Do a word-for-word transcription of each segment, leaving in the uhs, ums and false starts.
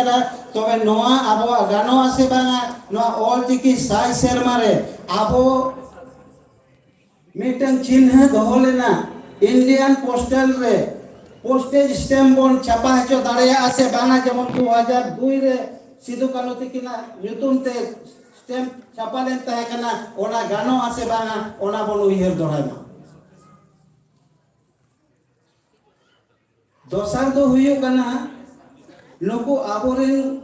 ᱠᱟᱫᱟ᱾ ᱛᱚᱵᱮ ᱱᱚᱣᱟ ᱟᱵᱚᱣᱟᱜ ᱜᱟᱱᱚᱜᱼᱟ ᱥᱮ ᱵᱟᱝᱟ? ᱱᱚᱣᱟ ᱚᱞᱪᱤᱠᱤ ᱥᱟᱭ ᱥᱮᱨᱢᱟ ᱨᱮ ᱟᱵᱚ ᱢᱤᱫᱴᱟᱝ ᱪᱤᱱᱦᱟᱹ ᱫᱚᱦᱚ ᱞᱮᱱᱟ, ᱤᱱᱰᱤᱭᱟᱱ ᱯᱳᱥᱴᱟᱞ ᱨᱮ ᱯᱳᱥᱴᱮᱡᱽ ᱥᱴᱮᱢᱯ ᱵᱚᱱ ᱪᱷᱟᱯᱟ ᱦᱚᱪᱚ ᱫᱟᱲᱮᱭᱟᱜᱼᱟ ᱥᱮ ᱵᱟᱝᱟ? ᱡᱮᱢᱚᱱ ᱫᱩ ᱦᱟᱡᱟᱨ ᱫᱩᱭ ᱨᱮ ᱥᱤᱫᱩ ᱠᱟᱹᱱᱦᱩ ᱛᱤᱠᱤᱱᱟᱜ ᱧᱩᱛᱩᱢ ᱛᱮ ᱥᱴᱮᱢᱯ ᱪᱷᱟᱯᱟ ᱞᱮᱱ ᱛᱟᱦᱮᱸ ᱠᱟᱱᱟ, ᱚᱱᱟ ᱜᱟᱱᱚᱜᱼᱟ ᱥᱮ ᱵᱟᱝᱟ? ᱚᱱᱟ ᱵᱚᱱ ᱩᱭᱦᱟᱹᱨ ᱫᱚᱦᱲᱟᱭ ᱢᱟ᱾ ᱫᱚᱥᱟᱨ ᱫᱚ ᱦᱩᱭᱩᱜ ᱠᱟᱱᱟ, ᱱᱩᱠᱩ ᱟᱵᱚᱨᱮᱱ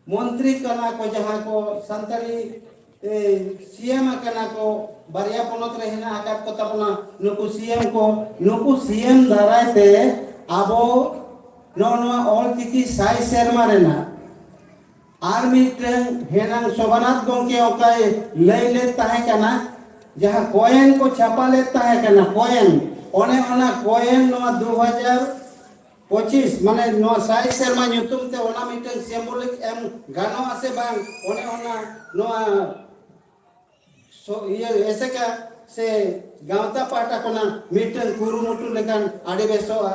ᱢᱚᱱᱛᱨᱤ ᱠᱟᱱᱟ ᱠᱚ, ᱡᱟᱦᱟᱸ ᱠᱚ ᱥᱟᱱᱛᱟᱲᱤ, ᱮ, ᱥᱤ ᱮᱢ ᱟᱠᱟᱱᱟ ᱠᱚ, ᱵᱟᱨᱭᱟ ᱯᱚᱱᱚᱛ ᱨᱮ ᱦᱮᱱᱟᱜ ᱟᱠᱟᱫ ᱠᱚ ᱛᱟᱵᱚᱱᱟ ᱱᱩᱠᱩ ᱥᱤ ᱮᱢ ᱠᱚ, ᱱᱩᱠᱩ ᱥᱤ ᱮᱢ ᱫᱟᱨᱟᱭ ᱛᱮ ᱟᱵᱚ ᱱᱚᱜᱼᱚ ᱱᱚᱣᱟ ᱚᱞᱪᱤᱠᱤ ᱥᱟᱭ ᱥᱮᱨᱢᱟ ᱨᱮᱱᱟᱜ ᱟᱨ ᱢᱤᱫᱴᱟᱝ ᱦᱮᱱᱟᱝ ᱥᱳᱵᱷᱟᱱᱟᱛᱷ ᱜᱚᱢᱠᱮ ᱚᱱᱠᱟᱭ ᱞᱟᱹᱭ ᱞᱮᱫ ᱛᱟᱦᱮᱸ ᱠᱟᱱᱟ, ᱡᱟᱦᱟᱸ ᱠᱚᱭᱮᱱ ᱠᱚ ᱪᱷᱟᱯᱟ ᱞᱮᱫ ᱛᱟᱦᱮᱸ ᱠᱟᱱᱟ, ᱠᱚᱭᱮᱱ, ᱚᱱᱮ ᱚᱱᱟ ᱠᱚᱭᱮᱱ ᱱᱚᱣᱟ ᱫᱩ ᱦᱟᱡᱟᱨ ᱯᱚᱸᱪᱤᱥ, ᱢᱟᱱᱮ ᱱᱚᱣᱟ ᱥᱟᱭ ᱥᱮᱨᱢᱟ ᱧᱩᱛᱩᱢ ᱛᱮ ᱚᱱᱟ ᱢᱤᱫᱴᱟᱝ ᱥᱤᱢᱵᱚᱞᱤᱠ ᱮᱢ ᱜᱟᱱᱚᱜᱼᱟ ᱥᱮ ᱵᱟᱝ, ᱚᱱᱮ ᱚᱱᱟ ᱱᱚᱣᱟ ᱥᱚ-, ᱤᱭᱟᱹ ᱮᱥᱮᱠᱟ ᱥᱮ ᱜᱟᱶᱛᱟ ᱯᱟᱦᱴᱟ ᱠᱷᱚᱱᱟᱜ ᱢᱤᱫᱴᱟᱝ ᱠᱩᱨᱩᱢᱩᱴᱩ ᱞᱮᱠᱷᱟᱱ ᱟᱹᱰᱤ ᱵᱮᱥᱚᱜᱼᱟ᱾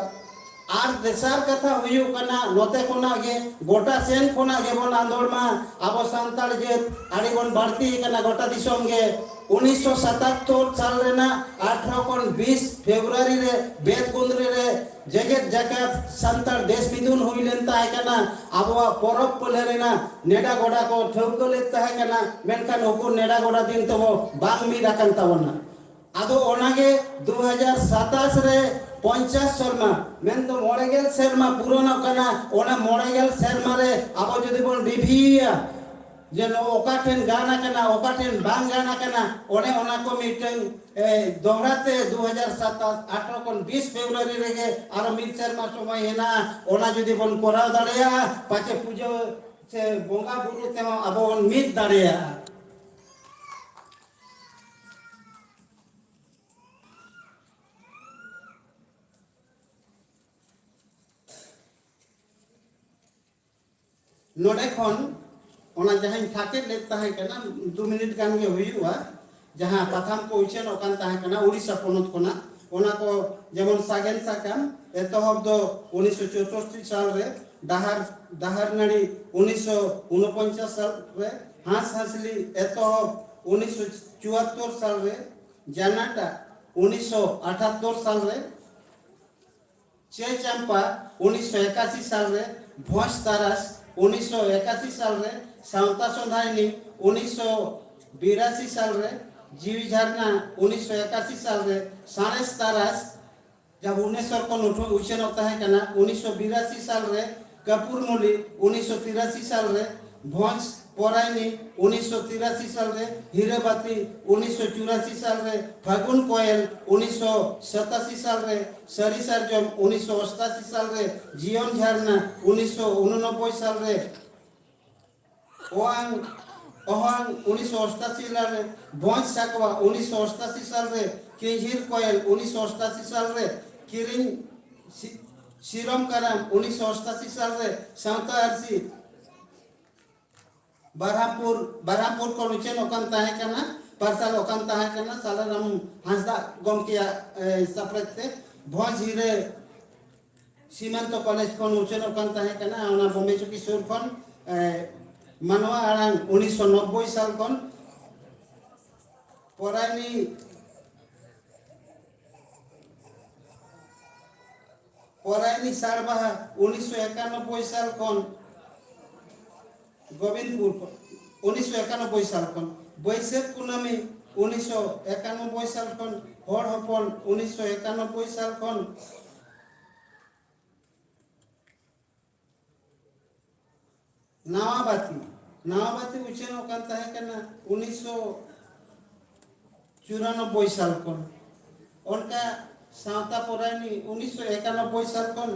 ᱟᱨ ᱫᱚᱥᱟᱨ ᱠᱟᱛᱷᱟ ᱦᱩᱭᱩᱜ ᱠᱟᱱᱟ, ᱱᱚᱛᱮ ᱠᱷᱚᱱᱟᱜ ᱜᱮ ᱜᱚᱴᱟ ᱥᱮᱱ ᱠᱷᱚᱱᱟᱜ ᱜᱮᱵᱚᱱ ᱟᱸᱫᱳᱲ ᱢᱟ᱾ ᱟᱵᱚ ᱥᱟᱱᱛᱟᱲ ᱡᱟᱹᱛ ᱟᱹᱰᱤ ᱵᱚᱱ ᱵᱟᱹᱲᱛᱤ ᱟᱠᱟᱱᱟ ᱜᱚᱴᱟ ᱫᱤᱥᱚᱢ ᱜᱮ᱾ ᱩᱱᱤᱥᱥᱚ ᱥᱟᱛᱟᱛᱛᱳᱨ ᱥᱟᱞ ᱨᱮᱱᱟᱜ ᱟᱴᱷᱨᱚ ᱠᱷᱚᱱ ᱵᱤᱥ ᱯᱷᱮᱵᱽᱨᱩᱣᱟᱨᱤ ᱨᱮ ᱵᱮᱛᱠᱩᱸᱫᱽᱨᱤ ᱨᱮ ᱡᱮᱜᱮᱛ ᱡᱟᱠᱟᱛ ᱥᱟᱱᱛᱟᱲ ᱫᱮᱥ ᱢᱤᱫᱩᱱ ᱦᱩᱭ ᱞᱮᱱ ᱛᱟᱦᱮᱸ ᱠᱟᱱᱟ᱾ ᱟᱵᱚᱣᱟᱜ ᱯᱚᱨᱚᱵᱽ ᱯᱟᱹᱞᱟᱹ ᱨᱮᱱᱟᱜ ᱱᱮᱰᱟ ᱜᱚᱰᱟ ᱠᱚ ᱴᱷᱟᱹᱣᱠᱟᱹ ᱞᱮᱫ ᱛᱟᱦᱮᱸ ᱠᱟᱱᱟ, ᱢᱮᱱᱠᱷᱟᱱ ᱩᱠᱩᱨ ᱱᱮᱰᱟ ᱜᱚᱰᱟ ᱫᱤᱱ ᱛᱟᱵᱚ ᱵᱟᱝ ᱢᱤᱫ ᱟᱠᱟᱱ ᱛᱟᱵᱚᱱᱟ᱾ ᱟᱫᱚ ᱚᱱᱟᱜᱮ ᱫᱩ ᱦᱟᱡᱟᱨ ᱥᱟᱛᱟᱥ ᱨᱮ ᱯᱚᱧᱪᱟᱥ ᱥᱮᱨᱢᱟ, ᱢᱮᱱᱫᱚ ᱢᱚᱬᱮ ᱜᱮᱞ ᱥᱮᱨᱢᱟ ᱯᱩᱨᱚᱱᱚᱜ ᱠᱟᱱᱟ᱾ ᱚᱱᱟ ᱢᱚᱬᱮ ᱜᱮᱞ ᱥᱮᱨᱢᱟ ᱨᱮ ᱟᱵᱚ ᱡᱩᱫᱤ ᱵᱚᱱ ᱨᱤᱵᱷᱤᱭᱩᱭᱟ, ᱡᱮ ᱱᱚᱣᱟ ᱚᱠᱟ ᱴᱷᱮᱱ ᱜᱟᱱ ᱟᱠᱟᱱᱟ, ᱚᱠᱟ ᱴᱷᱮᱱ ᱵᱟᱝ ᱜᱟᱱ ᱟᱠᱟᱱᱟ, ᱚᱱᱮ ᱚᱱᱟ ᱠᱚ ᱢᱤᱫᱴᱟᱝ, ᱮ, ᱫᱚᱦᱲᱟ ᱛᱮ ᱫᱩ ᱦᱟᱡᱟᱨ ᱥᱟᱛᱟᱥ, ᱟᱴᱷᱨᱚ ᱠᱷᱚᱱ ᱵᱤᱥ ᱯᱷᱮᱵᱽᱨᱩᱣᱟᱨᱤ ᱨᱮᱜᱮ ᱟᱨᱚ ᱢᱤᱫ ᱥᱮᱨᱢᱟ ᱥᱚᱢᱚᱭ ᱦᱮᱱᱟᱜᱼᱟ᱾ ᱚᱱᱟ ᱡᱩᱫᱤ ᱵᱚᱱ ᱠᱚᱨᱟᱣ ᱫᱟᱲᱮᱭᱟᱜᱼᱟ, ᱯᱟᱪᱮ ᱯᱩᱡᱟᱹ ᱥᱮ ᱵᱚᱸᱜᱟ ᱵᱩᱨᱩ ᱛᱮᱦᱚᱸ ᱟᱵᱚ ᱵᱚᱱ ᱢᱤᱫ ᱫᱟᱲᱮᱭᱟᱜᱼᱟ᱾ ᱱᱚᱰᱮ ᱠᱷᱚᱱ ᱚᱱᱟ ᱡᱟᱦᱟᱸᱧ ᱛᱷᱟᱯᱮᱫ ᱞᱮᱫ ᱛᱟᱦᱮᱸ ᱠᱟᱱᱟ, ᱫᱩ ᱢᱤᱱᱤᱴ ᱜᱟᱱ ᱜᱮ ᱦᱩᱭᱩᱜᱼᱟ, ᱡᱟᱦᱟᱸ ᱯᱟᱛᱷᱟᱢ ᱠᱚ ᱩᱪᱷᱟᱹᱱᱚᱜ ᱠᱟᱱ ᱛᱟᱦᱮᱸ ᱠᱟᱱᱟ ᱩᱲᱤᱥᱥᱟ ᱯᱚᱱᱚᱛ ᱠᱷᱚᱱᱟᱜ, ᱚᱱᱟ ᱠᱚ ᱡᱮᱢᱚᱱ ᱥᱟᱜᱮᱱ ᱥᱟᱠᱟᱢ ᱮᱛᱚᱦᱚᱵ ᱫᱚ ᱩᱱᱤᱥᱥᱚ ᱪᱳᱥᱚᱴᱴᱤ ᱥᱟᱞ ᱨᱮ, ᱰᱟᱦᱟᱨ ᱰᱟᱦᱟᱨ ᱱᱟᱹᱲᱤ ᱩᱱᱤᱥᱥᱚ ᱩᱱᱚᱯᱚᱧᱪᱟᱥ ᱥᱟᱞ ᱨᱮ, ᱦᱟᱸᱥ ᱦᱟᱸᱥᱞᱤ ᱮᱛᱚᱦᱚᱵ ᱩᱱᱤᱥᱥᱚ ᱪᱩᱣᱟᱛᱛᱳᱨ ᱥᱟᱞ ᱨᱮ, ᱡᱟᱱᱟᱴᱟ ᱩᱱᱤᱥᱥᱚ ᱟᱴᱷᱟᱛᱛᱳᱨ ᱥᱟᱞ ᱨᱮ, ᱪᱮ ᱪᱟᱢᱯᱟ ᱩᱱᱤᱥᱥᱚ ᱮᱠᱟᱥᱤ ᱥᱟᱞ ᱨᱮ, ᱵᱷᱚᱸᱡᱽ ᱛᱟᱨᱟᱥ ᱩᱱᱤᱥᱥᱚ ᱮᱠᱟᱥᱤ ᱥᱟᱞ ᱨᱮ, ᱥᱟᱶᱛᱟ ᱥᱚᱸᱫᱷᱟᱭᱱᱤ ᱩᱱᱤᱥᱥᱚ ᱵᱤᱨᱟᱥᱤ ᱥᱟᱞ ᱨᱮ, ᱡᱤᱣᱤ ᱡᱷᱟᱨᱱᱟ ᱩᱱᱤᱥᱥᱚ ᱮᱠᱟᱥᱤ ᱥᱟᱞ ᱨᱮ, ᱥᱟᱬᱮᱥ ᱛᱟᱨᱟᱥ ᱡᱟᱦᱟᱸ ᱵᱷᱩᱵᱽᱱᱮᱥᱚᱨ ᱠᱷᱚᱱ ᱩᱴᱷᱟᱹ-, ᱩᱪᱷᱟᱹᱱᱚᱜ ᱛᱟᱦᱮᱸ ᱠᱟᱱᱟ ᱩᱱᱤᱥᱥᱚ ᱵᱤᱨᱟᱥᱤ ᱥᱟᱞ ᱨᱮ, ᱠᱟᱯᱩᱨ ᱢᱩᱞᱤ ᱩᱱᱤᱥᱥᱚ ᱛᱤᱨᱟᱥᱤ ᱥᱟᱞ ᱨᱮ, ᱵᱷᱚᱸᱡᱽ ᱯᱚᱨᱟᱭᱱᱤ ᱩᱱᱤᱥᱥᱚ ᱛᱤᱨᱟᱥᱤ ᱥᱟᱞ ᱨᱮ, ᱦᱤᱨᱟᱹᱵᱟᱛᱤ ᱩᱱᱤᱥᱥᱚ ᱪᱩᱨᱟᱥᱤ ᱥᱟᱞ ᱨᱮ, ᱯᱷᱟᱹᱜᱩᱱ ᱠᱚᱭᱮᱞ ᱩᱱᱤᱥᱥᱚ ᱥᱟᱛᱟᱥᱤ ᱥᱟᱞ ᱨᱮ, ᱥᱟᱹᱨᱤ ᱥᱟᱨᱡᱚᱢ ᱩᱱᱤᱥᱥᱚ ᱚᱥᱴᱟᱥᱤ ᱥᱟᱞ ᱨᱮ, ᱡᱤᱭᱚᱱ ᱡᱷᱟᱨᱱᱟ ᱩᱱᱤᱥᱥᱚ ᱩᱱᱚᱱᱚᱵᱵᱳᱭ ᱥᱟᱞ ᱨᱮ, ᱚᱣᱟᱝ ᱚᱦᱟᱝ ᱩᱱᱤᱥᱥᱚ ᱚᱥᱴᱟᱥᱤ ᱥᱟᱞ ᱨᱮ, ᱵᱷᱚᱸᱡᱽ ᱥᱟᱠᱣᱟ ᱩᱱᱤᱥᱥᱚ ᱚᱥᱴᱟᱥᱤ ᱥᱟᱞ ᱨᱮ, ᱠᱤᱧᱡᱷᱤᱨ ᱠᱚᱭᱮᱞ ᱩᱱᱤᱥᱥᱚ ᱚᱥᱴᱟᱥᱤ ᱥᱟᱞ ᱨᱮ, ᱠᱤᱨᱤᱧ ᱥᱤ-, ᱥᱤᱨᱚᱢ ᱠᱟᱨᱟᱢ ᱩᱱᱤᱥᱥᱚ ᱚᱥᱴᱟᱥᱤ ᱥᱟᱞ ᱨᱮ, ᱥᱟᱶᱛᱟ ᱟᱹᱨᱥᱤ ᱵᱟᱨᱦᱟᱢᱯᱩᱨ, ᱵᱟᱨᱦᱟᱢᱯᱩᱨ ᱠᱷᱚᱱ ᱩᱪᱷᱟᱹᱱ ᱚᱠᱟᱱ ᱛᱟᱦᱮᱸ ᱠᱟᱱᱟ, ᱯᱟᱨᱥᱟᱞ ᱚᱠᱟᱱ ᱛᱟᱦᱮᱸ ᱠᱟᱱᱟ ᱥᱟᱞᱟᱨᱟᱢ ᱦᱟᱸᱥᱫᱟᱜ ᱜᱚᱢᱠᱮᱭᱟᱜ, ᱮ, ᱥᱟᱯᱲᱮᱫ ᱛᱮ᱾ ᱵᱷᱚᱸᱡᱽ ᱦᱤᱨᱟᱹ ᱥᱤᱢᱟᱱᱛᱚ ᱠᱚᱞᱮᱡᱽ ᱠᱷᱚᱱ ᱩᱪᱷᱟᱹᱱ ᱚᱠᱟᱱ ᱛᱟᱦᱮᱸ ᱠᱟᱱᱟ, ᱚᱱᱟ ᱵᱚᱢᱵᱮ ᱪᱩᱠᱤ ᱥᱩᱨ ᱠᱷᱚᱱ, ᱮ, ᱢᱟᱱᱣᱟ ᱟᱲᱟᱝ ᱩᱱᱤᱥᱥᱚ ᱱᱚᱵᱵᱳᱭ ᱥᱟᱞ ᱠᱷᱚᱱ᱾ ᱯᱚᱨᱟᱭᱱᱤ ᱯᱚᱨᱟᱭᱱᱤ ᱥᱟᱲᱵᱟᱦᱟ ᱩᱱᱤᱥᱥᱚ ᱮᱠᱟᱱᱚᱵᱵᱳᱭ ᱥᱟᱞ ᱠᱷᱚᱱ, ᱜᱳᱵᱤᱱᱫᱯᱩᱨ ᱠᱷᱚᱱ, ᱩᱱᱤᱥᱥᱚ ᱮᱠᱟᱱᱚᱵᱵᱳᱭ ᱥᱟᱞ ᱠᱷᱚᱱ, ᱵᱟᱹᱭᱥᱟᱹᱠᱷ ᱠᱩᱱᱟᱹᱢᱤ ᱩᱱᱤᱥᱥᱚ ᱮᱠᱟᱱᱚᱵᱵᱳᱭ ᱥᱟᱞ ᱠᱷᱚᱱ, ᱦᱚᱲ ᱦᱚᱯᱚᱱ ᱩᱱᱤᱥᱥᱚ ᱮᱠᱟᱱᱚᱵᱵᱳᱭ ᱥᱟᱞ ᱠᱷᱚᱱ, ᱱᱟᱣᱟ ᱵᱟᱹᱛᱤ, ᱱᱟᱣᱟ ᱵᱟᱹᱛᱤ ᱩᱪᱷᱟᱹᱱᱚᱜ ᱠᱟᱱ ᱛᱟᱦᱮᱸ ᱠᱟᱱᱟ ᱩᱱᱤᱥᱥᱚ ᱪᱩᱨᱟᱱᱚᱵᱵᱳᱭ ᱥᱟᱞ ᱠᱷᱚᱱ᱾ ᱚᱱᱠᱟ ᱥᱟᱶᱛᱟ ᱯᱚᱨᱟᱭᱱᱤ ᱩᱱᱤᱥᱥᱚ ᱮᱠᱟᱱᱚᱵᱵᱳᱭ ᱥᱟᱞ ᱠᱷᱚᱱ᱾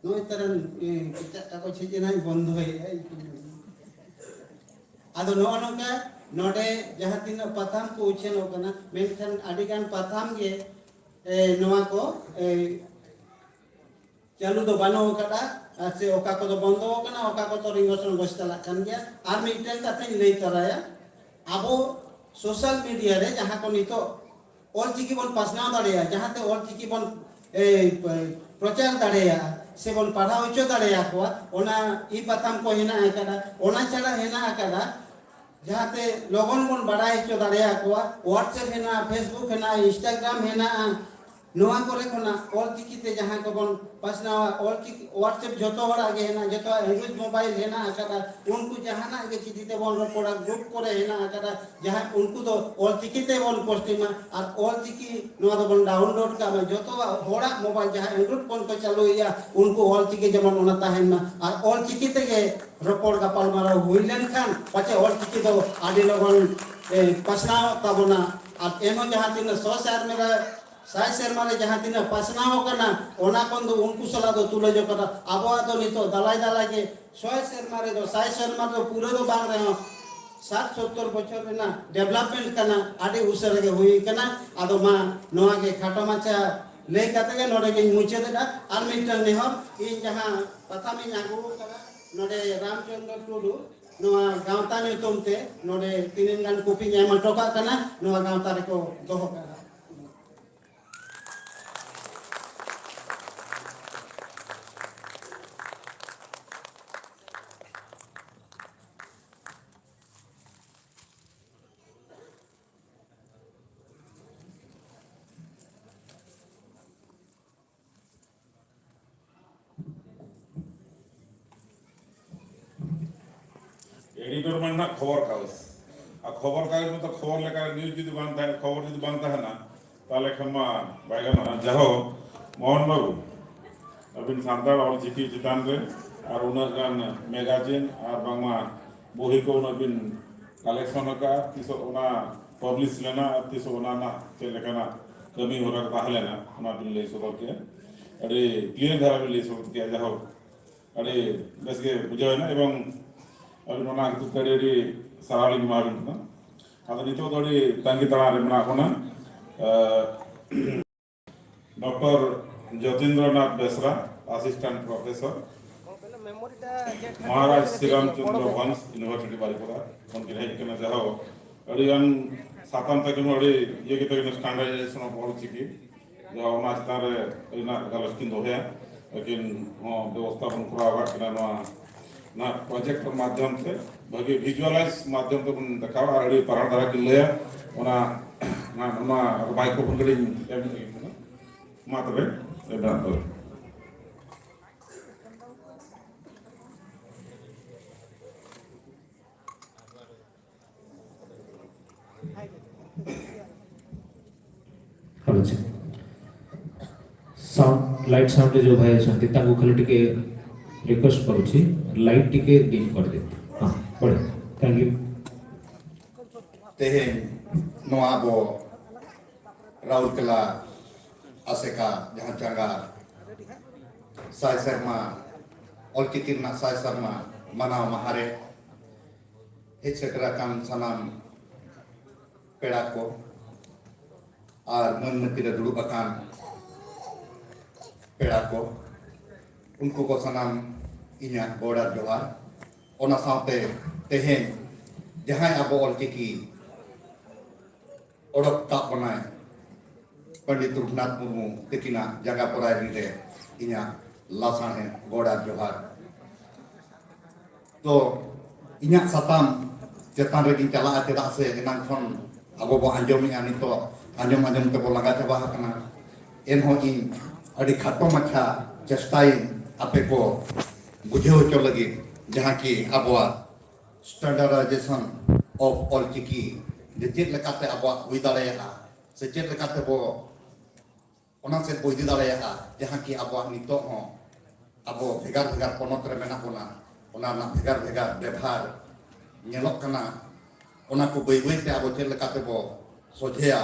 ᱱᱚᱜᱼᱚᱭ ᱛᱟᱨᱟᱝ, ᱮ, ᱮᱴᱟᱜ ᱠᱟᱜᱚᱡᱽ ᱦᱮᱡ ᱮᱱᱟ, ᱵᱚᱱᱫᱚᱭᱮᱫᱼᱟ᱾ ᱟᱫᱚ ᱱᱚᱜᱼᱚ ᱱᱚᱝᱠᱟ ᱱᱚᱰᱮ ᱡᱟᱦᱟᱸ ᱛᱤᱱᱟᱹᱜ ᱯᱟᱛᱷᱟᱢ ᱠᱚ ᱩᱪᱷᱟᱹᱱᱚᱜ ᱠᱟᱱᱟ, ᱢᱮᱱᱠᱷᱟᱱ ᱟᱹᱰᱤᱜᱟᱱ ᱯᱟᱛᱷᱟᱢ ᱜᱮ, ᱮ, ᱱᱚᱣᱟ ᱠᱚ, ᱮ, ᱪᱟᱹᱞᱩ ᱫᱚ ᱵᱟᱹᱱᱩᱜ ᱟᱠᱟᱫᱟ, ᱟᱨ ᱥᱮ ᱚᱠᱟ ᱠᱚᱫᱚ ᱵᱚᱱᱫᱚ ᱟᱠᱟᱱᱟ, ᱚᱠᱟ ᱠᱚᱫᱚ ᱨᱤᱝᱜᱚᱥ ᱨᱚᱝᱜᱚᱥ ᱪᱟᱞᱟᱜ ᱠᱟᱱ ᱜᱮᱭᱟ᱾ ᱟᱨ ᱢᱤᱫᱴᱮᱱ ᱠᱟᱛᱷᱟᱧ ᱞᱟᱹᱭ ᱛᱚᱨᱟᱭᱟ, ᱟᱵᱚ ᱥᱳᱥᱟᱞ ᱢᱤᱰᱤᱭᱟ ᱨᱮ ᱡᱟᱦᱟᱸ ᱠᱚ ᱱᱤᱛᱚᱜ ᱚᱞᱪᱤᱠᱤ ᱵᱚᱱ ᱯᱟᱥᱱᱟᱣ ᱫᱟᱲᱮᱭᱟᱜᱼᱟ, ᱡᱟᱦᱟᱸᱛᱮ ᱚᱞᱪᱤᱠᱤ ᱵᱚᱱ, ᱮ, ᱯᱨᱚᱪᱟᱨ ᱫᱟᱲᱮᱭᱟᱜᱼᱟ, ᱥᱮᱵᱚᱱ ᱯᱟᱲᱦᱟᱣ ᱦᱚᱪᱚ ᱫᱟᱲᱮᱭᱟᱠᱚᱣᱟ, ᱚᱱᱟ ᱤ ᱯᱟᱛᱷᱟᱢ ᱠᱚ ᱦᱮᱱᱟᱜ ᱟᱠᱟᱫᱟ, ᱚᱱᱟ ᱪᱷᱟᱲᱟ ᱦᱮᱱᱟᱜ ᱟᱠᱟᱫᱟ, ᱡᱟᱦᱟᱸᱛᱮ ᱞᱚᱜᱚᱱ ᱵᱚᱱ ᱵᱟᱲᱟᱭ ᱦᱚᱪᱚ ᱫᱟᱲᱮᱭᱟᱠᱚᱣᱟ᱾ WhatsApp ᱦᱮᱱᱟᱜᱼᱟ, Facebook ᱦᱮᱱᱟᱜᱼᱟ, Instagram ᱦᱮᱱᱟᱜᱼᱟ, ᱱᱚᱣᱟ ᱠᱚᱨᱮ ᱠᱷᱚᱱᱟᱜ ᱚᱞ ᱪᱤᱠᱤ ᱛᱮ ᱡᱟᱦᱟᱸ ᱠᱚᱵᱚᱱ ᱯᱟᱥᱱᱟᱣᱟ, ᱚᱞ ᱪᱤᱠᱤ WhatsApp ᱡᱚᱛᱚ ᱦᱚᱲᱟᱜ ᱜᱮ ᱦᱮᱱᱟᱜᱼᱟ, ᱡᱚᱛᱚᱣᱟᱜ Android mobile ᱦᱮᱱᱟᱜ ᱟᱠᱟᱫᱟ, ᱩᱱᱠᱩ ᱡᱟᱦᱟᱱᱟᱜ ᱜᱮ ᱪᱤᱴᱷᱤ ᱛᱮᱵᱚᱱ ᱨᱚᱯᱚᱲᱟ, group ᱠᱚᱨᱮ ᱦᱮᱱᱟᱜ ᱟᱠᱟᱫᱟ, ᱡᱟᱦᱟᱸ ᱩᱱᱠᱩ ᱫᱚ ᱚᱞ ᱪᱤᱠᱤ ᱛᱮᱵᱚᱱ posting ᱢᱟ, ᱟᱨ ᱚᱞ ᱪᱤᱠᱤ ᱱᱚᱣᱟ ᱫᱚᱵᱚᱱ download ᱠᱟᱜ ᱢᱟ᱾ ᱡᱚᱛᱚᱣᱟᱜ ᱦᱚᱲᱟᱜ mobile ᱡᱟᱦᱟᱸ Android phone ᱠᱚ ᱪᱟᱹᱞᱩᱭᱮᱫᱼᱟ, ᱩᱱᱠᱩ ᱚᱞ ᱪᱤᱠᱤ ᱡᱮᱢᱚᱱ ᱚᱱᱟ ᱛᱟᱦᱮᱱ ᱢᱟ, ᱟᱨ ᱚᱞ ᱪᱤᱠᱤ ᱛᱮᱜᱮ ᱨᱚᱯᱚᱲ ᱜᱟᱯᱟᱞᱢᱟᱨᱟᱣ ᱦᱩᱭ ᱞᱮᱱᱠᱷᱟᱱ ᱯᱟᱪᱮ ᱚᱞ ᱪᱤᱠᱤ ᱫᱚ ᱟᱹᱰᱤ ᱞᱚᱜᱚᱱ, ᱮ, ᱯᱟᱥᱱᱟᱣᱚᱜ ᱛᱟᱵᱚᱱᱟ᱾ ᱟᱨ ᱮᱱᱦᱚᱸ ᱡᱟᱦᱟᱸ ᱛᱤᱱᱟᱹᱜ ᱥᱚ ᱥᱮᱨᱢᱟ ᱨᱮ, ᱥᱟᱭ ᱥᱮᱨᱢᱟ ᱨᱮ ᱡᱟᱦᱟᱸ ᱛᱤᱱᱟᱹᱜ ᱯᱟᱥᱱᱟᱣ ᱟᱠᱟᱱᱟ, ᱚᱱᱟ ᱠᱷᱚᱱ ᱫᱚ ᱩᱱᱠᱩ ᱥᱟᱞᱟᱜ ᱫᱚ ᱛᱩᱞᱟᱹᱡᱚᱠᱷᱟ ᱫᱚ ᱟᱵᱚᱣᱟᱜ ᱫᱚ ᱱᱤᱛᱚᱜ ᱫᱟᱞᱟᱭ ᱫᱟᱞᱟᱭ ᱜᱮ ᱥᱚᱭ ᱥᱮᱨᱢᱟ ᱨᱮᱫᱚ, ᱥᱟᱭ ᱥᱮᱨᱢᱟ ᱫᱚ ᱯᱩᱨᱟᱹ ᱫᱚ ᱵᱟᱝ ᱨᱮᱦᱚᱸ, ᱥᱟᱴ ᱥᱚᱛᱛᱚᱨ ᱵᱚᱪᱷᱚᱨ ᱨᱮᱱᱟᱜ development ᱠᱟᱱᱟ, ᱟᱹᱰᱤ ᱩᱥᱟᱹᱨᱟ ᱜᱮ ᱦᱩᱭ ᱠᱟᱱᱟ᱾ ᱟᱫᱚ ᱢᱟ, ᱱᱚᱣᱟ ᱜᱮ ᱠᱷᱟᱴᱚ ᱢᱟᱪᱷᱟ ᱞᱟᱹᱭ ᱠᱟᱛᱮ ᱜᱮ ᱱᱚᱰᱮ ᱜᱤᱧ ᱢᱩᱪᱟᱹᱫ ᱮᱫᱟ᱾ ᱟᱨ ᱢᱤᱫᱴᱟᱝ ᱱᱮᱦᱚᱨ, ᱤᱧ ᱡᱟᱦᱟᱸ ᱯᱟᱛᱷᱟᱢ ᱤᱧ ᱟᱹᱜᱩ ᱟᱠᱟᱫᱟ, ᱱᱚᱰᱮ ᱨᱟᱢᱪᱚᱸᱫᱽᱨᱚ ᱴᱩᱰᱩ ᱱᱚᱣᱟ ᱜᱟᱶᱛᱟ ᱧᱩᱛᱩᱢ ᱛᱮ ᱱᱚᱰᱮ ᱛᱤᱱᱟᱹᱝ ᱜᱟᱱ ᱠᱚᱯᱤᱧ ᱮᱢ ᱦᱚᱴᱚ ᱠᱟᱜ ᱠᱟᱱᱟ, ᱱᱚᱣᱟ ᱜᱟᱶᱛᱟ ᱨᱮᱠᱚ ᱫᱚᱦᱚ ᱠᱟᱜᱼᱟ᱾ Editor ᱢᱟᱱᱮ ᱱᱟᱜ ᱠᱷᱚᱵᱚᱨ ᱠᱟᱜᱚᱡᱽ᱾ ᱟᱨ ᱠᱷᱚᱵᱚᱨ ᱠᱟᱜᱚᱡᱽ ᱢᱚᱛᱚ ᱠᱷᱚᱵᱚᱨ ᱞᱮᱠᱟ news ᱡᱩᱫᱤ ᱵᱟᱝ ᱛᱟᱦᱮᱸ, ᱠᱷᱚᱵᱚᱨ ᱡᱩᱫᱤ ᱵᱟᱝ ᱛᱟᱦᱮᱱᱟ, ᱛᱟᱦᱚᱞᱮ ᱠᱷᱟᱱ ᱢᱟ ᱵᱟᱭ ᱜᱟᱱᱚᱜᱼᱟ᱾ ᱡᱟᱭᱦᱳᱠ, ᱢᱳᱦᱚᱱ ᱵᱟᱹᱵᱩ, ᱟᱹᱵᱤᱱ ᱥᱟᱱᱛᱟᱲ ᱚᱞ ᱪᱤᱠᱤ ᱪᱮᱛᱟᱱ ᱨᱮ ᱟᱨ ᱩᱱᱟᱹᱜ ᱜᱟᱱ magazine ᱟᱨ ᱵᱟᱝᱢᱟ ᱵᱳᱦᱤ ᱠᱚ ᱩᱱᱟᱹᱜ ᱵᱤᱱ collection ᱟᱠᱟᱫᱼᱟ, ᱛᱤᱥᱚᱜ ᱚᱱᱟ publish ᱞᱮᱱᱟ ᱟᱨ ᱛᱤᱥᱚᱜ ᱚᱱᱟ ᱨᱮᱱᱟᱜ ᱪᱮᱫ ᱞᱮᱠᱟᱱᱟᱜ ᱠᱟᱹᱢᱤ ᱦᱚᱨᱟ ᱠᱚ ᱛᱟᱦᱮᱸ ᱞᱮᱱᱟ, ᱚᱱᱟ ᱵᱤᱱ ᱞᱟᱹᱭ ᱥᱚᱫᱚᱨ ᱠᱮᱫᱼᱟ᱾ ᱟᱹᱰᱤ clear ᱫᱷᱟᱨᱟ ᱵᱤᱱ ᱞᱟᱹᱭ ᱥᱚᱫᱚᱨ ᱠᱮᱫᱼᱟ᱾ ᱡᱟᱭᱦᱳᱠ, ᱟᱹᱰᱤ ᱵᱮᱥ ᱜᱮ ᱵᱩᱡᱷᱟᱹᱣ ᱮᱱᱟ ᱮᱵᱚᱝ ᱟᱹᱵᱤᱱ ᱚᱱᱟ ᱠᱷᱟᱹᱛᱤᱨ ᱛᱮ ᱟᱹᱰᱤ ᱟᱹᱰᱤ ᱥᱟᱨᱦᱟᱣ ᱞᱤᱧ ᱮᱢᱟᱵᱤᱱ ᱠᱟᱱᱟ᱾ ᱟᱫᱚ ᱱᱤᱛᱚᱜ ᱫᱚ ᱟᱹᱰᱤ ᱛᱟᱺᱜᱤ ᱛᱟᱲᱟᱜ ᱨᱮ ᱢᱮᱱᱟᱜ ᱵᱚᱱᱟ᱾ ᱟᱸ, ᱰᱚᱠᱴᱚᱨ ᱡᱚᱛᱤᱱᱫᱨᱚᱱᱟᱛᱷ ᱵᱮᱥᱨᱟ, Assistant Professor, ᱢᱚᱦᱟᱨᱟᱡᱽ ᱥᱨᱤᱨᱟᱢᱪᱚᱸᱫᱽᱨᱚ ᱵᱷᱚᱱᱥ, University ᱵᱟᱨᱤᱯᱟᱫᱟ ᱠᱷᱚᱱ ᱠᱤᱱ ᱦᱮᱡ ᱟᱠᱟᱱᱟ᱾ ᱡᱟᱦᱟᱸ ᱟᱹᱰᱤᱜᱟᱱ ᱥᱟᱛᱟᱢ ᱛᱟᱹᱠᱤᱱ ᱦᱚᱸ ᱟᱹᱰᱤ ᱤᱭᱟᱹ ᱜᱮ ᱛᱟᱹᱠᱤᱱᱟ, standardization of ᱚᱞ ᱪᱤᱠᱤ, ᱡᱟᱦᱟᱸ ᱚᱱᱟ ᱪᱮᱛᱟᱱ ᱨᱮ ᱟᱹᱰᱤ ᱜᱟᱱ ᱜᱟᱞᱚᱪ ᱠᱤᱱ ᱫᱚᱦᱚᱭᱟ᱾ ᱟᱹᱠᱤᱱ ᱦᱚᱸ ᱵᱮᱵᱚᱥᱛᱷᱟ ᱵᱚᱱ ᱠᱚᱨᱟᱣ ᱟᱠᱟᱫ ᱠᱤᱱᱟ ᱱᱚᱣᱟ, ᱱᱚᱣᱟ ᱯᱨᱚᱡᱮᱠᱴ ᱢᱟᱫᱽᱫᱷᱚᱢ ᱛᱮ, ᱵᱷᱟᱹᱜᱤ ᱵᱷᱤᱡᱩᱣᱟᱞᱟᱭᱤᱡᱽ ᱢᱟᱫᱽᱫᱷᱚᱢ ᱛᱮᱵᱚᱱ ᱫᱮᱠᱷᱟᱣᱟ ᱟᱨ ᱟᱹᱰᱤ ᱯᱟᱨᱟᱝ ᱫᱷᱟᱨᱟ ᱠᱤᱱ ᱞᱟᱹᱭᱟ᱾ ᱚᱱᱟ, ᱚᱱᱟ, ᱚᱱᱟ ᱢᱟᱭᱠᱨᱳᱯᱷᱳᱱ ᱜᱮᱞᱤᱧ ᱮᱢ ᱧᱚᱜ ᱟᱹᱠᱤᱱ ᱠᱟᱱᱟ᱾ ᱢᱟ ᱛᱚᱵᱮ, ᱮᱵᱷᱮᱱ ᱛᱚᱵᱮ᱾ Hello sir. ସାଉଣ୍ଡ, ଲାଇଟ୍ ସାଉଣ୍ଡରେ ଯେଉଁ ଭାଇ ଅଛନ୍ତି ତାଙ୍କୁ ଖାଲି ଟିକେ ରିକ୍ୱେଷ୍ଟ କରୁଛି, ଲାଇଟ୍ ଟିକେ ଡିମ୍ କରିଦିଅନ୍ତୁ। ହଁ, ବଢ଼ିଆ, କାଇଣ୍ଡଲି। ᱛᱮᱦᱮᱧ ᱱᱚᱣᱟ ᱟᱵᱚ ᱨᱟᱩᱨᱠᱮᱞᱟ ᱟᱥᱮᱠᱟ ᱡᱟᱦᱟᱸ ᱪᱟᱸᱜᱟ ᱥᱟᱭ ᱥᱮᱨᱢᱟ, ᱚᱞᱪᱤᱠᱤ ᱨᱮᱱᱟᱜ ᱥᱟᱭ ᱥᱮᱨᱢᱟ ᱢᱟᱱᱟᱣ ᱢᱟᱦᱟ ᱨᱮ ᱦᱮᱡ ᱥᱮᱴᱮᱨ ᱟᱠᱟᱱ ᱥᱟᱱᱟᱢ ᱯᱮᱲᱟ ᱠᱚ ᱟᱨ ᱢᱟᱹᱱ ᱢᱟᱹᱛᱤ ᱨᱮ ᱫᱩᱲᱩᱵ ᱟᱠᱟᱱ ᱯᱮᱲᱟ ᱠᱚ, ᱩᱱᱠᱩ ᱠᱚ ᱥᱟᱱᱟᱢ ᱤᱧᱟᱹᱜ ᱜᱚᱰ ᱟᱨ ᱡᱚᱦᱟᱨ᱾ ᱚᱱᱟ ᱥᱟᱶᱛᱮ ᱛᱮᱦᱮᱧ ᱡᱟᱦᱟᱸᱭ ᱟᱵᱚ ᱚᱞᱪᱤᱠᱤ ᱚᱰᱚᱠ ᱠᱟᱜ ᱵᱚᱱᱟᱭ ᱯᱚᱱᱰᱤᱛ ᱨᱚᱜᱷᱩᱱᱟᱛᱷ ᱢᱩᱨᱢᱩ ᱛᱤᱠᱤᱱᱟᱜ ᱡᱟᱸᱜᱟ ᱯᱚᱨᱟᱭᱨᱤ ᱨᱮ ᱤᱧᱟᱹᱜ ᱞᱟᱥᱟᱬᱦᱮᱫ ᱜᱚᱰ ᱟᱨ ᱡᱚᱦᱟᱨ᱾ ᱛᱚ ᱤᱧᱟᱹᱜ ᱥᱟᱛᱟᱢ ᱪᱮᱛᱟᱱ ᱨᱮᱜᱤᱧ ᱪᱟᱞᱟᱜᱼᱟ, ᱪᱮᱫᱟᱜ ᱥᱮ ᱮᱱᱟᱝ ᱠᱷᱚᱱ ᱟᱵᱚ ᱵᱚ ᱟᱸᱡᱚᱢᱮᱜᱼᱟ, ᱱᱤᱛᱚᱜ ᱟᱸᱡᱚᱢ ᱟᱸᱡᱚᱢ ᱛᱮᱵᱚ ᱞᱟᱸᱜᱟ ᱪᱟᱵᱟ ᱟᱠᱟᱱᱟ᱾ ᱮᱱᱦᱚᱸ ᱤᱧ ᱟᱹᱰᱤ ᱠᱷᱟᱴᱚ ᱢᱟᱪᱷᱟ ᱪᱮᱥᱴᱟᱭᱟᱹᱧ ᱟᱯᱮ ᱠᱚ ᱵᱩᱡᱷᱟᱹᱣ ᱦᱚᱪᱚ ᱞᱟᱹᱜᱤᱫ, ᱡᱟᱦᱟᱸ ᱠᱤ ᱟᱵᱚᱣᱟᱜ standardization of ᱚᱞᱪᱤᱠᱤ ᱡᱮ ᱪᱮᱫ ᱞᱮᱠᱟᱛᱮ ᱟᱵᱚᱣᱟᱜ ᱦᱩᱭ ᱫᱟᱲᱮᱭᱟᱜᱼᱟ ᱥᱮ ᱪᱮᱫ ᱞᱮᱠᱟᱛᱮ ᱵᱚ ᱚᱱᱟ ᱥᱮᱫ ᱵᱚ ᱤᱫᱤ ᱫᱟᱲᱮᱭᱟᱜᱼᱟ, ᱡᱟᱦᱟᱸ ᱠᱤ ᱟᱵᱚᱣᱟᱜ ᱱᱤᱛᱚᱜ ᱦᱚᱸ ᱟᱵᱚ ᱵᱷᱮᱜᱟᱨ ᱵᱷᱮᱜᱟᱨ ᱯᱚᱱᱚᱛ ᱨᱮ ᱢᱮᱱᱟᱜ ᱵᱚᱱᱟ, ᱚᱱᱟ ᱨᱮᱱᱟᱜ ᱵᱷᱮᱜᱟᱨ ᱵᱷᱮᱜᱟᱨ ᱵᱮᱵᱷᱟᱨ ᱧᱮᱞᱚᱜ ᱠᱟᱱᱟ᱾ ᱚᱱᱟ ᱠᱚ ᱵᱟᱹᱭ ᱵᱟᱹᱭ ᱛᱮ ᱟᱵᱚ ᱪᱮᱫ ᱞᱮᱠᱟ ᱛᱮᱵᱚ ᱥᱚᱡᱷᱮᱭᱟ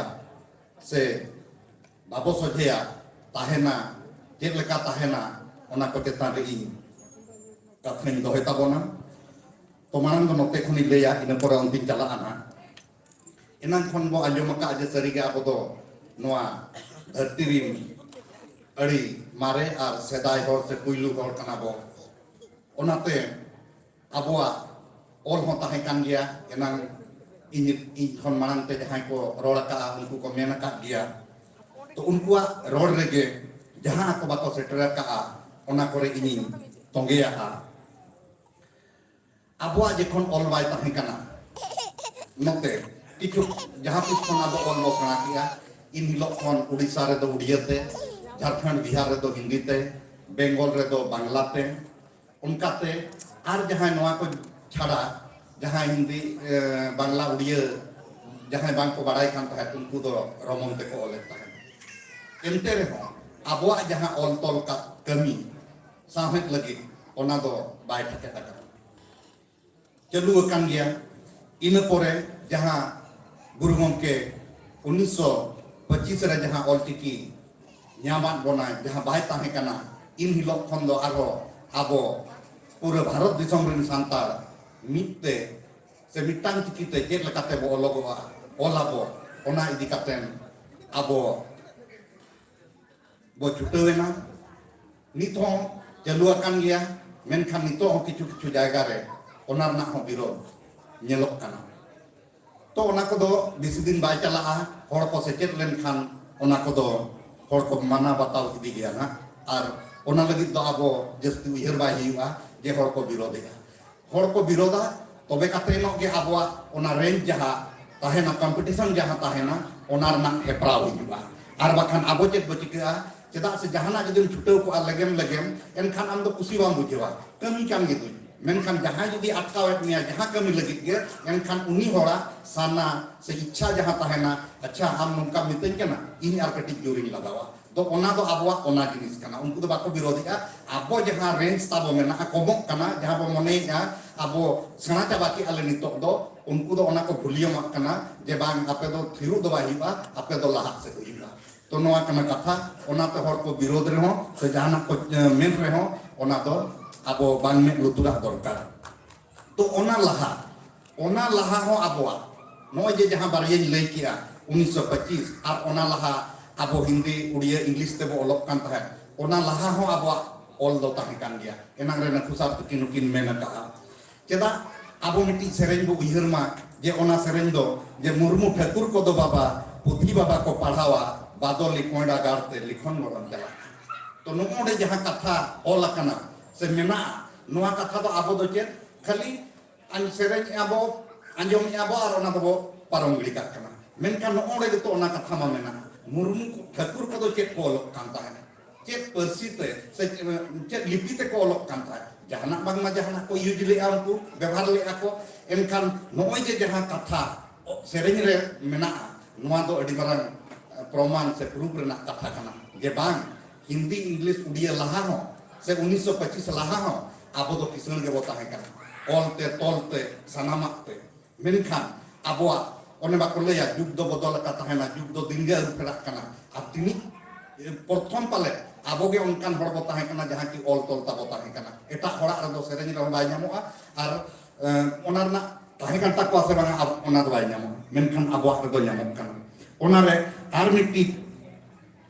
ᱥᱮ ᱵᱟᱵᱚ ᱥᱚᱡᱷᱮᱭᱟ, ᱛᱟᱦᱮᱱᱟ, ᱪᱮᱫ ᱞᱮᱠᱟ ᱛᱟᱦᱮᱱᱟ, ᱚᱱᱟ ᱠᱚ ᱪᱮᱛᱟᱱ ᱨᱮ ᱤᱧ ᱠᱟᱛᱷᱟᱧ ᱫᱚᱦᱚᱭ ᱛᱟᱵᱚᱱᱟ᱾ ᱛᱚ ᱢᱟᱲᱟᱝ ᱫᱚ ᱱᱚᱛᱮ ᱠᱷᱚᱱᱤᱧ ᱞᱟᱹᱭᱟ, ᱤᱱᱟᱹ ᱯᱚᱨᱮ ᱚᱱᱛᱮᱧ ᱪᱟᱞᱟᱜᱼᱟ ᱱᱟᱦᱟᱜ᱾ ᱮᱱᱟᱝ ᱠᱷᱚᱱ ᱵᱚ ᱟᱸᱡᱚᱢ ᱟᱠᱟᱫ ᱡᱮ ᱥᱟᱹᱨᱤᱜᱮ ᱟᱵᱚ ᱫᱚ ᱱᱚᱣᱟ ᱫᱷᱟᱹᱨᱛᱤ ᱨᱤᱱ ᱟᱹᱰᱤ ᱢᱟᱨᱮ ᱟᱨ ᱥᱮᱫᱟᱭ ᱦᱚᱲ ᱥᱮ ᱯᱩᱭᱞᱩ ᱦᱚᱲ ᱠᱟᱱᱟ ᱵᱚ᱾ ᱚᱱᱟᱛᱮ ᱟᱵᱚᱣᱟᱜ ᱚᱞ ᱦᱚᱸ ᱛᱟᱦᱮᱸ ᱠᱟᱱ ᱜᱮᱭᱟ᱾ ᱮᱱᱟᱝ ᱤᱧ, ᱤᱧ ᱠᱷᱚᱱ ᱢᱟᱲᱟᱝ ᱛᱮ ᱡᱟᱦᱟᱸᱭ ᱠᱚ ᱨᱚᱲ ᱟᱠᱟᱫᱼᱟ, ᱩᱱᱠᱩ ᱠᱚ ᱢᱮᱱ ᱟᱠᱟᱫ ᱜᱮᱭᱟ᱾ ᱛᱚ ᱩᱱᱠᱩᱣᱟᱜ ᱨᱚᱲ ᱨᱮᱜᱮ ᱡᱟᱦᱟᱸ ᱠᱚ ᱵᱟᱠᱚ ᱥᱮᱴᱮᱨ ᱟᱠᱟᱫᱼᱟ, ᱚᱱᱟ ᱠᱚᱨᱮ ᱤᱧᱤᱧ ᱛᱚᱸᱜᱮᱭᱟᱜᱼᱟ᱾ ᱟᱵᱚᱣᱟᱜ ᱡᱚᱠᱷᱚᱱ ᱚᱞ ᱵᱟᱭ ᱛᱟᱦᱮᱸ ᱠᱟᱱᱟ, ᱱᱚᱛᱮ ᱠᱤᱪᱷᱩ ᱡᱟᱦᱟᱸ ᱛᱤᱥ ᱠᱷᱚᱱ ᱟᱵᱚ ᱚᱞ ᱵᱚ ᱥᱮᱬᱟ ᱠᱮᱜᱼᱟ, ᱤᱱ ᱦᱤᱞᱳᱜ ᱠᱷᱚᱱ ᱩᱲᱤᱥᱥᱟ ᱨᱮᱫᱚ ᱩᱲᱤᱭᱟᱹ ᱛᱮ, ᱡᱷᱟᱲᱠᱷᱚᱸᱰ ᱵᱤᱦᱟᱨ ᱨᱮᱫᱚ ᱦᱤᱱᱫᱤ ᱛᱮ, ᱵᱮᱝᱜᱚᱞ ᱨᱮᱫᱚ ᱵᱟᱝᱞᱟ ᱛᱮ, ᱚᱱᱠᱟᱛᱮ ᱟᱨ ᱡᱟᱦᱟᱸᱭ ᱱᱚᱣᱟ ᱠᱚ ᱪᱷᱟᱲᱟ ᱡᱟᱦᱟᱸᱭ ᱦᱤᱱᱫᱤ, ᱮ, ᱵᱟᱝᱞᱟ, ᱩᱲᱤᱭᱟᱹ ᱡᱟᱦᱟᱸᱭ ᱵᱟᱝ ᱠᱚ ᱵᱟᱲᱟᱭ ᱠᱟᱱ ᱛᱟᱦᱮᱸᱫ, ᱩᱱᱠᱩ ᱫᱚ ᱨᱚᱢᱚᱱ ᱛᱮᱠᱚ ᱚᱞᱮᱫ ᱛᱟᱦᱮᱸᱫ᱾ ᱮᱱᱛᱮ ᱨᱮᱦᱚᱸ ᱟᱵᱚᱣᱟᱜ ᱡᱟᱦᱟᱸ ᱚᱞ ᱛᱚᱞ ᱠᱟ-, ᱠᱟᱹᱢᱤ ᱥᱟᱶᱦᱮᱫ ᱞᱟᱹᱜᱤᱫ, ᱚᱱᱟ ᱫᱚ ᱵᱟᱭ ᱴᱷᱟᱠᱮᱫ ᱟᱠᱟᱱᱟ᱾ ᱪᱟᱹᱞᱩ ᱟᱠᱟᱱ ᱜᱮᱭᱟ᱾ ᱤᱱᱟᱹ ᱯᱚᱨᱮ ᱡᱟᱦᱟᱸ ᱜᱩᱨᱩ ᱜᱚᱢᱠᱮ ᱩᱱᱤᱥᱥᱚ ᱯᱚᱸᱪᱤᱥ ᱨᱮ ᱡᱟᱦᱟᱸ ᱚᱞᱪᱤᱠᱤ ᱧᱟᱢᱟᱫ ᱵᱚᱱᱟᱭ, ᱡᱟᱦᱟᱸ ᱵᱟᱭ ᱛᱟᱦᱮᱸ ᱠᱟᱱᱟ, ᱤᱱ ᱦᱤᱞᱳᱜ ᱠᱷᱚᱱ ᱫᱚ ᱟᱨᱦᱚᱸ ᱟᱵᱚ ᱯᱩᱨᱟᱹ ᱵᱷᱟᱨᱚᱛ ᱫᱤᱥᱚᱢ ᱨᱮᱱ ᱥᱟᱱᱛᱟᱲ ᱢᱤᱫ ᱛᱮ ᱥᱮ ᱢᱤᱫᱴᱟᱝ ᱪᱤᱠᱤ ᱛᱮ ᱪᱮᱫ ᱞᱮᱠᱟᱛᱮ ᱵᱚ ᱚᱞᱚᱜᱚᱜᱼᱟ, ᱚᱞ ᱟᱵᱚ, ᱚᱱᱟ ᱤᱫᱤ ᱠᱟᱛᱮ ᱟᱵᱚ ᱵᱚ ᱪᱷᱩᱴᱟᱹᱣ ᱮᱱᱟ᱾ ᱱᱤᱛ ᱦᱚᱸ ᱪᱟᱹᱞᱩ ᱟᱠᱟᱱ ᱜᱮᱭᱟ, ᱢᱮᱱᱠᱷᱟᱱ ᱱᱤᱛᱚᱜ ᱦᱚᱸ ᱠᱤᱪᱷᱩ ᱠᱤᱪᱷᱩ ᱡᱟᱭᱜᱟ ᱨᱮ ᱚᱱᱟ ᱨᱮᱱᱟᱜ ᱦᱚᱸ ᱵᱤᱨᱳᱫᱷ ᱧᱮᱞᱚᱜ ᱠᱟᱱᱟ᱾ ᱛᱚ, ᱚᱱᱟ ᱠᱚᱫᱚ ᱵᱮᱥᱤ ᱫᱤᱱ ᱵᱟᱭ ᱪᱟᱞᱟᱜᱼᱟ᱾ ᱦᱚᱲ ᱠᱚ ᱥᱮᱪᱮᱫ ᱞᱮᱱᱠᱷᱟᱱ ᱚᱱᱟ ᱠᱚᱫᱚ ᱦᱚᱲ ᱠᱚ ᱢᱟᱱᱟᱣ ᱵᱟᱛᱟᱣ ᱤᱫᱤ ᱜᱮᱭᱟ ᱱᱟᱜ᱾ ᱟᱨ ᱚᱱᱟ ᱞᱟᱹᱜᱤᱫ ᱫᱚ ᱟᱵᱚ ᱡᱟᱹᱥᱛᱤ ᱩᱭᱦᱟᱹᱨ ᱵᱟᱭ ᱦᱩᱭᱩᱜᱼᱟ ᱡᱮ ᱦᱚᱲ ᱠᱚ ᱵᱤᱨᱳᱫᱷᱮᱜᱼᱟ᱾ ᱦᱚᱲ ᱠᱚ ᱵᱤᱨᱳᱫᱷᱟ, ᱛᱚᱵᱮ ᱠᱟᱛᱮ ᱧᱚᱜ ᱜᱮ ᱟᱵᱚᱣᱟᱜ ᱚᱱᱟ ᱨᱮᱧᱡᱽ ᱡᱟᱦᱟᱸ ᱛᱟᱦᱮᱱᱟ, ᱠᱚᱢᱯᱤᱴᱤᱥᱚᱱ ᱡᱟᱦᱟᱸ ᱛᱟᱦᱮᱱᱟ, ᱚᱱᱟ ᱨᱮᱱᱟᱜ ᱦᱮᱯᱨᱟᱣ ᱦᱤᱡᱩᱜᱼᱟ᱾ ᱟᱨ ᱵᱟᱠᱷᱟᱱ ᱟᱵᱚ ᱪᱮᱫ ᱵᱚ ᱪᱤᱠᱟᱹᱜᱼᱟ? ᱪᱮᱫᱟᱜ ᱥᱮ ᱡᱟᱦᱟᱱᱟᱜ ᱡᱩᱫᱤᱢ ᱪᱷᱩᱴᱟᱹᱣ ᱠᱚᱜᱼᱟ ᱞᱮᱜᱮᱢ ᱞᱮᱜᱮᱢ, ᱮᱱᱠᱷᱟᱱ ᱟᱢ ᱫᱚ ᱠᱩᱥᱤ ᱵᱟᱢ ᱵᱩᱡᱷᱟᱹᱣᱟ, ᱠᱟᱹᱢᱤ ᱠᱟᱱ ᱜᱮᱫᱚᱧ᱾ ᱢᱮᱱᱠᱷᱟᱱ ᱡᱟᱦᱟᱸᱭ ᱡᱩᱫᱤ ᱟᱴᱠᱟᱣᱮᱫ ᱢᱮᱭᱟ ᱡᱟᱦᱟᱸ ᱠᱟᱹᱢᱤ ᱞᱟᱹᱜᱤᱫ ᱜᱮ, ᱮᱱᱠᱷᱟᱱ ᱩᱱᱤ ᱦᱚᱲᱟᱜ ᱥᱟᱱᱟ ᱥᱮ ᱤᱪᱪᱷᱟ ᱡᱟᱦᱟᱸ ᱛᱟᱦᱮᱱᱟ, ᱟᱪᱪᱷᱟ, ᱟᱢ ᱱᱚᱝᱠᱟᱢ ᱢᱤᱛᱟᱹᱧ ᱠᱟᱱᱟ, ᱤᱧ ᱟᱨ ᱠᱟᱹᱴᱤᱡ ᱡᱳᱨᱤᱧ ᱞᱟᱜᱟᱣᱟ᱾ ᱫᱚ ᱚᱱᱟ ᱫᱚ ᱟᱵᱚᱣᱟᱜ ᱚᱱᱟ ᱡᱤᱱᱤᱥ ᱠᱟᱱᱟ᱾ ᱩᱱᱠᱩ ᱫᱚ ᱵᱟᱠᱚ ᱵᱤᱨᱳᱫᱷᱮᱜᱼᱟ᱾ ᱟᱵᱚ ᱡᱟᱦᱟᱸ ᱨᱮᱧᱡᱽ ᱛᱟᱵᱚ ᱢᱮᱱᱟᱜᱼᱟ, ᱠᱚᱢᱚᱜ ᱠᱟᱱᱟ, ᱡᱟᱦᱟᱸ ᱵᱚ ᱢᱚᱱᱮᱭᱮᱫᱼᱟ ᱟᱵᱚ ᱥᱮᱬᱟ ᱪᱟᱵᱟ ᱠᱮᱜᱼᱟ ᱞᱮ ᱱᱤᱛᱚᱜ ᱫᱚ, ᱩᱱᱠᱩ ᱫᱚ ᱚᱱᱟ ᱠᱚ ᱵᱷᱩᱞᱤᱭᱚᱢᱟᱜ ᱠᱟᱱᱟ ᱡᱮ ᱵᱟᱝ, ᱟᱯᱮ ᱫᱚ ᱛᱷᱤᱨᱚᱜ ᱫᱚ ᱵᱟᱭ ᱦᱩᱭᱩᱜᱼᱟ, ᱟᱯᱮ ᱫᱚ ᱞᱟᱦᱟᱜ ᱥᱮᱫ ᱦᱩᱭᱩᱜᱼᱟ᱾ ᱛᱚ, ᱱᱚᱣᱟ ᱠᱟᱱᱟ ᱠᱟᱛᱷᱟ᱾ ᱚᱱᱟᱛᱮ ᱦᱚᱲ ᱠᱚ ᱵᱤᱨᱳᱫᱷ ᱨᱮᱦᱚᱸ ᱥᱮ ᱡᱟᱦᱟᱱᱟᱜ ᱠᱚ, ᱮ, ᱢᱮᱱ ᱨᱮᱦᱚᱸ, ᱚᱱᱟ ᱫᱚ ᱟᱵᱚ ᱵᱟᱝ ᱢᱮᱫ ᱞᱩᱛᱩᱨᱟᱜ ᱫᱚᱨᱠᱟᱨ᱾ ᱛᱚ, ᱚᱱᱟ ᱞᱟᱦᱟ, ᱚᱱᱟ ᱞᱟᱦᱟ ᱦᱚᱸ ᱟᱵᱚᱣᱟᱜ ᱱᱚᱜᱼᱚᱭ ᱡᱮ ᱡᱟᱦᱟᱸ ᱵᱟᱨᱭᱟᱧ ᱞᱟᱹᱭ ᱠᱮᱜᱼᱟ, ᱩᱱᱤᱥᱥᱚ ᱯᱚᱸᱪᱤᱥ, ᱟᱨ ᱚᱱᱟ ᱞᱟᱦᱟ ᱟᱵᱚ ᱦᱤᱱᱫᱤ, ᱩᱲᱤᱭᱟᱹ, ᱤᱝᱞᱤᱥ ᱛᱮᱵᱚ ᱚᱞᱚᱜ ᱠᱟᱱ ᱛᱟᱦᱮᱸᱫ, ᱚᱱᱟ ᱞᱟᱦᱟ ᱦᱚᱸ ᱟᱵᱚᱣᱟᱜ ᱚᱞ ᱫᱚ ᱛᱟᱦᱮᱸ ᱠᱟᱱ ᱜᱮᱭᱟ᱾ ᱮᱱᱟᱝ ᱨᱮ ᱱᱟᱹᱠᱷᱩ ᱥᱟᱨ ᱛᱟᱹᱠᱤᱱ ᱱᱩᱠᱤᱱ ᱢᱮᱱ ᱟᱠᱟᱜᱼᱟ᱾ ᱪᱮᱫᱟᱜ ᱟᱵᱚ ᱢᱤᱫᱴᱤᱡ ᱥᱮᱨᱮᱧ ᱵᱚ ᱩᱭᱦᱟᱹᱨ ᱢᱟ, ᱡᱮ ᱚᱱᱟ ᱥᱮᱨᱮᱧ ᱫᱚ, ᱡᱮ ᱢᱩᱨᱢᱩ ᱴᱷᱟᱹᱠᱩᱨ ᱠᱚᱫᱚ ᱵᱟᱵᱟ, ᱯᱩᱛᱷᱤ ᱵᱟᱵᱟ ᱠᱚ ᱯᱟᱲᱦᱟᱣᱟ, ᱵᱟᱫᱚᱞᱤ ᱠᱚᱸᱭᱰᱟ ᱜᱟᱲ ᱛᱮ ᱞᱤᱠᱷᱚᱱ ᱜᱚᱲᱚᱢ ᱪᱟᱞᱟᱜᱼᱟ᱾ ᱛᱚ ᱱᱚᱜᱼᱚ ᱱᱚᱰᱮ ᱡᱟᱦᱟᱸ ᱠᱟᱛᱷᱟ ᱚᱞ ᱟᱠᱟᱱᱟ ᱥᱮ ᱢᱮᱱᱟᱜᱼᱟ, ᱱᱚᱣᱟ ᱠᱟᱛᱷᱟ ᱫᱚ ᱟᱵᱚ ᱫᱚ ᱪᱮᱫ ᱠᱷᱟᱹᱞᱤ ᱟᱸᱡ-, ᱥᱮᱨᱮᱧᱮᱜᱼᱟ ᱵᱚ, ᱟᱸᱡᱚᱢᱮᱜᱼᱟ ᱵᱚ ᱟᱨ ᱚᱱᱟ ᱫᱚᱵᱚ ᱯᱟᱨᱚᱢ ᱜᱤᱰᱤ ᱠᱟᱜ ᱠᱟᱱᱟ᱾ ᱢᱮᱱᱠᱷᱟᱱ ᱱᱚᱜᱼᱚ ᱱᱚᱰᱮ ᱜᱮᱛᱚ ᱚᱱᱟ ᱠᱟᱛᱷᱟ ᱢᱟ ᱢᱮᱱᱟᱜᱼᱟ, ᱢᱩᱨᱢᱩ ᱠᱚ, ᱴᱷᱟᱹᱠᱩᱨ ᱠᱚᱫᱚ ᱪᱮᱫ ᱠᱚ ᱚᱞᱚᱜ ᱠᱟᱱ ᱛᱟᱦᱮᱸᱫ? ᱪᱮᱫ ᱯᱟᱹᱨᱥᱤ ᱛᱮ ᱥᱮ ᱪᱮᱫ ᱞᱤᱯᱤ ᱛᱮᱠᱚ ᱚᱞᱚᱜ ᱠᱟᱱ ᱛᱟᱦᱮᱸᱫ? ᱡᱟᱦᱟᱱᱟᱜ ᱵᱟᱝᱢᱟ ᱡᱟᱦᱟᱱᱟᱜ ᱠᱚ use ᱞᱮᱜᱼᱟ, ᱩᱱᱠᱩ ᱵᱮᱵᱷᱟᱨ ᱞᱮᱜᱼᱟ ᱠᱚ᱾ ᱮᱱᱠᱷᱟᱱ ᱱᱚᱜᱼᱚᱭ ᱡᱮ ᱡᱟᱦᱟᱸ ᱠᱟᱛᱷᱟ ᱥᱮᱨᱮᱧ ᱨᱮ ᱢᱮᱱᱟᱜᱼᱟ, ᱱᱚᱣᱟ ᱫᱚ ᱟᱹᱰᱤ ᱢᱟᱨᱟᱝ ᱯᱨᱚᱢᱟᱱ ᱥᱮ proof ᱨᱮᱱᱟᱜ ᱠᱟᱛᱷᱟ ᱠᱟᱱᱟ ᱡᱮ ᱵᱟᱝ, ᱦᱤᱱᱫᱤ, ᱤᱝᱞᱤᱥ, ᱩᱰᱤᱭᱟ ᱞᱟᱦᱟ ᱦᱚᱸ ᱥᱮ ᱩᱱᱤᱥᱥᱚ ᱯᱚᱸᱪᱤᱥ ᱞᱟᱦᱟ ᱦᱚᱸ ᱟᱵᱚ ᱫᱚ ᱠᱤᱥᱟᱹᱬ ᱜᱮᱵᱚ ᱛᱟᱦᱮᱸ ᱠᱟᱱᱟ, ᱚᱞ ᱛᱮ, ᱛᱚᱞ ᱛᱮ, ᱥᱟᱱᱟᱢᱟᱜ ᱛᱮ᱾ ᱢᱮᱱᱠᱷᱟᱱ ᱟᱵᱚᱣᱟᱜ ᱚᱱᱮ ᱵᱟᱠᱚ ᱞᱟᱹᱭᱟ, ᱡᱩᱜᱽ ᱫᱚ ᱵᱚᱫᱚᱞ ᱟᱠᱟ ᱛᱟᱦᱮᱱᱟ, ᱡᱩᱜᱽ ᱫᱚ ᱫᱤᱱᱜᱮ ᱟᱹᱨᱩ ᱯᱷᱮᱨᱟᱜ ᱠᱟᱱᱟ᱾ ᱟᱨ ᱛᱤᱱᱤᱡ ᱯᱨᱚᱛᱷᱚᱢ ᱯᱟᱞᱮ ᱟᱵᱚ ᱜᱮ ᱚᱱᱠᱟᱱ ᱦᱚᱲ ᱵᱚ ᱛᱟᱦᱮᱸ ᱠᱟᱱᱟ ᱡᱟᱦᱟᱸ ᱠᱤ ᱚᱞ ᱛᱚᱞ ᱛᱟᱵᱚ ᱛᱟᱦᱮᱸ ᱠᱟᱱᱟ᱾ ᱮᱴᱟᱜ ᱦᱚᱲᱟᱜ ᱨᱮᱫᱚ ᱥᱮᱨᱮᱧ ᱨᱮᱦᱚᱸ ᱵᱟᱭ ᱧᱟᱢᱚᱜᱼᱟ, ᱟᱨ ᱮ, ᱚᱱᱟ ᱨᱮᱱᱟᱜ ᱛᱟᱦᱮᱸ ᱠᱟᱱ ᱛᱟᱠᱚᱣᱟ ᱥᱮ ᱵᱟᱝᱟ, ᱟᱵ-, ᱚᱱᱟ ᱫᱚ ᱵᱟᱭ ᱧᱟᱢᱚᱜᱼᱟ, ᱢᱮᱱᱠᱷᱟᱱ ᱟᱵᱚᱣᱟᱜ ᱨᱮᱫᱚ ᱧᱟᱢᱚᱜ ᱠᱟᱱᱟ᱾ ᱚᱱᱟᱨᱮ ᱟᱨ ᱢᱤᱫᱴᱤᱡ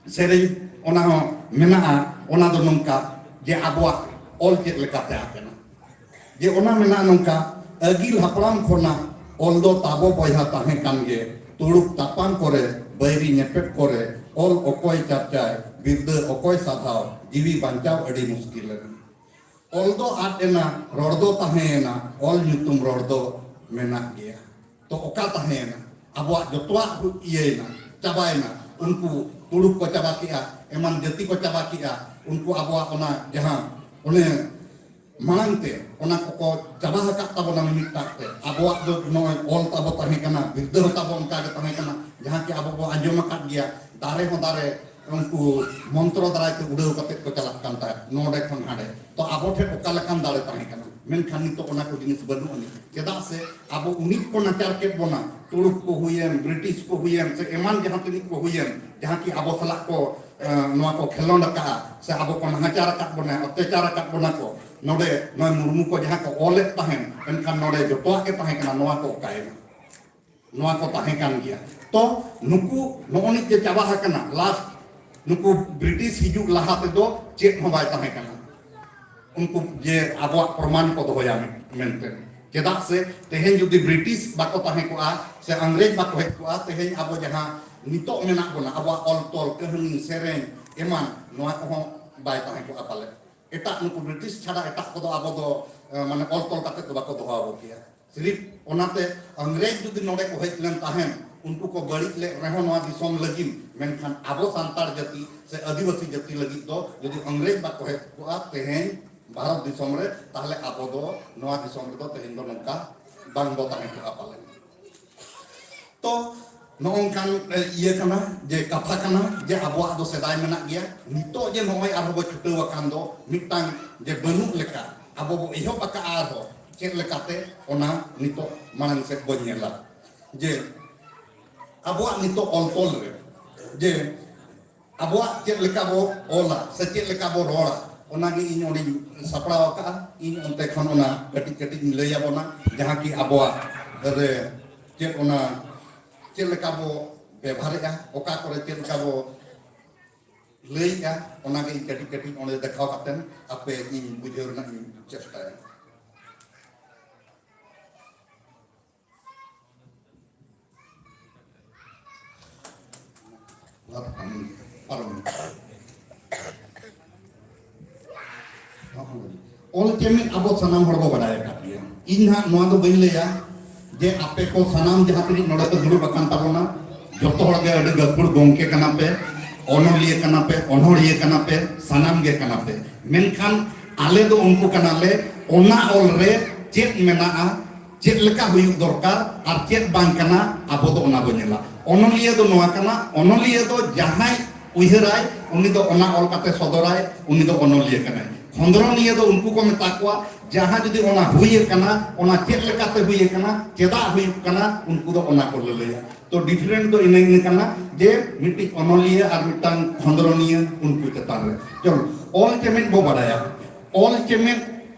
ᱥᱮᱨᱮᱧ ᱚᱱᱟ ᱦᱚᱸ ᱢᱮᱱᱟᱜᱼᱟ, ᱚᱱᱟ ᱫᱚ ᱱᱚᱝᱠᱟ ᱡᱮ ᱟᱵᱚᱣᱟᱜ ᱚᱞ ᱪᱮᱫ ᱞᱮᱠᱟᱛᱮ ᱟᱫ ᱮᱱᱟ, ᱡᱮ ᱚᱱᱟ ᱢᱮᱱᱟᱜᱼᱟ ᱱᱚᱝᱠᱟ, ᱟᱹᱜᱤᱞ ᱦᱟᱯᱲᱟᱢ ᱠᱷᱚᱱᱟᱜ ᱚᱞ ᱫᱚ ᱛᱟᱵᱚ ᱵᱚᱭᱦᱟ ᱛᱟᱦᱮᱸ ᱠᱟᱱ ᱜᱮ, ᱛᱩᱲᱩᱠ ᱛᱟᱯᱟᱢ ᱠᱚᱨᱮ, ᱵᱟᱹᱭᱨᱤ ᱧᱮᱯᱮᱫ ᱠᱚᱨᱮ, ᱚᱞ ᱚᱠᱚᱭ ᱪᱟᱨᱪᱟᱭ, ᱵᱤᱨᱫᱟᱹ ᱚᱠᱚᱭ ᱥᱟᱫᱷᱟᱣ, ᱡᱤᱣᱤ ᱵᱟᱧᱪᱟᱣ ᱟᱹᱰᱤ ᱢᱩᱥᱠᱤᱞ ᱮᱱᱟ᱾ ᱚᱞ ᱫᱚ ᱟᱫ ᱮᱱᱟ, ᱨᱚᱲ ᱫᱚ ᱛᱟᱦᱮᱸᱭᱮᱱᱟ, ᱚᱞ ᱧᱩᱛᱩᱢ ᱨᱚᱲ ᱫᱚ ᱢᱮᱱᱟᱜ ᱜᱮᱭᱟ᱾ ᱛᱚ ᱚᱠᱟ ᱛᱟᱦᱮᱸᱭᱮᱱᱟ? ᱟᱵᱚᱣᱟᱜ ᱡᱚᱛᱚᱣᱟᱜ ᱦᱩ-, ᱤᱭᱟᱹᱭᱮᱱᱟ, ᱪᱟᱵᱟᱭᱮᱱᱟ᱾ ᱩᱱᱠᱩ ᱛᱩᱲᱩᱠ ᱠᱚ ᱪᱟᱵᱟ ᱠᱮᱜᱼᱟ, ᱮᱢᱟᱱ ᱡᱟᱹᱛᱤ ᱠᱚ ᱪᱟᱵᱟ ᱠᱮᱜᱼᱟ, ᱩᱱᱠᱩ ᱟᱵᱚᱣᱟᱜ ᱚᱱᱟ ᱡᱟᱦᱟᱸ ᱚᱱᱮ ᱢᱟᱲᱟᱝ ᱛᱮ ᱚᱱᱟ ᱠᱚᱠᱚ ᱪᱟᱵᱟ ᱟᱠᱟᱫ ᱛᱟᱵᱚᱱᱟ ᱢᱤᱢᱤᱫᱴᱟᱝ ᱛᱮ᱾ ᱟᱵᱚᱣᱟᱜ ᱫᱚ ᱱᱚᱜᱼᱚᱭ ᱚᱞ ᱛᱟᱵᱚ ᱛᱟᱦᱮᱸ ᱠᱟᱱᱟ, ᱵᱤᱨᱫᱟᱹ ᱦᱚᱸ ᱛᱟᱵᱚ ᱚᱱᱠᱟ ᱜᱮ ᱛᱟᱦᱮᱸ ᱠᱟᱱᱟ, ᱡᱟᱦᱟᱸ ᱠᱤ ᱟᱵᱚ ᱵᱚ ᱟᱸᱡᱚᱢ ᱟᱠᱟᱫ ᱜᱮᱭᱟ, ᱫᱟᱨᱮ ᱦᱚᱸ ᱫᱟᱨᱮ ᱩᱱᱠᱩ ᱢᱚᱱᱛᱨᱚ ᱫᱟᱨᱟᱭ ᱛᱮ ᱩᱰᱟᱹᱣ ᱠᱟᱛᱮ ᱠᱚ ᱪᱟᱞᱟᱜ ᱠᱟᱱ ᱛᱟᱦᱮᱸᱫ ᱱᱚᱰᱮ ᱠᱷᱚᱱ ᱦᱟᱸᱰᱮ᱾ ᱛᱚ ᱟᱵᱚ ᱴᱷᱮᱱ ᱚᱠᱟ ᱞᱮᱠᱟᱱ ᱫᱟᱲᱮ ᱛᱟᱦᱮᱸ ᱠᱟᱱᱟ? ᱢᱮᱱᱠᱷᱟᱱ ᱱᱤᱛᱚᱜ ᱚᱱᱟ ᱠᱚ ᱡᱤᱱᱤᱥ ᱵᱟᱹᱱᱩᱜ ᱟᱹᱱᱤᱡ᱾ ᱪᱮᱫᱟᱜ ᱥᱮ ᱟᱵᱚ ᱩᱱᱤ ᱠᱚ ᱱᱟᱪᱟᱨ ᱠᱮᱫ ᱵᱚᱱᱟ, ᱛᱩᱲᱩᱠ ᱠᱚ ᱦᱩᱭᱮᱱ, ᱵᱨᱤᱴᱤᱥ ᱠᱚ ᱦᱩᱭᱮᱱ, ᱥᱮ ᱮᱢᱟᱱ ᱡᱟᱦᱟᱸ ᱛᱤᱱᱟᱹᱜ ᱠᱚ ᱦᱩᱭᱮᱱ, ᱡᱟᱦᱟᱸ ᱠᱤ ᱟᱵᱚ ᱥᱟᱞᱟᱜ ᱠᱚ, ᱮ, ᱱᱚᱣᱟ ᱠᱚ ᱠᱷᱮᱞᱳᱸᱰ ᱟᱠᱟᱫᱼᱟ, ᱥᱮ ᱟᱵᱚ ᱠᱚ ᱱᱟᱦᱟᱪᱟᱨ ᱟᱠᱟᱫ ᱵᱚᱱᱟ, ᱚᱛᱛᱟᱪᱟᱨ ᱟᱠᱟᱫ ᱵᱚᱱᱟ ᱠᱚ᱾ ᱱᱚᱰᱮ ᱱᱚᱜᱼᱚᱭ ᱢᱩᱨᱢᱩ ᱠᱚ ᱡᱟᱦᱟᱸ ᱠᱚ ᱚᱞᱮᱫ ᱛᱟᱦᱮᱸᱱ, ᱮᱱᱠᱷᱟᱱ ᱱᱚᱰᱮ ᱡᱚᱛᱚᱣᱟᱜ ᱜᱮ ᱛᱟᱦᱮᱸ ᱠᱟᱱᱟ, ᱱᱚᱣᱟ ᱠᱚ ᱚᱠᱟᱭᱮᱱᱟ? ᱱᱚᱣᱟ ᱠᱚ ᱛᱟᱦᱮᱸ ᱠᱟᱱ ᱜᱮᱭᱟ᱾ ᱛᱚ ᱱᱩᱠᱩ ᱱᱚᱜᱼᱚ ᱱᱤᱡ ᱡᱮ ᱪᱟᱵᱟ ᱟᱠᱟᱱᱟ, ᱞᱟᱥᱴ ᱱᱩᱠᱩ ᱵᱨᱤᱴᱤᱥ ᱦᱤᱡᱩᱜ ᱞᱟᱦᱟ ᱛᱮᱫᱚ ᱪᱮᱫ ᱦᱚᱸ ᱵᱟᱭ ᱛᱟᱦᱮᱸ ᱠᱟᱱᱟ᱾ ᱩᱱᱠᱩ ᱡᱮ ᱟᱵᱚᱣᱟᱜ ᱯᱨᱚᱢᱟᱱ ᱠᱚ ᱫᱚᱦᱚᱭᱟ ᱢᱮ-, ᱢᱮᱱᱛᱮ᱾ ᱪᱮᱫᱟᱜ ᱥᱮ ᱛᱮᱦᱮᱧ ᱡᱩᱫᱤ ᱵᱨᱤᱴᱤᱥ ᱵᱟᱠᱚ ᱛᱟᱦᱮᱸ ᱠᱚᱜᱼᱟ ᱥᱮ ᱤᱝᱨᱮᱡᱽ ᱵᱟᱠᱚ ᱦᱮᱡ ᱠᱚᱜᱼᱟ, ᱛᱮᱦᱮᱧ ᱟᱵᱚ ᱡᱟᱦᱟᱸ ᱱᱤᱛᱚᱜ ᱢᱮᱱᱟᱜ ᱵᱚᱱᱟ, ᱟᱵᱚᱣᱟᱜ ᱚᱞ ᱛᱚᱞ, ᱠᱟᱹᱦᱱᱤ, ᱥᱮᱨᱮᱧ, ᱮᱢᱟᱱ, ᱱᱚᱣᱟ ᱠᱚᱦᱚᱸ ᱵᱟᱭ ᱛᱟᱦᱮᱸ ᱠᱚᱜᱼᱟ ᱯᱟᱞᱮ᱾ ᱮᱴᱟᱜ ᱱᱩᱠᱩ ᱵᱨᱤᱴᱤᱥ ᱪᱷᱟᱰᱟ ᱮᱴᱟᱜ ᱠᱚᱫᱚ ᱟᱵᱚ ᱫᱚ, ᱮ, ᱢᱟᱱᱮ ᱚᱞ ᱛᱚᱞ ᱠᱟᱛᱮ ᱫᱚ ᱵᱟᱠᱚ ᱫᱚᱦᱚ ᱟᱵᱚ ᱠᱮᱭᱟ᱾ ᱥᱤᱨᱤᱯ ᱚᱱᱟᱛᱮ ᱟᱝᱨᱮᱡᱽ ᱡᱩᱫᱤ ᱱᱚᱰᱮ ᱠᱚ ᱦᱮᱡ ᱞᱮᱱ ᱛᱟᱦᱮᱸᱱ, ᱩᱱᱠᱩ ᱠᱚ ᱵᱟᱹᱲᱤᱡ ᱞᱮᱫ ᱨᱮᱦᱚᱸ ᱱᱚᱣᱟ ᱫᱤᱥᱚᱢ ᱞᱟᱹᱜᱤᱫ, ᱢᱮᱱᱠᱷᱟᱱ ᱟᱵᱚ ᱥᱟᱱᱛᱟᱲ ᱡᱟᱹᱛᱤ ᱥᱮ ᱟᱹᱫᱤᱵᱟᱹᱥᱤ ᱡᱟᱹᱛᱤ ᱞᱟᱹᱜᱤᱫ ᱫᱚ ᱡᱩᱫᱤ ᱟᱝᱨᱮᱡᱽ ᱵᱟᱠᱚ ᱦᱮᱡ ᱠᱚᱜᱼᱟ ᱛᱮᱦᱮᱧ ᱵᱷᱟᱨᱚᱛ ᱫᱤᱥᱚᱢ ᱨᱮ, ᱛᱟᱦᱞᱮ ᱟᱵᱚ ᱫᱚ ᱱᱚᱣᱟ ᱫᱤᱥᱚᱢ ᱨᱮᱫᱚ ᱛᱮᱦᱮᱧ ᱫᱚ ᱱᱚᱝᱠᱟ ᱵᱟᱝ ᱵᱚ ᱛᱟᱦᱮᱸ ᱠᱚᱜᱼᱟ ᱯᱟᱞᱮᱱ᱾ ᱛᱚ ᱱᱚᱜᱼᱚ ᱱᱚᱝᱠᱟᱱ, ᱮ, ᱤᱭᱟᱹ ᱠᱟᱱᱟ, ᱡᱮ ᱠᱟᱛᱷᱟ ᱠᱟᱱᱟ, ᱡᱮ ᱟᱵᱚᱣᱟᱜ ᱫᱚ ᱥᱮᱫᱟᱭ ᱢᱮᱱᱟᱜ ᱜᱮᱭᱟ᱾ ᱱᱤᱛᱚᱜ ᱡᱮ ᱱᱚᱜᱼᱚᱭ ᱟᱨᱦᱚᱸ ᱵᱚ ᱪᱷᱩᱴᱟᱹᱣ ᱟᱠᱟᱱ ᱫᱚ ᱢᱤᱫᱴᱟᱝ ᱡᱮ ᱵᱟᱹᱱᱩᱜ ᱞᱮᱠᱟ, ᱟᱵᱚ ᱵᱚ ᱮᱦᱚᱵ ᱟᱠᱟᱫᱼᱟ ᱟᱨᱦᱚᱸ ᱪᱮᱫ ᱞᱮᱠᱟᱛᱮ, ᱚᱱᱟ ᱱᱤᱛᱚᱜ ᱢᱟᱲᱟᱝ ᱥᱮᱫ ᱵᱚᱱ ᱧᱮᱞᱟ᱾ ᱡᱮ ᱟᱵᱚᱣᱟᱜ ᱱᱤᱛᱚᱜ ᱚᱞ ᱛᱚᱞ ᱨᱮ ᱡᱮ ᱟᱵᱚᱣᱟᱜ ᱪᱮᱫ ᱞᱮᱠᱟ ᱵᱚ ᱚᱞᱟ ᱥᱮ ᱪᱮᱫ ᱞᱮᱠᱟ ᱵᱚ ᱨᱚᱲᱟ, ᱚᱱᱟᱜᱮ ᱤᱧ ᱚᱸᱰᱮᱧ ᱥᱟᱯᱲᱟᱣ ᱟᱠᱟᱫᱼᱟ᱾ ᱤᱧ ᱚᱱᱛᱮ ᱠᱷᱚᱱ ᱚᱱᱟ ᱠᱟᱹᱴᱤᱡ ᱠᱟᱹᱴᱤᱡ ᱤᱧ ᱞᱟᱹᱭ ᱟᱵᱚᱱᱟ, ᱡᱟᱦᱟᱸ ᱠᱤ ᱟᱵᱚᱣᱟᱜ ᱨᱮ ᱪᱮᱫ ᱚᱱᱟ ᱪᱮᱫ ᱞᱮᱠᱟ ᱵᱚ ᱵᱮᱵᱷᱟᱨᱮᱫᱼᱟ, ᱚᱠᱟ ᱠᱚᱨᱮ ᱪᱮᱫ ᱞᱮᱠᱟ ᱵᱚ ᱞᱟᱹᱭᱮᱫᱼᱟ, ᱚᱱᱟᱜᱮ ᱤᱧ ᱠᱟᱹᱴᱤᱡ ᱠᱟᱹᱴᱤᱡ ᱚᱸᱰᱮ ᱫᱮᱠᱷᱟᱣ ᱠᱟᱛᱮᱫ ᱟᱯᱮ ᱤᱧ ᱵᱩᱡᱷᱟᱹᱣ ᱨᱮᱱᱟᱜ ᱤᱧ ᱪᱮᱥᱴᱟᱭᱟ᱾ ᱯᱟᱨᱚᱢ᱾ ᱚᱞ ᱪᱮᱢᱮᱫ ᱟᱵᱚ ᱥᱟᱱᱟᱢ ᱦᱚᱲ ᱵᱚ ᱵᱟᱰᱟᱭ ᱟᱠᱟᱫ ᱜᱮᱭᱟ᱾ ᱤᱧ ᱦᱟᱸᱜ ᱱᱚᱣᱟ ᱫᱚ ᱵᱟᱹᱧ ᱞᱟᱹᱭᱟ ᱡᱮ ᱟᱯᱮ ᱠᱚ ᱥᱟᱱᱟᱢ ᱡᱟᱦᱟᱸ ᱛᱤᱱᱟᱹᱜ ᱱᱚᱰᱮ ᱯᱮ ᱫᱩᱲᱩᱵ ᱟᱠᱟᱱ ᱛᱟᱵᱚᱱᱟ, ᱡᱚᱛᱚ ᱦᱚᱲ ᱜᱮ ᱟᱹᱰᱤ ᱜᱟᱹᱠᱷᱩᱲ ᱜᱚᱢᱠᱮ ᱠᱟᱱᱟ ᱯᱮ, ᱚᱱᱚᱞᱤᱭᱟᱹ ᱠᱟᱱᱟ ᱯᱮ, ᱚᱱᱚᱲᱦᱤᱭᱟᱹ ᱠᱟᱱᱟ ᱯᱮ, ᱥᱟᱱᱟᱢ ᱜᱮ ᱠᱟᱱᱟ ᱯᱮ᱾ ᱢᱮᱱᱠᱷᱟᱱ ᱟᱞᱮ ᱫᱚ ᱩᱱᱠᱩ ᱠᱟᱱᱟᱞᱮ, ᱚᱱᱟ ᱚᱞ ᱨᱮ ᱪᱮᱫ ᱢᱮᱱᱟᱜᱼᱟ, ᱪᱮᱫ ᱞᱮᱠᱟ ᱦᱩᱭᱩᱜ ᱫᱚᱨᱠᱟᱨ ᱟᱨ ᱪᱮᱫ ᱵᱟᱝ ᱠᱟᱱᱟ, ᱟᱵᱚ ᱫᱚ ᱚᱱᱟ ᱵᱚ ᱧᱮᱞᱟ᱾ ᱚᱱᱚᱞᱤᱭᱟᱹ ᱫᱚ ᱱᱚᱣᱟ ᱠᱟᱱᱟ, ᱚᱱᱚᱞᱤᱭᱟᱹ ᱫᱚ ᱡᱟᱦᱟᱸᱭ ᱩᱭᱦᱟᱹᱨᱟᱭ, ᱩᱱᱤ ᱫᱚ ᱚᱱᱟ ᱚᱞ ᱠᱟᱛᱮ ᱥᱚᱫᱚᱨᱟᱭ, ᱩᱱᱤ ᱫᱚ ᱚᱱᱚᱞᱤᱭᱟᱹ ᱠᱟᱱᱟᱭ᱾ ᱠᱷᱚᱸᱫᱽᱨᱚᱱᱤᱭᱟᱹ ᱫᱚ ᱩᱱᱠᱩ ᱠᱚ ᱢᱮᱛᱟ ᱠᱚᱣᱟ, ᱡᱟᱦᱟᱸ ᱡᱩᱫᱤ ᱚᱱᱟ ᱦᱩᱭ ᱟᱠᱟᱱᱟ, ᱚᱱᱟ ᱪᱮᱫ ᱞᱮᱠᱟᱛᱮ ᱦᱩᱭ ᱟᱠᱟᱱᱟ, ᱪᱮᱫᱟᱜ ᱦᱩᱭᱩᱜ ᱠᱟᱱᱟ, ᱩᱱᱠᱩ ᱫᱚ ᱚᱱᱟ ᱠᱚ ᱞᱟᱹᱞᱟᱹᱭᱟ᱾ ᱛᱚ, ᱰᱤᱯᱷᱟᱨᱮᱱᱴ ᱫᱚ ᱤᱱᱟᱹ ᱤᱱᱟᱹ ᱠᱟᱱᱟ ᱡᱮ ᱢᱤᱫᱴᱤᱡ ᱚᱱᱚᱞᱤᱭᱟᱹ ᱟᱨ ᱢᱤᱫᱴᱟᱝ ᱠᱷᱚᱸᱫᱽᱨᱚᱱᱤᱭᱟᱹ, ᱩᱱᱠᱩ ᱪᱮᱛᱟᱱ ᱨᱮ᱾ ᱪᱚᱞᱚ, ᱚᱞ ᱪᱮᱢᱮᱫ ᱵᱚ ᱵᱟᱰᱟᱭᱟ᱾ ᱚᱞ ᱪᱮᱢᱮᱫ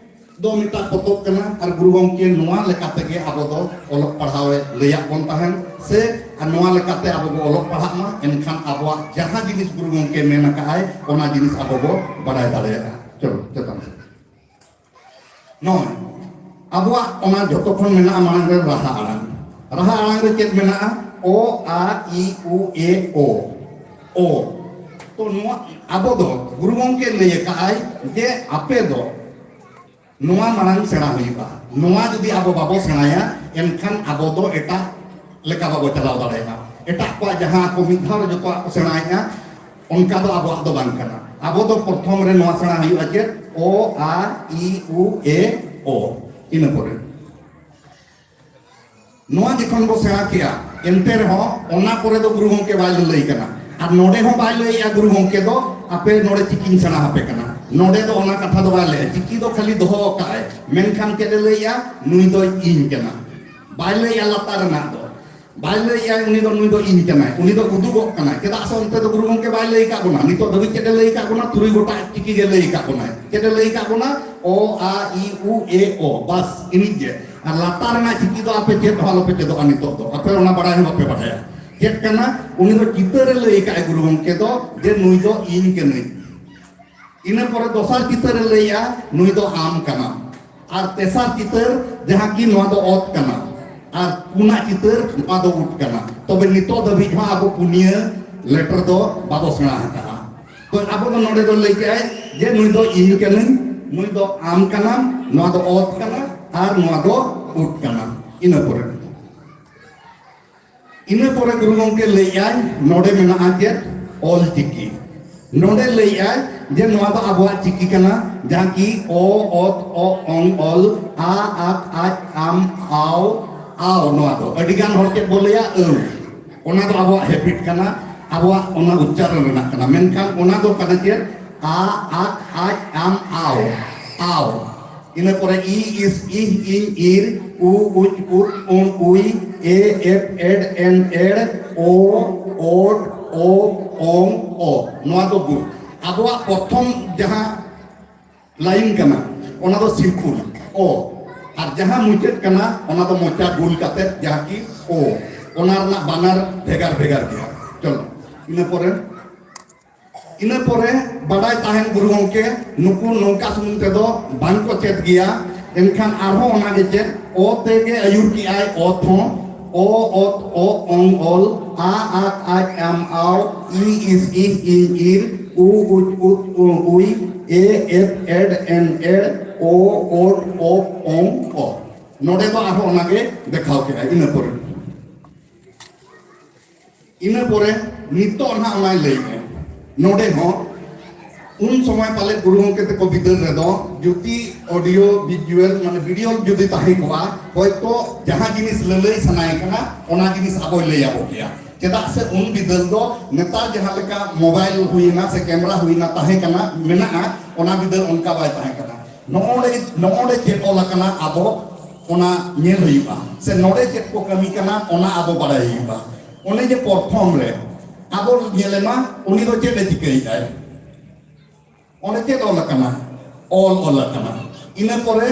ᱫᱚ ᱢᱤᱫᱴᱟᱝ ᱯᱚᱛᱚᱵ ᱠᱟᱱᱟ, ᱟᱨ ᱜᱩᱨᱩ ᱜᱚᱢᱠᱮ ᱱᱚᱣᱟ ᱞᱮᱠᱟ ᱛᱮᱜᱮ ᱟᱵᱚ ᱫᱚ ᱚᱞᱚᱜ ᱯᱟᱲᱦᱟᱣ ᱮ ᱞᱟᱹᱭᱟᱫ ᱵᱚᱱ ᱛᱟᱦᱮᱸᱱ, ᱥᱮ ᱟᱨ ᱱᱚᱣᱟ ᱞᱮᱠᱟᱛᱮ ᱟᱵᱚ ᱵᱚ ᱚᱞᱚᱜ ᱯᱟᱲᱦᱟᱜ ᱢᱟ, ᱮᱱᱠᱷᱟᱱ ᱟᱵᱚᱣᱟᱜ ᱡᱟᱦᱟᱸ ᱡᱤᱱᱤᱥ ᱜᱩᱨᱩ ᱜᱚᱢᱠᱮ ᱢᱮᱱ ᱟᱠᱟᱫ ᱟᱭ, ᱚᱱᱟ ᱡᱤᱱᱤᱥ ᱟᱵᱚ ᱵᱚ ᱵᱟᱰᱟᱭ ᱫᱟᱲᱮᱭᱟᱜᱼᱟ᱾ ᱪᱚᱞᱚ, ᱪᱮᱛᱟᱱ ᱥᱮᱫ᱾ ᱱᱚᱜᱼᱚᱭ ᱟᱵᱚᱣᱟᱜ ᱚᱱᱟ ᱡᱷᱚᱛᱚ ᱠᱷᱚᱱ ᱢᱮᱱᱟᱜᱼᱟ ᱢᱟᱲᱟᱝ ᱨᱮ ᱨᱟᱦᱟ ᱟᱲᱟᱝ᱾ ᱨᱟᱦᱟ ᱟᱲᱟᱝ ᱨᱮ ᱪᱮᱫ ᱢᱮᱱᱟᱜᱼᱟ? ᱚ, ᱟ, ᱤ, ᱩ, ᱮ, ᱳ᱾ ᱳ᱾ ᱛᱚ ᱱᱚᱣᱟ ᱟᱵᱚ ᱫᱚ ᱜᱩᱨᱩ ᱜᱚᱢᱠᱮ ᱞᱟᱹᱭ ᱟᱠᱟᱫᱟᱭ ᱡᱮ ᱟᱯᱮ ᱫᱚ ᱱᱚᱣᱟ ᱢᱟᱲᱟᱝ ᱥᱮᱬᱟ ᱦᱩᱭᱩᱜᱼᱟ᱾ ᱱᱚᱣᱟ ᱡᱩᱫᱤ ᱟᱵᱚ ᱵᱟᱵᱚ ᱥᱮᱬᱟᱭᱟ, ᱮᱱᱠᱷᱟᱱ ᱟᱵᱚ ᱫᱚ ᱮᱴᱟᱜ ᱞᱮᱠᱟ ᱵᱟᱵᱚ ᱪᱟᱞᱟᱣ ᱫᱟᱲᱮᱭᱟᱜᱼᱟ᱾ ᱮᱴᱟᱜ ᱠᱚᱣᱟᱜ ᱡᱟᱦᱟᱸ ᱠᱚ ᱢᱤᱫ ᱫᱷᱟᱣ ᱨᱮ ᱡᱚᱛᱚᱣᱟᱜ ᱠᱚ ᱥᱮᱬᱟᱭᱮᱫᱼᱟ, ᱚᱱᱠᱟ ᱫᱚ ᱟᱵᱚᱣᱟᱜ ᱫᱚ ᱵᱟᱝ ᱠᱟᱱᱟ᱾ ᱟᱵᱚ ᱫᱚ ᱯᱨᱚᱛᱷᱚᱢ ᱨᱮ ᱱᱚᱣᱟ ᱥᱮᱬᱟ ᱦᱩᱭᱩᱜᱼᱟ ᱪᱮᱫ? ᱚ, ᱟ, ᱤ, ᱩ, ᱮ, ᱚ᱾ ᱤᱱᱟᱹ ᱯᱚᱨᱮ ᱱᱚᱣᱟ ᱡᱚᱠᱷᱚᱱ ᱵᱚ ᱥᱮᱬᱟ ᱠᱮᱜᱼᱟ, ᱮᱱᱛᱮ ᱨᱮᱦᱚᱸ ᱚᱱᱟ ᱯᱚᱨᱮ ᱫᱚ ᱜᱩᱨᱩ ᱜᱚᱢᱠᱮ ᱵᱟᱭ ᱞᱟᱹᱞᱟᱹᱭ ᱠᱟᱱᱟ᱾ ᱟᱨ ᱱᱚᱰᱮ ᱦᱚᱸ ᱵᱟᱭ ᱞᱟᱹᱭᱮᱜᱼᱟ ᱜᱩᱨᱩ ᱜᱚᱢᱠᱮ ᱫᱚ, "ᱟᱯᱮ ᱱᱚᱰᱮ ᱪᱤᱠᱤᱧ ᱥᱮᱬᱟ ᱟᱯᱮ ᱠᱟᱱᱟ", ᱱᱚᱰᱮ ᱫᱚ ᱚᱱᱟ ᱠᱟᱛᱷᱟ ᱫᱚ ᱵᱟᱭ ᱞᱟᱹᱭᱟ᱾ ᱪᱤᱠᱤ ᱫᱚ ᱠᱷᱟᱹᱞᱤ ᱫᱚᱦᱚ ᱟᱠᱟᱫᱼᱟᱭ, ᱢᱮᱱᱠᱷᱟᱱ ᱪᱮᱫ ᱮ ᱞᱟᱹᱭᱮᱜᱼᱟ? "ᱱᱩᱭ ᱫᱚᱭ ᱤᱧ ᱠᱟᱱᱟ", ᱵᱟᱭ ᱞᱟᱹᱭᱮᱜᱼᱟ ᱞᱟᱛᱟᱨ ᱨᱮᱱᱟᱜ ᱫᱚ᱾ ᱵᱟᱭ ᱞᱟᱹᱭᱮᱜᱼᱟ ᱩᱱᱤ ᱫᱚ, "ᱱᱩᱭ ᱫᱚ ᱤᱧ ᱠᱟᱱᱟᱭ", ᱩᱱᱤ ᱫᱚ ᱩᱫᱩᱜᱚᱜ ᱠᱟᱱᱟᱭ᱾ ᱪᱮᱫᱟᱜ ᱥᱮ ᱚᱱᱛᱮ ᱫᱚ ᱜᱩᱨᱩ ᱜᱚᱢᱠᱮ ᱵᱟᱭ ᱞᱟᱹᱭ ᱟᱠᱟᱫ ᱵᱚᱱᱟ᱾ ᱱᱤᱛᱚᱜ ᱫᱷᱟᱹᱵᱤᱡ ᱪᱮᱫ ᱮ ᱞᱟᱹᱭ ᱟᱠᱟᱫ ᱵᱚᱱᱟ? ᱛᱩᱨᱩᱭ ᱜᱚᱴᱟᱝ ᱪᱤᱠᱤ ᱜᱮ ᱞᱟᱹᱭ ᱟᱠᱟᱫ ᱵᱚᱱᱟᱭ᱾ ᱪᱮᱫ ᱮ ᱞᱟᱹᱭ ᱟᱠᱟᱫ ᱵᱚᱱᱟ? ᱚ, ᱟ, ᱤ, ᱩ, ᱮ, ᱚ, ᱵᱟᱥ, ᱤᱱᱤᱡ ᱜᱮ᱾ ᱟᱨ ᱞᱟᱛᱟᱨ ᱨᱮᱱᱟᱜ ᱪᱤᱠᱤ ᱫᱚ ᱟᱯᱮ ᱪᱮᱫ ᱦᱚᱸ ᱟᱞᱚᱯᱮ ᱪᱮᱫᱚᱜᱼᱟ ᱱᱤᱛᱚᱜ ᱫᱚ᱾ ᱟᱯᱮ ᱚᱱᱟ ᱵᱟᱲᱟᱭ ᱦᱚᱸ ᱵᱟᱯᱮ ᱵᱟᱲᱟᱭᱟ᱾ ᱪᱮᱫ ᱠᱟᱱᱟ? ᱩᱱᱤ ᱫᱚ ᱪᱤᱛᱟᱹᱨ ᱮ ᱞᱟᱹᱭ ᱟᱠᱟᱫ ᱜᱩᱨᱩ ᱜᱚᱢᱠᱮ ᱫᱚ, ᱡᱮ ᱱᱩᱭ ᱫᱚ ᱤᱧ ᱠᱟᱹᱱᱟᱹᱧ᱾ ᱤᱱᱟᱹ ᱯᱚᱨᱮ ᱫᱚᱥᱟᱨ ᱪᱤᱛᱟᱹᱨ ᱮ ᱞᱟᱹᱭᱟ, ᱱᱩᱭ ᱫᱚ ᱟᱢ ᱠᱟᱱᱟᱢ᱾ ᱟᱨ ᱛᱮᱥᱟᱨ ᱪᱤᱛᱟᱹᱨ, ᱡᱟᱦᱟᱸ ᱠᱤ ᱱᱚᱣᱟ ᱫᱚ ᱚᱛ ᱠᱟᱱᱟ, ᱟᱨ ᱯᱩᱱᱟᱜ ᱪᱤᱛᱟᱹᱨ, ᱱᱚᱣᱟ ᱫᱚ ᱩᱫ ᱠᱟᱱᱟ᱾ ᱛᱚᱵᱮ ᱱᱤᱛᱚᱜ ᱫᱷᱟᱹᱵᱤᱡ ᱦᱚᱸ ᱟᱵᱚ ᱯᱩᱱᱭᱟᱹ ᱞᱮᱴᱟᱨ ᱫᱚ ᱵᱟᱵᱚ ᱥᱮᱬᱟ ᱟᱠᱟᱫᱼᱟ᱾ ᱛᱚ ᱟᱵᱚ ᱫᱚ ᱱᱚᱰᱮ ᱫᱚ ᱞᱟᱹᱭ ᱠᱮᱜᱼᱟᱭ ᱡᱮ ᱱᱩᱭ ᱫᱚ ᱤᱧ ᱠᱟᱹᱱᱟᱹᱧ, ᱱᱩᱭ ᱫᱚ ᱟᱢ ᱠᱟᱱᱟᱢ, ᱱᱚᱣᱟ ᱫᱚ ᱚᱛ ᱠᱟᱱᱟ, ᱟᱨ ᱱᱚᱣᱟ ᱫᱚ ᱩᱫ ᱠᱟᱱᱟ᱾ ᱤᱱᱟᱹ ᱯᱚᱨᱮ ᱤᱱᱟᱹ ᱯᱚᱨᱮ ᱜᱩᱨᱩ ᱜᱚᱢᱠᱮ ᱞᱟᱹᱭᱮᱜᱼᱟᱭ, ᱱᱚᱰᱮ ᱢᱮᱱᱟᱜᱼᱟ ᱪᱮᱫ? ᱚᱞ ᱪᱤᱠᱤ᱾ ᱱᱚᱰᱮ ᱞᱟᱹᱭᱮᱜᱼᱟᱭ ᱡᱮ ᱱᱚᱣᱟ ᱫᱚ ᱟᱵᱚᱣᱟᱜ ᱪᱤᱠᱤ ᱠᱟᱱᱟ, ᱡᱟᱦᱟᱸ ᱠᱤ ᱚ, ᱚᱛ, ᱚ, ᱚᱝ, ᱚᱞ, ᱟ, ᱟᱠ, ᱟᱡ, ᱟᱢ, ᱟᱣ, ᱟᱣ᱾ ᱱᱚᱣᱟ ᱫᱚ ᱟᱹᱰᱤ ᱜᱟᱱ ᱦᱚᱲ ᱪᱮᱫ ᱵᱚ ᱞᱟᱹᱭᱟ? ᱟᱹᱣ᱾ ᱚᱱᱟ ᱫᱚ ᱟᱵᱚᱣᱟᱜ ᱦᱮᱵᱤᱴ ᱠᱟᱱᱟ, ᱟᱵᱚᱣᱟᱜ ᱚᱱᱟ ᱩᱪᱪᱟᱨᱚᱱ ᱨᱮᱱᱟᱜ ᱠᱟᱱᱟ᱾ ᱢᱮᱱᱠᱷᱟᱱ ᱚᱱᱟ ᱫᱚ ᱠᱟᱱᱟ ᱪᱮᱫ? ᱟ, ᱟᱠ, ᱟᱡ, ᱟᱢ, ᱟᱣ, ᱟᱣ᱾ ᱤᱱᱟᱹ ᱯᱚᱨᱮ ᱤ, ᱤᱥ, ᱤᱦ, ᱤᱧ, ᱤᱨ, ᱩ, ᱩᱪ, ᱩᱫ, ᱩᱬ, ᱩᱭ, ᱮ, ᱮᱯ, ᱮᱰ, ᱮᱱ, ᱮᱲ, ᱳ, ᱳᱰ, ᱳ, ᱚᱝ, ᱚ᱾ ᱱᱚᱣᱟ ᱫᱚ ᱜᱩᱞ᱾ ᱟᱵᱚᱣᱟᱜ ᱯᱨᱚᱛᱷᱚᱢ ᱡᱟᱦᱟᱸ ᱞᱟᱭᱤᱱ ᱠᱟᱱᱟ, ᱚᱱᱟ ᱫᱚ ᱥᱤᱨᱯᱩᱞ, ᱚ᱾ ᱟᱨ ᱡᱟᱦᱟᱸ ᱢᱩᱪᱟᱹᱫ ᱠᱟᱱᱟ, ᱚᱱᱟ ᱫᱚ ᱢᱚᱪᱟ ᱜᱩᱞ ᱠᱟᱛᱮ, ᱡᱟᱦᱟᱸ ᱠᱤ ᱳ᱾ ᱚᱱᱟ ᱨᱮᱱᱟᱜ ᱵᱟᱱᱟᱨ ᱵᱷᱮᱜᱟᱨ ᱵᱷᱮᱜᱟᱨ ᱜᱮᱭᱟ᱾ ᱪᱚᱞᱚ, ᱤᱱᱟᱹ ᱯᱚᱨᱮ ᱤᱱᱟᱹ ᱯᱚᱨᱮ ᱵᱟᱰᱟᱭ ᱛᱟᱦᱮᱱ ᱜᱩᱨᱩ ᱜᱚᱢᱠᱮ, ᱱᱩᱠᱩ ᱱᱚᱝᱠᱟ ᱥᱩᱢᱩᱝ ᱛᱮᱫᱚ ᱵᱟᱝ ᱠᱚ ᱪᱮᱫ ᱜᱮᱭᱟ᱾ ᱮᱱᱠᱷᱟᱱ ᱟᱨᱦᱚᱸ ᱚᱱᱟᱜᱮ ᱪᱮᱫ, ᱚ ᱛᱮᱜᱮ ᱟᱹᱭᱩᱨ ᱠᱮᱜᱼᱟᱭ, ᱚᱛ ᱦᱚᱸ, ᱚ ᱚᱛ ᱚ ᱚᱝ ᱚᱞ, ᱟ ᱟᱠ ᱟᱡ ᱟᱢ ᱟᱣ, ᱤ ᱤᱥ ᱤᱦ ᱤᱧ ᱤᱨ, ᱩ ᱩᱪ ᱩᱫ ᱩ ᱩᱭ, ᱮ ᱮᱫ ᱮᱰ ᱮᱱ ᱮᱲ, ᱚ ᱚᱰ ᱚᱯ ᱚᱝ ᱚ᱾ ᱱᱚᱰᱮ ᱫᱚ ᱟᱨᱦᱚᱸ ᱚᱱᱟᱜᱮ ᱫᱮᱠᱷᱟᱣ ᱠᱮᱫᱟᱭ᱾ ᱤᱱᱟᱹ ᱯᱚᱨᱮ, ᱤᱱᱟᱹ ᱯᱚᱨᱮ ᱱᱤᱛᱚᱜ ᱱᱟᱦᱟᱜ ᱚᱱᱟᱭ ᱞᱟᱹᱭᱮᱫᱼᱟ᱾ ᱱᱚᱰᱮ ᱦᱚᱸ ᱩᱱ ᱥᱚᱢᱚᱭ ᱯᱟᱞᱮᱫ ᱜᱩᱨᱩ ᱜᱚᱢᱠᱮ ᱛᱟᱠᱚ ᱵᱤᱫᱟᱹᱞ ᱨᱮᱫᱚ ᱡᱩᱫᱤ audio visual, ᱢᱟᱱᱮ video ᱡᱩᱫᱤ ᱛᱟᱦᱮᱸ ᱠᱚᱜᱼᱟ, ᱦᱚᱭᱛᱚ ᱡᱟᱦᱟᱸ ᱡᱤᱱᱤᱥ ᱞᱟᱹᱞᱟᱹᱭ ᱥᱟᱱᱟᱭᱮ ᱠᱟᱱᱟ, ᱚᱱᱟ ᱡᱤᱱᱤᱥ ᱟᱵᱚᱭ ᱞᱟᱹᱭ ᱟᱵᱚ ᱠᱮᱭᱟ᱾ ᱪᱮᱫᱟᱜ ᱥᱮ ᱩᱱ ᱵᱤᱫᱟᱹᱞ ᱫᱚ ᱱᱮᱛᱟᱨ ᱡᱟᱦᱟᱸ ᱞᱮᱠᱟ mobile ᱦᱩᱭᱮᱱᱟ ᱥᱮ camera ᱦᱩᱭᱮᱱᱟ, ᱛᱟᱦᱮᱸ ᱠᱟᱱᱟ, ᱢᱮᱱᱟᱜᱼᱟ, ᱚᱱᱟ ᱵᱤᱫᱟᱹᱞ ᱚᱱᱠᱟ ᱵᱟᱭ ᱛᱟᱦᱮᱸ ᱠᱟᱱᱟ᱾ ᱱᱚᱜᱼᱚᱭ ᱱᱚᱜᱼᱚᱭ ᱪᱮᱫ ᱚᱞ ᱟᱠᱟᱱᱟ, ᱟᱵᱚ ᱚᱱᱟ ᱧᱮᱞ ᱦᱩᱭᱩᱜᱼᱟ, ᱥᱮ ᱱᱚᱰᱮ ᱪᱮᱫ ᱠᱚ ᱠᱟᱹᱢᱤ ᱠᱟᱱᱟ, ᱚᱱᱟ ᱟᱵᱚ ᱵᱟᱲᱟᱭ ᱦᱩᱭᱩᱜᱼᱟ᱾ ᱚᱱᱮ ᱡᱮ ᱯᱨᱚᱛᱷᱚᱢ ᱨᱮ ᱟᱵᱚ ᱧᱮᱞᱮᱢᱟ, ᱩᱱᱤ ᱫᱚ ᱪᱮᱫ ᱮ ᱪᱤᱠᱟᱹᱭᱮᱫᱟᱭ? ᱚᱸᱰᱮ ᱪᱮᱫ ᱚᱞ ᱟᱠᱟᱱᱟ? ᱚᱞ ᱚᱞ ᱟᱠᱟᱱᱟ᱾ ᱤᱱᱟᱹ ᱯᱚᱨᱮ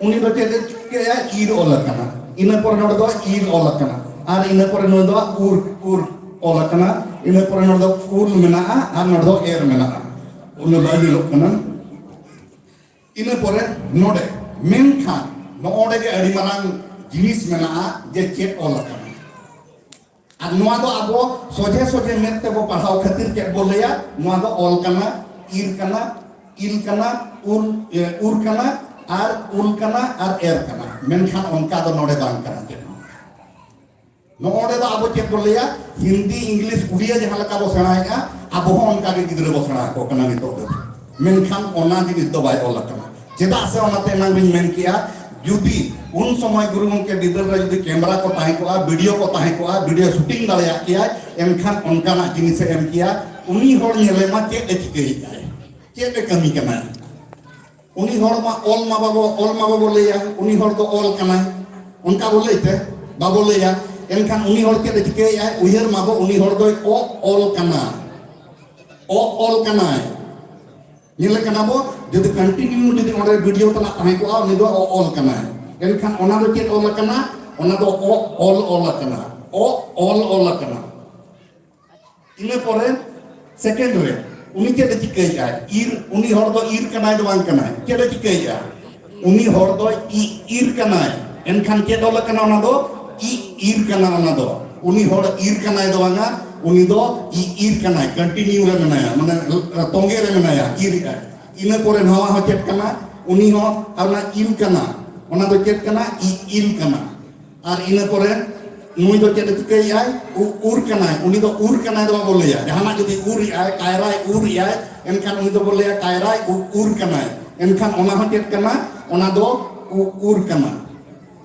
ᱩᱱᱤ ᱫᱚ ᱪᱮᱫ ᱮ ᱪᱤᱠᱟᱹᱭᱟ? ᱤᱨ ᱚᱞ ᱟᱠᱟᱱᱟ᱾ ᱤᱱᱟᱹ ᱯᱚᱨᱮ ᱱᱚᱰᱮ ᱫᱚ ᱤᱨ ᱚᱞ ᱟᱠᱟᱱᱟ᱾ ᱟᱨ ᱤᱱᱟᱹ ᱯᱚᱨᱮ ᱱᱚᱰᱮ ᱫᱚ ᱩᱨ, ᱩᱨ ᱚᱞ ᱟᱠᱟᱱᱟ᱾ ᱤᱱᱟᱹ ᱯᱚᱨᱮ ᱱᱚᱰᱮ ᱫᱚ ᱩᱞ ᱢᱮᱱᱟᱜᱼᱟ ᱟᱨ ᱱᱚᱰᱮ ᱫᱚ ᱮᱨ ᱢᱮᱱᱟᱜᱼᱟ᱾ ᱩᱱᱟᱹᱜ ᱵᱟᱭ ᱧᱮᱞᱚᱜ ᱠᱟᱱᱟ᱾ ᱤᱱᱟᱹ ᱯᱚᱨᱮ ᱱᱚᱰᱮ, ᱢᱮᱱᱠᱷᱟᱱ ᱱᱚᱜᱼᱚᱸᱰᱮ ᱜᱮ ᱟᱹᱰᱤ ᱢᱟᱨᱟᱝ ᱡᱤᱱᱤᱥ ᱢᱮᱱᱟᱜᱼᱟ ᱡᱮ ᱪᱮᱫ ᱚᱞ ᱟᱠᱟᱱᱟ᱾ ᱟᱨ ᱱᱚᱣᱟ ᱫᱚ ᱟᱵᱚ ᱥᱚᱡᱷᱮ ᱥᱚᱡᱷᱮ ᱢᱮᱫ ᱛᱮᱵᱚ ᱯᱟᱲᱦᱟᱣ ᱠᱷᱟᱹᱛᱤᱨ ᱪᱮᱫ ᱵᱚ ᱞᱟᱹᱭᱟ? ᱱᱚᱣᱟ ᱫᱚ ᱚᱞ ᱠᱟᱱᱟ, ᱤᱨ ᱠᱟᱱᱟ, ᱤᱞ ᱠᱟᱱᱟ, ᱩᱞ, ᱮ, ᱩᱨ ᱠᱟᱱᱟ, ᱟᱨ ᱩᱞ ᱠᱟᱱᱟ, ᱟᱨ ᱮᱨ ᱠᱟᱱᱟ᱾ ᱢᱮᱱᱠᱷᱟᱱ ᱚᱱᱠᱟ ᱫᱚ ᱱᱚᱰᱮ ᱵᱟᱝ ᱠᱟᱱᱟ ᱪᱮᱫ ᱦᱚᱸ᱾ ᱱᱚᱜᱼᱚᱸᱰᱮ ᱫᱚ ᱟᱵᱚ ᱪᱮᱫ ᱵᱚ ᱞᱟᱹᱭᱟ? ᱦᱤᱱᱫᱤ, ᱤᱝᱞᱤᱥ, ᱩᱲᱤᱭᱟ ᱡᱟᱦᱟᱸ ᱞᱮᱠᱟ ᱵᱚ ᱥᱮᱬᱟᱭᱮᱫᱼᱟ, ᱟᱵᱚ ᱦᱚᱸ ᱚᱱᱠᱟ ᱜᱮ ᱜᱤᱫᱽᱨᱟᱹ ᱵᱚ ᱥᱮᱬᱟ ᱟᱠᱚ ᱠᱟᱱᱟ ᱱᱤᱛᱚᱜ ᱫᱚ᱾ ᱢᱮᱱᱠᱷᱟᱱ ᱚᱱᱟ ᱡᱤᱱᱤᱥ ᱫᱚ ᱵᱟᱭ ᱚᱞ ᱟᱠᱟᱱᱟ᱾ ᱪᱮᱫᱟᱜ ᱥᱮ ᱚᱱᱟᱛᱮ ᱮᱱᱟᱝ ᱵᱤᱱ ᱢᱮᱱ ᱠᱮᱜᱼᱟ, ᱡᱩᱫᱤ ᱩᱱ ᱥᱚᱢᱚᱭ ᱜᱩᱨᱩ ᱜᱚᱢᱠᱮ ᱵᱤᱫᱟᱹᱞ ᱨᱮ ᱡᱩᱫᱤ camera ᱠᱚ ᱛᱟᱦᱮᱸ ᱠᱚᱜᱼᱟ, video ᱠᱚ ᱛᱟᱦᱮᱸ ᱠᱚᱜᱼᱟ, video shooting ᱫᱟᱲᱮᱭᱟᱜ ᱠᱮᱭᱟᱭ, ᱮᱱᱠᱷᱟᱱ ᱚᱱᱠᱟᱱᱟᱜ ᱡᱤᱱᱤᱥᱮ ᱮᱢ ᱠᱮᱭᱟ᱾ ᱩᱱᱤ ᱦᱚᱲ ᱧᱮᱞᱮ ᱢᱟ ᱪᱮᱫ ᱮ ᱪᱤᱠᱟᱹᱭᱮᱫᱼᱟᱭ, ᱪᱮᱫ ᱮ ᱠᱟᱹᱢᱤ ᱠᱟᱱᱟᱭ᱾ ᱩᱱᱤ ᱦᱚᱲ ᱢᱟ ᱚᱞ ᱢᱟ ᱵᱟᱵᱚ, ᱚᱞ ᱢᱟ ᱵᱟᱵᱚ ᱞᱟᱹᱭᱟ, ᱩᱱᱤ ᱦᱚᱲ ᱫᱚ ᱚᱞ ᱠᱟᱱᱟᱭ, ᱚᱱᱠᱟ ᱵᱚ ᱞᱟᱹᱭ ᱛᱮ ᱵᱟᱵᱚ ᱞᱟᱹᱭᱟ᱾ ᱮᱱᱠᱷᱟᱱ ᱩᱱᱤ ᱦᱚᱲ ᱪᱮᱫ ᱮ ᱪᱤᱠᱟᱹᱭᱮᱫᱼᱟᱭ? ᱩᱭᱦᱟᱹᱨ ᱢᱟᱵᱚ, ᱩᱱᱤ ᱦᱚᱲ ᱫᱚᱭ ᱚ ᱚᱞ ᱠᱟᱱᱟ, ᱚ ᱚᱞ ᱠᱟᱱᱟᱭ᱾ ᱧᱮᱞᱮ ᱠᱟᱱᱟ ᱵᱚ, ᱡᱩᱫᱤ continue ᱡᱩᱫᱤ ᱚᱸᱰᱮ video ᱛᱟᱱᱟᱜ ᱛᱟᱦᱮᱸ ᱠᱚᱜᱼᱟ, ᱩᱱᱤ ᱫᱚ ᱚ ᱚᱞ ᱠᱟᱱᱟᱭ᱾ ᱮᱱᱠᱷᱟᱱ ᱚᱱᱟ ᱫᱚ ᱪᱮᱫ ᱚᱞ ᱟᱠᱟᱱᱟ? ᱚᱱᱟ ᱫᱚ ᱚ ᱚᱞ ᱚᱞ ᱟᱠᱟᱱᱟ, ᱚ ᱚᱞ ᱚᱞ ᱟᱠᱟᱱᱟ᱾ ᱤᱱᱟᱹ ᱯᱚᱨᱮ second ᱨᱮ ᱩᱱᱤ ᱪᱮᱫ ᱮ ᱪᱤᱠᱟᱹᱭᱮᱫᱼᱟ? ᱤᱨ, ᱩᱱᱤ ᱦᱚᱲ ᱫᱚ ᱤᱨ ᱠᱟᱱᱟᱭ ᱫᱚ ᱵᱟᱝ ᱠᱟᱱᱟᱭ? ᱪᱮᱫ ᱮ ᱪᱤᱠᱟᱹᱭᱮᱫᱼᱟ? ᱩᱱᱤ ᱦᱚᱲ ᱫᱚ ᱤ-, ᱤᱨ ᱠᱟᱱᱟᱭ᱾ ᱮᱱᱠᱷᱟᱱ ᱪᱮᱫ ᱚᱞ ᱟᱠᱟᱱᱟ ᱚᱱᱟ ᱫᱚ? ᱤ ᱤᱨ ᱠᱟᱱᱟ ᱚᱱᱟ ᱫᱚ᱾ ᱩᱱᱤ ᱦᱚᱲ ᱤᱨ ᱠᱟᱱᱟᱭ ᱫᱚ ᱵᱟᱝᱟ, ᱩᱱᱤ ᱫᱚ ᱤ ᱤᱨ ᱠᱟᱱᱟᱭ, ᱠᱚᱱᱴᱤᱱᱤᱭᱩ ᱨᱮ ᱢᱮᱱᱟᱭᱟ, ᱢᱟᱱᱮ ᱛᱚᱸᱜᱮ ᱨᱮ ᱢᱮᱱᱟᱭᱟ, ᱤᱨ ᱮᱫᱟᱭ᱾ ᱤᱱᱟᱹ ᱯᱚᱨᱮ ᱱᱚᱣᱟ ᱦᱚᱸ ᱪᱮᱫ ᱠᱟᱱᱟ? ᱩᱱᱤ ᱦᱚᱸ ᱟᱨ ᱚᱱᱟ ᱤᱞ ᱠᱟᱱᱟ, ᱚᱱᱟ ᱫᱚ ᱪᱮᱫ ᱠᱟᱱᱟ? ᱤ ᱤᱞ ᱠᱟᱱᱟ᱾ ᱟᱨ ᱤᱱᱟᱹ ᱯᱚᱨᱮ ᱱᱩᱭ ᱫᱚ ᱪᱮᱫ ᱮ ᱪᱤᱠᱟᱹᱭᱮᱫᱟᱭ? ᱩ- ᱩᱨ ᱠᱟᱱᱟᱭ᱾ ᱩᱱᱤ ᱫᱚ ᱩᱨ ᱠᱟᱱᱟᱭ ᱫᱚ ᱵᱟᱵᱚ ᱞᱟᱹᱭᱟ᱾ ᱡᱟᱦᱟᱱᱟᱜ ᱡᱩᱫᱤ ᱩᱨ ᱮᱫᱟᱭ, ᱠᱟᱭᱨᱟᱭ ᱩᱨ ᱮᱫᱟᱭ, ᱮᱱᱠᱷᱟᱱ ᱩᱱᱤ ᱫᱚᱵᱚ ᱞᱟᱹᱭᱟ ᱠᱟᱭᱨᱟᱭ ᱩ- ᱩᱨ ᱠᱟᱱᱟᱭ᱾ ᱮᱱᱠᱷᱟᱱ ᱚᱱᱟ ᱦᱚᱸ ᱪᱮᱫ ᱠᱟᱱᱟ? ᱚᱱᱟ ᱫᱚ ᱩ- ᱩᱨ ᱠᱟᱱᱟ᱾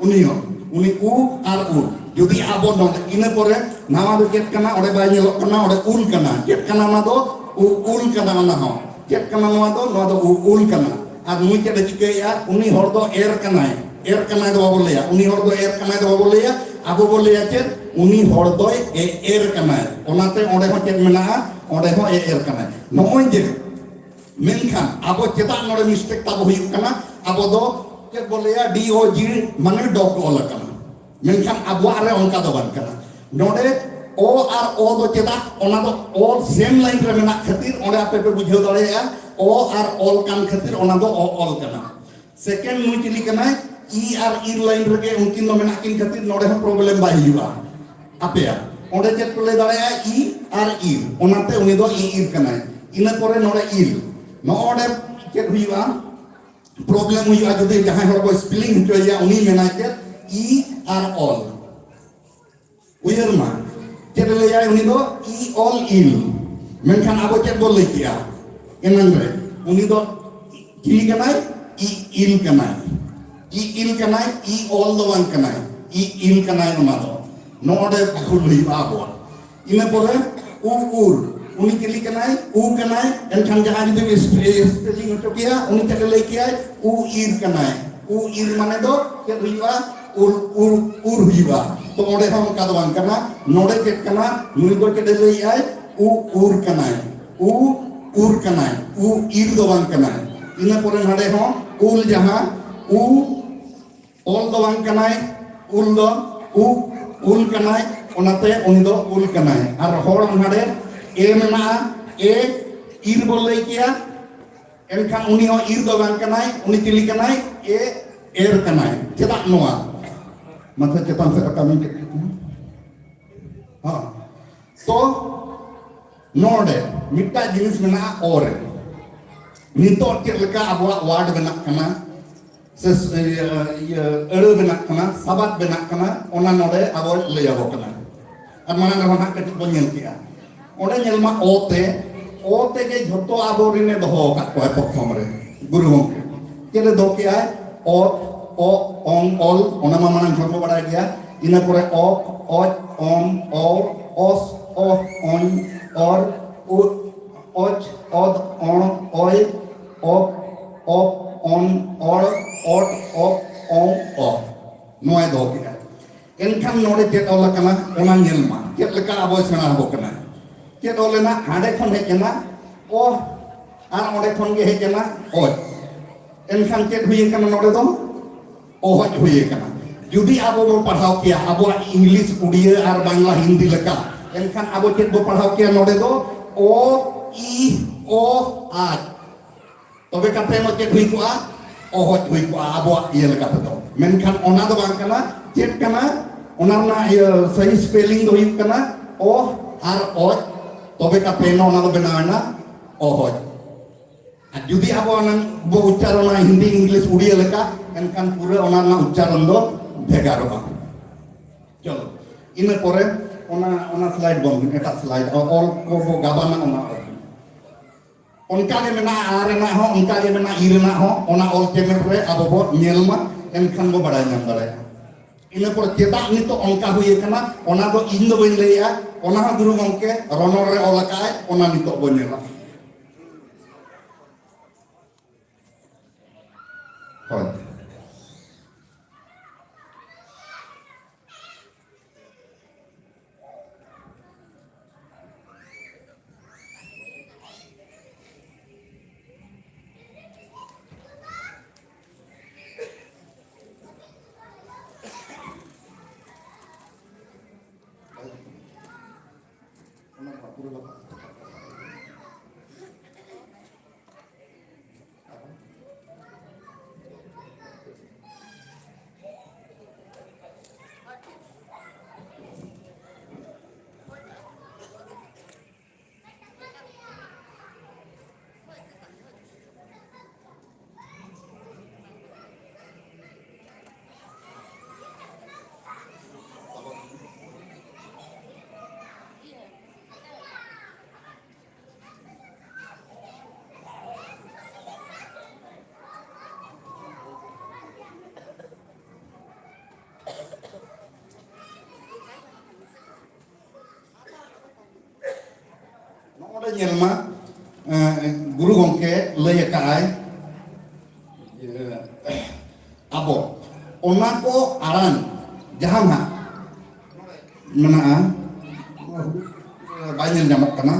ᱩᱱᱤ ᱦᱚᱸ, ᱩᱱᱤ ᱩ ᱟᱨ ᱩᱨ᱾ ᱡᱩᱫᱤ ᱟᱵᱚ ᱱᱚᱰᱮ, ᱤᱱᱟᱹ ᱯᱚᱨᱮ ᱱᱟᱣᱟ ᱫᱚ ᱪᱮᱫ ᱠᱟᱱᱟ? ᱚᱸᱰᱮ ᱵᱟᱭ ᱧᱮᱞᱚᱜ ᱠᱟᱱᱟ, ᱚᱸᱰᱮ ᱩᱞ ᱠᱟᱱᱟ᱾ ᱪᱮᱫ ᱠᱟᱱᱟ ᱚᱱᱟ ᱫᱚ? ᱩ- ᱩᱞ ᱠᱟᱱᱟ᱾ ᱚᱱᱟ ᱦᱚᱸ ᱪᱮᱫ ᱠᱟᱱᱟ? ᱱᱚᱣᱟ ᱫᱚ, ᱱᱚᱣᱟ ᱫᱚ ᱩ- ᱩᱞ ᱠᱟᱱᱟ᱾ ᱟᱨ ᱱᱩᱭ ᱪᱮᱫ ᱮ ᱪᱤᱠᱟᱹᱭᱮᱫᱼᱟ? ᱩᱱᱤ ᱦᱚᱲ ᱫᱚ ᱮᱨ ᱠᱟᱱᱟᱭ᱾ ᱮᱨ ᱠᱟᱱᱟᱭ ᱫᱚ ᱵᱟᱵᱚ ᱞᱟᱹᱭᱟ, ᱩᱱᱤ ᱦᱚᱲ ᱫᱚ ᱮᱨ ᱠᱟᱱᱟᱭ ᱫᱚ ᱵᱟᱵᱚ ᱞᱟᱹᱭᱟ᱾ ᱟᱵᱚ ᱵᱚ ᱞᱟᱹᱭᱟ ᱪᱮᱫ? ᱩᱱᱤ ᱦᱚᱲ ᱫᱚᱭ ᱮ- ᱮᱨ ᱠᱟᱱᱟᱭ᱾ ᱚᱱᱟᱛᱮ ᱚᱸᱰᱮ ᱦᱚᱸ ᱪᱮᱫ ᱢᱮᱱᱟᱜᱼᱟ? ᱚᱸᱰᱮ ᱦᱚᱸ ᱮ- ᱮᱨ ᱠᱟᱱᱟᱭ᱾ ᱱᱚᱜᱼᱚᱭ ᱡᱮ, ᱢᱮᱱᱠᱷᱟᱱ ᱟᱵᱚ ᱪᱮᱫᱟᱜ ᱱᱚᱰᱮ ᱢᱤᱥᱴᱮᱠ ᱛᱟᱵᱚ ᱦᱩᱭᱩᱜ ᱠᱟᱱᱟ? ᱟᱵᱚ ᱫᱚ ᱪᱮᱫ ᱵᱚ ᱞᱟᱹᱭᱟ? ᱰᱤ ᱳ ᱡᱤ, ᱢᱟᱱᱮ ᱰᱚᱜ ᱚᱞ ᱟᱠᱟᱱᱟ᱾ ᱢᱮᱱᱠᱷᱟᱱ ᱟᱵᱚᱣᱟᱜ ᱨᱮ ᱚᱱᱠᱟ ᱫᱚ ᱵᱟᱝ ᱠᱟᱱᱟ᱾ ᱱᱚᱰᱮ ᱚ ᱟᱨ ᱚ ᱫᱚ ᱪᱮᱫᱟᱜ? ᱚᱱᱟ ᱫᱚ ᱚ ᱥᱮᱢ ᱞᱟᱭᱤᱱ ᱨᱮ ᱢᱮᱱᱟᱜ ᱠᱷᱟᱹᱛᱤᱨ ᱚᱸᱰᱮ ᱟᱯᱮ ᱯᱮ ᱵᱩᱡᱷᱟᱹᱣ ᱫᱟᱲᱮᱭᱟᱜᱼᱟ, ᱚ ᱟᱨ ᱚᱞ ᱠᱟᱱ ᱠᱷᱟᱹᱛᱤᱨ ᱚᱱᱟ ᱫᱚ ᱚ ᱚᱞ ᱠᱟᱱᱟ᱾ ᱥᱮᱠᱮᱱᱰ ᱱᱩᱭ ᱪᱤᱞᱤ ᱠᱟᱱᱟᱭ? ᱤ ᱟᱨ ᱤᱨ ᱞᱟᱭᱤᱱ ᱨᱮᱜᱮ ᱩᱱᱠᱤᱱ ᱫᱚ ᱢᱮᱱᱟᱜ ᱠᱤᱱ ᱠᱷᱟᱹᱛᱤᱨ ᱱᱚᱰᱮ ᱦᱚᱸ ᱯᱨᱚᱵᱞᱮᱢ ᱵᱟᱭ ᱦᱩᱭᱩᱜᱼᱟ ᱟᱯᱮᱭᱟᱜ᱾ ᱚᱸᱰᱮ ᱪᱮᱫ ᱠᱚ ᱞᱟᱹᱭ ᱫᱟᱲᱮᱭᱟᱜᱼᱟ? ᱤ ᱟᱨ ᱤᱨ, ᱚᱱᱟᱛᱮ ᱩᱱᱤ ᱫᱚ ᱤ ᱤᱨ ᱠᱟᱱᱟᱭ᱾ ᱤᱱᱟᱹ ᱯᱚᱨᱮ ᱱᱚᱰᱮ ᱤᱞ, ᱱᱚᱜᱼᱚ ᱱᱚᱰᱮ ᱪᱮᱫ ᱦᱩᱭᱩᱜᱼᱟ? ᱯᱨᱚᱵᱞᱮᱢ ᱦᱩᱭᱩᱜᱼᱟ ᱡᱩᱫᱤ ᱡᱟᱦᱟᱸᱭ ᱦᱚᱲ ᱠᱚ ᱥᱯᱮᱞᱤᱝ ᱦᱚᱪᱚᱭᱮᱭᱟ, ᱩᱱᱤ ᱢᱮᱱᱟᱭ ᱪᱮᱫ? ᱤ ᱟᱨ ᱚᱞ᱾ ᱩᱭᱦᱟᱹᱨ ᱢᱟ, ᱪᱮᱫ ᱮ ᱞᱟᱹᱭᱟᱭ ᱩᱱᱤ ᱫᱚ? ᱤ ᱚᱞ ᱤᱞ᱾ ᱢᱮᱱᱠᱷᱟᱱ ᱟᱵᱚ ᱪᱮᱫ ᱵᱚᱱ ᱞᱟᱹᱭ ᱠᱮᱜᱼᱟ ᱮᱱᱟᱝ ᱨᱮ? ᱩᱱᱤ ᱫᱚ ᱪᱤᱞᱤ ᱠᱟᱱᱟᱭ? ᱤ ᱤᱞ ᱠᱟᱱᱟᱭ᱾ ᱤ ᱤᱞ ᱠᱟᱱᱟᱭ, ᱤ ᱚᱞ ᱫᱚ ᱵᱟᱝ ᱠᱟᱱᱟᱭ, ᱤ ᱤᱞ ᱠᱟᱱᱟᱭ᱾ ᱚᱱᱟ ᱫᱚ ᱱᱚᱰᱮ ᱵᱷᱩᱞ ᱦᱩᱭᱩᱜᱼᱟ ᱟᱵᱚᱣᱟᱜ᱾ ᱤᱱᱟᱹ ᱯᱚᱨᱮ ᱩ ᱩᱨ, ᱩᱱᱤ ᱪᱤᱞᱤ ᱠᱟᱱᱟᱭ? ᱩ ᱠᱟᱱᱟᱭ᱾ ᱮᱱᱠᱷᱟᱱ ᱡᱟᱦᱟᱸᱭ ᱡᱩᱫᱤ ᱥᱯᱮᱞᱤᱝ ᱦᱚᱪᱚ ᱠᱮᱭᱟ, ᱩᱱᱤ ᱪᱮᱫ ᱮ ᱞᱟᱹᱭ ᱠᱮᱭᱟᱭ? ᱩ ᱤᱨ ᱠᱟᱱᱟᱭ᱾ ᱩ ᱤᱨ ᱢᱟᱱᱮ ᱫᱚ ᱪᱮᱫ ᱦᱩᱭᱩᱜᱼᱟ? ᱩᱨ, ᱩᱨ, ᱩᱨ ᱦᱩᱭᱩᱜᱼᱟ᱾ ᱛᱚ ᱚᱸᱰᱮ ᱦᱚᱸ ᱚᱱᱠᱟ ᱫᱚ ᱵᱟᱝ ᱠᱟᱱᱟ᱾ ᱱᱚᱰᱮ ᱪᱮᱫ ᱠᱟᱱᱟ? ᱱᱩᱭ ᱫᱚ ᱪᱮᱫ ᱮ ᱞᱟᱹᱭᱮᱫᱼᱟᱭ? ᱩ ᱩᱨ ᱠᱟᱱᱟᱭ, ᱩ ᱩᱨ ᱠᱟᱱᱟᱭ, ᱩ ᱤᱨ ᱫᱚ ᱵᱟᱝ ᱠᱟᱱᱟᱭ᱾ ᱤᱱᱟᱹ ᱯᱚᱨᱮ ᱱᱚᱰᱮ ᱦᱚᱸ ᱩᱞ, ᱡᱟᱦᱟᱸ ᱩ ᱚᱞ ᱫᱚ ᱵᱟᱝ ᱠᱟᱱᱟᱭ, ᱩᱞ ᱫᱚ ᱩ ᱩᱞ ᱠᱟᱱᱟᱭ, ᱚᱱᱟᱛᱮ ᱩᱱᱤ ᱫᱚ ᱩᱞ ᱠᱟᱱᱟᱭ᱾ ᱟᱨ ᱦᱚᱲ ᱱᱚᱰᱮ ᱮ ᱢᱮᱱᱟᱜᱼᱟ, ᱮ ᱤᱨ ᱵᱚ ᱞᱟᱹᱭ ᱠᱮᱭᱟ, ᱮᱱᱠᱷᱟᱱ ᱩᱱᱤ ᱦᱚᱸ ᱤᱨ ᱫᱚ ᱵᱟᱝ ᱠᱟᱱᱟᱭ, ᱩᱱᱤ ᱪᱤᱞᱤ ᱠᱟᱱᱟᱭ? ᱮ ᱮᱨ ᱠᱟᱱᱟᱭ᱾ ᱪᱮᱫᱟᱜ ᱱᱚᱣᱟ? ᱢᱟᱥᱮ ᱪᱮᱛᱟᱱ ᱥᱮᱫ ᱨᱟᱠᱟᱵ ᱢᱮ, ᱪᱮᱫ ᱠᱟᱱᱟ? ᱦᱚᱸ᱾ ᱛᱚ ᱱᱚᱰᱮ ᱢᱤᱫᱴᱟᱝ ᱡᱤᱱᱤᱥ ᱢᱮᱱᱟᱜᱼᱟ ᱚ ᱨᱮ᱾ ᱱᱤᱛᱚᱜ ᱪᱮᱫ ᱞᱮᱠᱟ ᱟᱵᱚᱣᱟᱜ ᱣᱟᱨᱰ ᱵᱮᱱᱟᱜ ᱠᱟᱱᱟ, ᱥᱮ ᱤᱭᱟᱹ, ᱤᱭᱟᱹ, ᱟᱹᱲᱟᱹ ᱵᱮᱱᱟᱜ ᱠᱟᱱᱟ, ᱥᱟᱵᱟᱫ ᱵᱮᱱᱟᱜ ᱠᱟᱱᱟ, ᱚᱱᱟ ᱱᱚᱰᱮ ᱟᱵᱚ ᱞᱟᱹᱭ ᱟᱵᱚ ᱠᱟᱱᱟ᱾ ᱟᱨ ᱢᱟᱲᱟᱝ ᱨᱮᱦᱚᱸ ᱱᱟᱦᱟᱜ ᱠᱟᱹᱴᱤᱡ ᱵᱚᱱ ᱧᱮᱞ ᱠᱮᱜᱼᱟ᱾ ᱚᱸᱰᱮ ᱧᱮᱞ ᱢᱟ ᱚ ᱛᱮ, ᱚ ᱛᱮᱜᱮ ᱡᱷᱚᱛᱚ ᱟᱵᱚ ᱨᱮᱱᱮ ᱫᱚᱦᱚ ᱟᱠᱟᱫ ᱠᱚᱣᱟ ᱯᱨᱚᱛᱷᱚᱢ ᱨᱮ ᱜᱩᱨᱩ ᱜᱚᱢᱠᱮ᱾ ᱪᱮᱫ ᱮ ᱫᱚᱦᱚ ᱠᱮᱜᱼᱟᱭ? ᱚᱛ, ᱚᱜ, ᱚᱝ, ᱚᱞ, ᱚᱱᱟ ᱢᱟ ᱢᱟᱲᱟᱝ ᱠᱷᱚᱱ ᱵᱚ ᱵᱟᱲᱟᱭ ᱜᱮᱭᱟ᱾ ᱤᱱᱟᱹ ᱯᱚᱨᱮ ᱚᱠ, ᱚᱪ, ᱚᱢ, ᱚᱣ, ᱚᱥ, ᱚᱦ, ᱚᱧ, ᱚᱨ, ᱩ, ᱚᱪ, ᱚᱫ, ᱚᱬ, ᱚᱭ, ᱚᱯ, ᱚᱯ, ᱚᱱ, ᱚᱲ, ᱚᱴ, ᱚᱯ, ᱚᱝ, ᱚ᱾ ᱱᱚᱣᱟᱭ ᱫᱚᱦᱚ ᱠᱮᱜᱼᱟ᱾ ᱮᱱᱠᱷᱟᱱ ᱱᱚᱰᱮ ᱪᱮᱫ ᱚᱞ ᱟᱠᱟᱱᱟ, ᱚᱱᱟ ᱧᱮᱞ ᱢᱟ᱾ ᱪᱮᱫ ᱞᱮᱠᱟ ᱟᱵᱚᱭ ᱥᱮᱬᱟ ᱟᱵᱚ ᱠᱟᱱᱟ? ᱪᱮᱫ ᱚᱞ ᱮᱱᱟ? ᱦᱟᱸᱰᱮ ᱠᱷᱚᱱ ᱦᱮᱡ ᱮᱱᱟ ᱚ, ᱟᱨ ᱚᱸᱰᱮ ᱠᱷᱚᱱ ᱜᱮ ᱦᱮᱡ ᱮᱱᱟ ᱚᱡ᱾ ᱮᱱᱠᱷᱟᱱ ᱪᱮᱫ ᱦᱩᱭ ᱟᱠᱟᱱᱟ ᱱᱚᱰᱮ ᱫᱚ? ᱚᱦᱚᱡ ᱦᱩᱭ ᱟᱠᱟᱱᱟ᱾ ᱡᱩᱫᱤ ᱟᱵᱚ ᱵᱚ ᱯᱟᱲᱦᱟᱣ ᱠᱮᱭᱟ ᱟᱵᱚᱣᱟᱜ ᱤᱝᱞᱤᱥ, ᱩᱰᱤᱭᱟᱹ ᱟᱨ ᱵᱟᱝᱞᱟ, ᱦᱤᱱᱫᱤ ᱞᱮᱠᱟ, ᱮᱱᱠᱷᱟᱱ ᱟᱵᱚ ᱪᱮᱫ ᱵᱚ ᱯᱟᱲᱦᱟᱣ ᱠᱮᱭᱟ ᱱᱚᱰᱮ ᱫᱚ? ᱚ, ᱤ, ᱚ, ᱟᱡ᱾ ᱛᱚᱵᱮ ᱠᱟᱛᱮ ᱢᱟ ᱪᱮᱫ ᱦᱩᱭ ᱠᱚᱜᱼᱟ? ᱚᱦᱚᱡ ᱦᱩᱭ ᱠᱚᱜᱼᱟ ᱟᱵᱚᱣᱟᱜ ᱤᱭᱟᱹ ᱞᱮᱠᱟ ᱛᱮᱫᱚ᱾ ᱢᱮᱱᱠᱷᱟᱱ ᱚᱱᱟ ᱫᱚ ᱵᱟᱝ ᱠᱟᱱᱟ᱾ ᱪᱮᱫ ᱠᱟᱱᱟ? ᱚᱱᱟ ᱨᱮᱱᱟᱜ ᱤᱭᱟᱹ ᱥᱟᱦᱤ ᱥᱯᱮᱞᱤᱝ ᱫᱚ ᱦᱩᱭᱩᱜ ᱠᱟᱱᱟ ᱚᱦ ᱟᱨ ᱚᱡ᱾ ᱛᱚᱵᱮ ᱠᱟᱛᱮ ᱚᱱᱟ ᱫᱚ ᱵᱮᱱᱟᱣ ᱮᱱᱟ ᱚᱦᱚᱡ᱾ ᱟᱨ ᱡᱩᱫᱤ ᱟᱵᱚ ᱚᱱᱟ ᱵᱚ ᱩᱪᱪᱟᱨᱚᱱᱟ ᱦᱤᱱᱫᱤ, ᱤᱝᱞᱤᱥ, ᱩᱲᱤᱭᱟ ᱞᱮᱠᱟ, ᱮᱱᱠᱷᱟᱱ ᱯᱩᱨᱟᱹ ᱚᱱᱟ ᱨᱮᱱᱟᱜ ᱩᱪᱪᱟᱨᱚᱱ ᱫᱚ ᱵᱷᱮᱜᱟᱨᱚᱜᱼᱟ᱾ ᱪᱚᱞᱚ, ᱤᱱᱟᱹ ᱯᱚᱨᱮ ᱚᱱᱟ, ᱚᱱᱟ ᱥᱞᱟᱭᱤᱰ ᱵᱚᱱ, ᱮᱴᱟᱜ ᱥᱞᱟᱭᱤᱰ, ᱚ-, ᱚᱞ ᱠᱚ ᱵᱚ ᱜᱟᱵᱟᱱᱟ ᱚᱱᱟ ᱚᱞ᱾ ᱚᱱᱠᱟ ᱜᱮ ᱢᱮᱱᱟᱜᱼᱟ, ᱟᱨ ᱨᱮᱱᱟᱜ ᱦᱚᱸ ᱚᱱᱠᱟ ᱜᱮ ᱢᱮᱱᱟᱜᱼᱟ, ᱤ ᱨᱮᱱᱟᱜ ᱦᱚᱸ᱾ ᱚᱱᱟ ᱚᱞ ᱪᱮᱢᱮᱫ ᱨᱮ ᱟᱵᱚ ᱵᱚ ᱧᱮᱞ ᱢᱟ, ᱮᱱᱠᱷᱟᱱ ᱵᱚ ᱵᱟᱲᱟᱭ ᱧᱟᱢ ᱫᱟᱲᱮᱭᱟᱜᱼᱟ᱾ ᱤᱱᱟᱹ ᱯᱚᱨᱮ ᱪᱮᱫᱟᱜ ᱱᱤᱛᱚᱜ ᱚᱱᱠᱟ ᱦᱩᱭ ᱟᱠᱟᱱᱟ, ᱚᱱᱟ ᱫᱚ ᱤᱧ ᱫᱚ ᱵᱟᱹᱧ ᱞᱟᱹᱭᱮᱜᱼᱟ, ᱚᱱᱟ ᱦᱚᱸ ᱜᱩᱨᱩ ᱜᱚᱢᱠᱮ ᱨᱚᱱᱚᱲ ᱨᱮ ᱚᱞ ᱟᱠᱟᱫᱼᱟᱭ, ᱚᱱᱟ ᱱᱤᱛᱚᱜ ᱵᱚ ᱧᱮᱞᱟ᱾ ᱦᱳᱭ᱾ ᱧᱮᱞ ᱢᱟ, ᱮᱸ, ᱜᱩᱨᱩ ᱜᱚᱢᱠᱮ ᱞᱟᱹᱭ ᱟᱠᱟᱫᱼᱟᱭ, ᱤᱭᱟᱹ, ᱟᱵᱚ ᱚᱱᱟ ᱠᱚ ᱟᱲᱟᱝ ᱡᱟᱦᱟᱸ ᱱᱟᱜ ᱢᱮᱱᱟᱜᱼᱟ, ᱵᱟᱭ ᱧᱮᱞ ᱧᱟᱢᱚᱜ ᱠᱟᱱᱟ᱾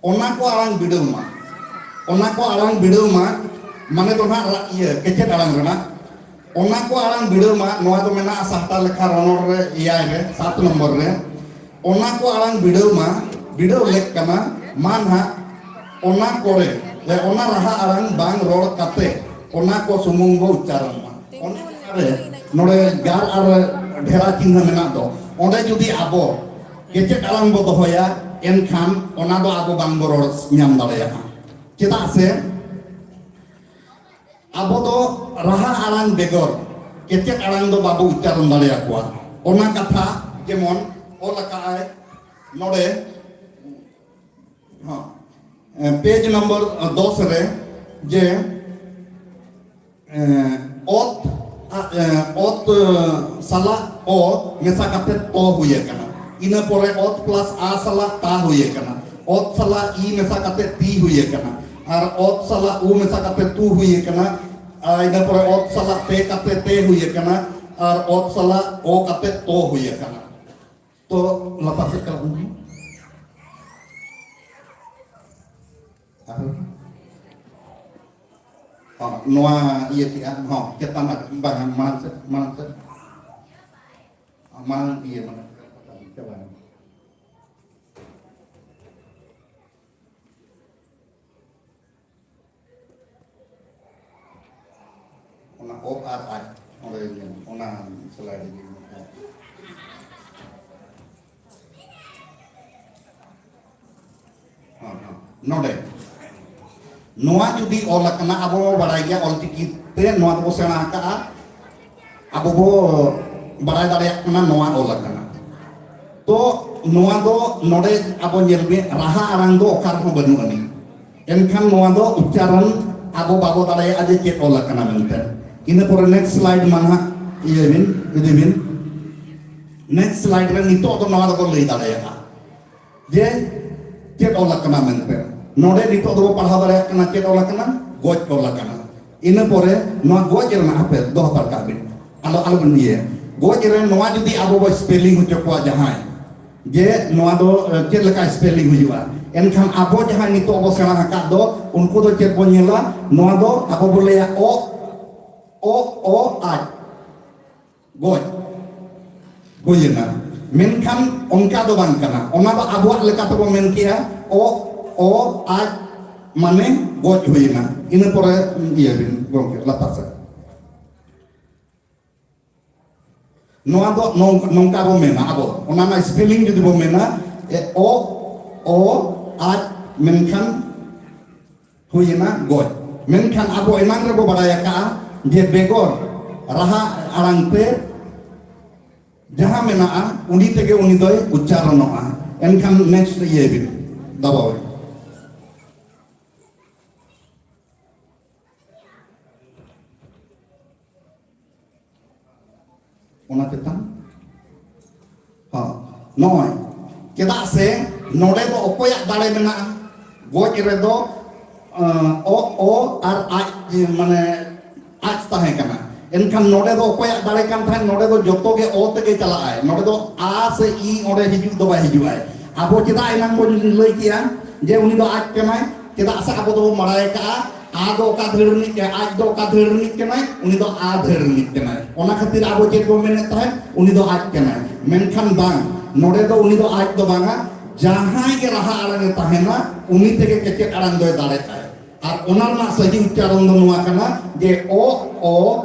ᱚᱱᱟ ᱠᱚ ᱟᱲᱟᱝ ᱵᱤᱰᱟᱹᱣ ᱢᱟ, ᱚᱱᱟ ᱠᱚ ᱟᱲᱟᱝ ᱵᱤᱰᱟᱹᱣ ᱢᱟ, ᱢᱟᱱᱮ ᱫᱚ ᱱᱟᱦᱟᱜ ᱤᱭᱟᱹ ᱠᱮᱪᱮᱫ ᱟᱲᱟᱝ ᱨᱮᱱᱟᱜ, ᱚᱱᱟ ᱠᱚ ᱟᱲᱟᱝ ᱵᱤᱰᱟᱹᱣ ᱢᱟ᱾ ᱱᱚᱣᱟ ᱫᱚ ᱢᱮᱱᱟᱜᱼᱟ ᱥᱟᱦᱴᱟ ᱞᱮᱠᱷᱟ ᱨᱚᱱᱚᱲ ᱨᱮ ᱮᱭᱟᱭ ᱨᱮ, ᱥᱟᱛ ᱱᱚᱢᱵᱚᱨ ᱨᱮ᱾ ᱚᱱᱟ ᱠᱚ ᱟᱲᱟᱝ ᱵᱤᱰᱟᱹᱣ ᱢᱟ, ᱵᱤᱰᱟᱹᱣ ᱞᱮᱠ ᱠᱟᱱᱟ ᱢᱟ ᱱᱟᱦᱟᱜ, ᱚᱱᱟ ᱠᱚᱨᱮ, ᱮ, ᱚᱱᱟ ᱨᱟᱦᱟ ᱟᱲᱟᱝ ᱵᱟᱝ ᱨᱚᱲ ᱠᱟᱛᱮ ᱚᱱᱟ ᱠᱚ ᱥᱩᱢᱩᱝ ᱵᱚ ᱩᱪᱪᱟᱨᱚᱱ ᱢᱟ᱾ ᱚᱱᱟ ᱨᱮ ᱱᱚᱰᱮ ᱜᱟᱨ ᱟᱨ ᱰᱷᱮᱨᱟ ᱪᱤᱱᱦᱟᱹ ᱢᱮᱱᱟᱜ ᱫᱚ, ᱚᱸᱰᱮ ᱡᱩᱫᱤ ᱟᱵᱚ ᱠᱮᱪᱮᱫ ᱟᱲᱟᱝ ᱵᱚ ᱫᱚᱦᱚᱭᱟ, ᱮᱱᱠᱷᱟᱱ ᱚᱱᱟ ᱫᱚ ᱟᱵᱚ ᱵᱟᱝ ᱵᱚ ᱨᱚᱲ ᱧᱟᱢ ᱫᱟᱲᱮᱭᱟᱜᱼᱟ᱾ ᱪᱮᱫᱟᱜ ᱥᱮ ᱟᱵᱚ ᱫᱚ ᱨᱟᱦᱟ ᱟᱲᱟᱝ ᱵᱮᱜᱚᱨ ᱠᱮᱪᱮᱫ ᱟᱲᱟᱝ ᱫᱚ ᱵᱟᱵᱚ ᱩᱪᱪᱟᱨᱚᱱ ᱫᱟᱲᱮᱭᱟᱠᱚᱣᱟ᱾ ᱚᱱᱟ ᱠᱟᱛᱷᱟ ᱡᱮᱢᱚᱱ ᱚᱞ ᱟᱠᱟᱫᱼᱟᱭ ᱱᱚᱰᱮ, ᱦᱚᱸ, ᱮ, ᱯᱮᱡᱽ ᱱᱚᱢᱵᱚᱨ ᱫᱚᱥ ᱨᱮ, ᱡᱮ, ᱮ, ᱚᱛ, ᱟ, ᱮ, ᱚᱛ, ᱮ, ᱥᱟᱞᱟᱜ ᱚ ᱢᱮᱥᱟ ᱠᱟᱛᱮ ᱛᱚ ᱦᱩᱭ ᱟᱠᱟᱱᱟ᱾ ᱤᱱᱟᱹ ᱯᱚᱨᱮ ᱚᱛ ᱯᱞᱟᱥ ᱟ ᱥᱟᱞᱟᱜ ᱛᱟ ᱦᱩᱭ ᱟᱠᱟᱱᱟ᱾ ᱚᱛ ᱥᱟᱞᱟᱜ ᱤ ᱢᱮᱥᱟ ᱠᱟᱛᱮ ᱛᱤ ᱦᱩᱭ ᱟᱠᱟᱱᱟ᱾ ᱟᱨ ᱚᱛ ᱥᱟᱞᱟᱜ ᱩ ᱢᱮᱥᱟ ᱠᱟᱛᱮ ᱛᱩ ᱦᱩᱭ ᱟᱠᱟᱱᱟ᱾ ᱟᱨ ᱤᱱᱟᱹ ᱯᱚᱨᱮ ᱚᱛ ᱥᱟᱞᱟᱜ ᱛᱮ ᱠᱟᱛᱮ ᱛᱮ ᱦᱩᱭ ᱟᱠᱟᱱᱟ᱾ ᱟᱨ ᱚᱛ ᱥᱟᱞᱟᱜ ᱚ ᱠᱟᱛᱮ ᱛᱚ ᱦᱩᱭ ᱟᱠᱟᱱᱟ᱾ ᱛᱚ ᱞᱟᱛᱟᱨ ᱥᱮᱫ ᱪᱟᱞᱟᱜ ᱢᱮ᱾ ᱟᱨᱦᱚᱸ᱾ ᱦᱚᱸ, ᱱᱚᱣᱟ ᱤᱭᱟᱹ ᱠᱮᱜᱼᱟ, ᱦᱚᱸ, ᱪᱮᱛᱟᱱ ᱟᱜ, ᱵᱟᱝ, ᱢᱟᱲᱟᱝ ᱥᱮᱫ, ᱢᱟᱲᱟᱝ ᱥᱮᱫ᱾ ᱢᱟᱲᱟᱝ ᱤᱭᱟᱹ, ᱢᱟᱲᱟᱝ ᱥᱮᱫ, ᱪᱟᱵᱟᱭᱮᱱᱟ᱾ ᱚᱱᱟ ᱚ ᱟᱨ ᱟᱡ ᱚᱸᱰᱮ ᱧᱮᱞ, ᱚᱱᱟ slide ᱜᱮ ᱧᱮᱞ᱾ ᱦᱮᱸ, ᱦᱮᱸ᱾ ᱱᱚᱰᱮ ᱱᱚᱣᱟ ᱡᱩᱫᱤ ᱚᱞ ᱟᱠᱟᱱᱟ, ᱟᱵᱚ ᱵᱚ ᱵᱟᱲᱟᱭ ᱜᱮᱭᱟ ᱚᱞᱪᱤᱠᱤ ᱛᱮ ᱱᱚᱣᱟ ᱫᱚᱵᱚ ᱥᱮᱬᱟ ᱟᱠᱟᱜᱼᱟ, ᱟᱵᱚ ᱵᱚ ᱵᱟᱲᱟᱭ ᱫᱟᱲᱮᱭᱟᱜ ᱠᱟᱱᱟ ᱱᱚᱣᱟ ᱚᱞ ᱟᱠᱟᱱᱟ᱾ ᱛᱚ ᱱᱚᱣᱟ ᱫᱚ ᱱᱚᱰᱮ ᱟᱵᱚ ᱧᱮᱞ ᱢᱮ, ᱨᱟᱦᱟ ᱟᱲᱟᱝ ᱫᱚ ᱚᱠᱟ ᱨᱮᱦᱚᱸ ᱵᱟᱹᱱᱩᱜ ᱟᱹᱱᱤᱡ᱾ ᱮᱱᱠᱷᱟᱱ ᱱᱚᱣᱟ ᱫᱚ ᱩᱪᱪᱟᱨᱚᱱ ᱟᱵᱚ ᱵᱟᱵᱚ ᱫᱟᱲᱮᱭᱟᱜᱼᱟ ᱡᱮ ᱪᱮᱫ ᱚᱞ ᱟᱠᱟᱱᱟ ᱢᱮᱱᱛᱮ᱾ ᱤᱱᱟᱹ ᱯᱚᱨᱮ next slide ᱢᱟ ᱱᱟᱦᱟᱜ ᱤᱭᱟᱹᱭ ᱵᱤᱱ, ᱤᱫᱤ ᱵᱤᱱ᱾ Next slide ᱨᱮ ᱱᱤᱛᱚᱜ ᱫᱚ ᱱᱚᱣᱟ ᱫᱚᱠᱚ ᱞᱟᱹᱭ ᱫᱟᱲᱮᱭᱟᱜᱼᱟ ᱡᱮ ᱪᱮᱫ ᱚᱞ ᱟᱠᱟᱱᱟ ᱢᱮᱱᱛᱮ᱾ ᱱᱚᱰᱮ ᱱᱤᱛᱚᱜ ᱫᱚᱵᱚ ᱯᱟᱲᱦᱟᱣ ᱫᱟᱲᱮᱭᱟᱜ ᱠᱟᱱᱟ ᱪᱮᱫ ᱚᱞ ᱟᱠᱟᱱᱟ, ᱜᱚᱡ ᱚᱞ ᱟᱠᱟᱱᱟ᱾ ᱤᱱᱟᱹ ᱯᱚᱨᱮ ᱱᱚᱣᱟ ᱜᱚᱡ ᱨᱮᱱᱟᱜ, ᱦᱟᱯᱮ ᱫᱚᱦᱚ ᱦᱟᱛᱟᱲ ᱠᱟᱜ ᱵᱤᱱ, ᱟᱞᱚ ᱟᱞᱚᱵᱤᱱ ᱤᱭᱟᱹᱭᱟ᱾ ᱜᱚᱡ ᱨᱮ ᱱᱚᱣᱟ ᱡᱩᱫᱤ ᱟᱵᱚ ᱵᱚ spelling ᱦᱚᱪᱚ ᱠᱚᱣᱟ ᱡᱟᱦᱟᱸᱭ, ᱡᱮ ᱱᱚᱣᱟ ᱫᱚ ᱮ, ᱪᱮᱫ ᱞᱮᱠᱟ spelling ᱦᱩᱭᱩᱜᱼᱟ, ᱮᱱᱠᱷᱟᱱ ᱟᱵᱚ ᱡᱟᱦᱟᱸᱭ ᱱᱤᱛᱚᱜ ᱵᱚ ᱥᱮᱬᱟ ᱟᱠᱟᱫ ᱫᱚ, ᱩᱱᱠᱩ ᱫᱚ ᱪᱮᱫ ᱵᱚ ᱧᱮᱞᱟ? ᱱᱚᱣᱟ ᱫᱚ ᱟᱵᱚ ᱵᱚ ᱞᱟᱹᱭᱟ ᱚ, ᱚ, ᱚ, ᱟᱡ᱾ ᱜᱚᱡ ᱦᱩᱭᱮᱱᱟ᱾ ᱢᱮᱱᱠᱷᱟᱱ ᱚᱱᱠᱟ ᱫᱚ ᱵᱟᱝ ᱠᱟᱱᱟ, ᱚᱱᱟ ᱫᱚ ᱟᱵᱚᱣᱟᱜ ᱞᱮᱠᱟ ᱛᱮᱵᱚ ᱢᱮᱱ ᱠᱮᱜᱼᱟ, ᱚ, ᱚ, ᱟᱡ, ᱢᱟᱱᱮ ᱜᱚᱡ ᱦᱩᱭᱮᱱᱟ᱾ ᱤᱱᱟᱹ ᱯᱚᱨᱮ ᱤᱭᱟᱹ ᱵᱤᱱ ᱜᱚᱢᱠᱮ, ᱞᱟᱛᱟᱨ ᱥᱮᱫ᱾ ᱱᱚᱣᱟ ᱫᱚ ᱱᱚᱝ-, ᱱᱚᱝᱠᱟ ᱵᱚ ᱢᱮᱱᱟ ᱟᱵᱚ, ᱚᱱᱟ ᱨᱮᱱᱟᱜ spelling ᱡᱩᱫᱤ ᱵᱚ ᱢᱮᱱᱟ, ᱮ, ᱚ, ᱚ, ᱟᱡ, ᱢᱮᱱᱠᱷᱟᱱ ᱦᱩᱭᱮᱱᱟ ᱜᱚᱡ᱾ ᱢᱮᱱᱠᱷᱟᱱ ᱟᱵᱚ ᱮᱱᱟᱝ ᱨᱮᱵᱚ ᱵᱟᱲᱟᱭ ᱟᱠᱟᱫᱼᱟ ᱡᱮ ᱵᱮᱜᱚᱨ ᱨᱟᱦᱟ ᱟᱲᱟᱝ ᱛᱮ ᱡᱟᱦᱟᱸ ᱢᱮᱱᱟᱜᱼᱟ, ᱩᱱᱤ ᱛᱮᱜᱮ ᱩᱱᱤ ᱫᱚᱭ ᱩᱪᱪᱟᱨᱚᱱᱚᱜᱼᱟ᱾ ᱮᱱᱠᱷᱟᱱ next ᱤᱭᱟᱹᱭ ᱵᱤᱱ, ᱫᱟᱵᱟᱣ ᱵᱤᱱ᱾ ᱚᱱᱟ ᱪᱮᱛᱟᱱ, ᱦᱚᱸ, ᱱᱚᱜᱼᱚᱭ, ᱪᱮᱫᱟᱜ ᱥᱮ ᱱᱚᱰᱮ ᱫᱚ ᱚᱠᱚᱭᱟᱜ ᱫᱟᱲᱮ ᱢᱮᱱᱟᱜᱼᱟ? ᱜᱚᱡ ᱨᱮᱫᱚ, ᱟᱸ, ᱚ, ᱚ ᱟᱨ ᱟᱡ, ᱢᱟᱱᱮ, ᱟᱡ ᱛᱟᱦᱮᱸ ᱠᱟᱱᱟ᱾ ᱮᱱᱠᱷᱟᱱ ᱱᱚᱰᱮ ᱫᱚ ᱚᱠᱚᱭᱟᱜ ᱫᱟᱲᱮ ᱠᱟᱱ ᱛᱟᱦᱮᱸᱫ? ᱱᱚᱰᱮ ᱫᱚ ᱡᱚᱛᱚ ᱜᱮ ᱚ ᱛᱮᱜᱮ ᱪᱟᱞᱟᱜᱼᱟᱭ᱾ ᱱᱚᱰᱮ ᱫᱚ ᱟ ᱥᱮ ᱤ ᱚᱸᱰᱮ ᱦᱤᱡᱩᱜ ᱫᱚ ᱵᱟᱭ ᱦᱤᱡᱩᱜᱼᱟᱭ᱾ ᱟᱵᱚ ᱪᱮᱫᱟᱜ ᱮᱱᱟᱝ ᱵᱚᱱ ᱞᱟᱹᱭ ᱠᱮᱜᱼᱟ ᱡᱮ ᱩᱱᱤ ᱫᱚ ᱟᱡ ᱠᱟᱱᱟᱭ? ᱪᱮᱫᱟᱜ ᱥᱮ ᱟᱵᱚ ᱫᱚᱵᱚ ᱵᱟᱲᱟᱭ ᱟᱠᱟᱜᱼᱟ, ᱟ ᱫᱚ ᱚᱠᱟ ᱫᱷᱟᱹᱲ ᱨᱤᱱᱤᱡ ᱠᱟᱱᱟᱭ, ᱟᱡ ᱫᱚ ᱚᱠᱟ ᱫᱷᱟᱹᱲ ᱨᱤᱱᱤᱡ ᱠᱟᱱᱟᱭ? ᱩᱱᱤ ᱫᱚ ᱟ ᱫᱷᱟᱹᱲ ᱨᱤᱱᱤᱡ ᱠᱟᱱᱟᱭ᱾ ᱚᱱᱟ ᱠᱷᱟᱹᱛᱤᱨ ᱟᱵᱚ ᱪᱮᱫ ᱵᱚ ᱢᱮᱱᱮᱫ ᱛᱟᱦᱮᱸᱫ? ᱩᱱᱤ ᱫᱚ ᱟᱡ ᱠᱟᱱᱟᱭ᱾ ᱢᱮᱱᱠᱷᱟᱱ ᱵᱟᱝ, ᱱᱚᱰᱮ ᱫᱚ ᱩᱱᱤ ᱫᱚ ᱟᱡ ᱫᱚ ᱵᱟᱝᱟ, ᱡᱟᱦᱟᱸᱭ ᱜᱮ ᱨᱟᱦᱟ ᱟᱲᱟᱝ ᱮ ᱛᱟᱦᱮᱱᱟ, ᱩᱱᱤ ᱛᱮᱜᱮ ᱠᱮᱪᱮᱫ ᱟᱲᱟᱝ ᱫᱚᱭ ᱫᱟᱲᱮᱜ ᱟᱭ᱾ ᱟᱨ ᱚᱱᱟ ᱨᱮᱱᱟᱜ ᱥᱟᱹᱦᱤ ᱩᱪᱪᱟᱨᱚᱱ ᱫᱚ ᱱᱚᱣᱟ ᱠᱟᱱᱟ ᱡᱮ ᱚ, ᱚ,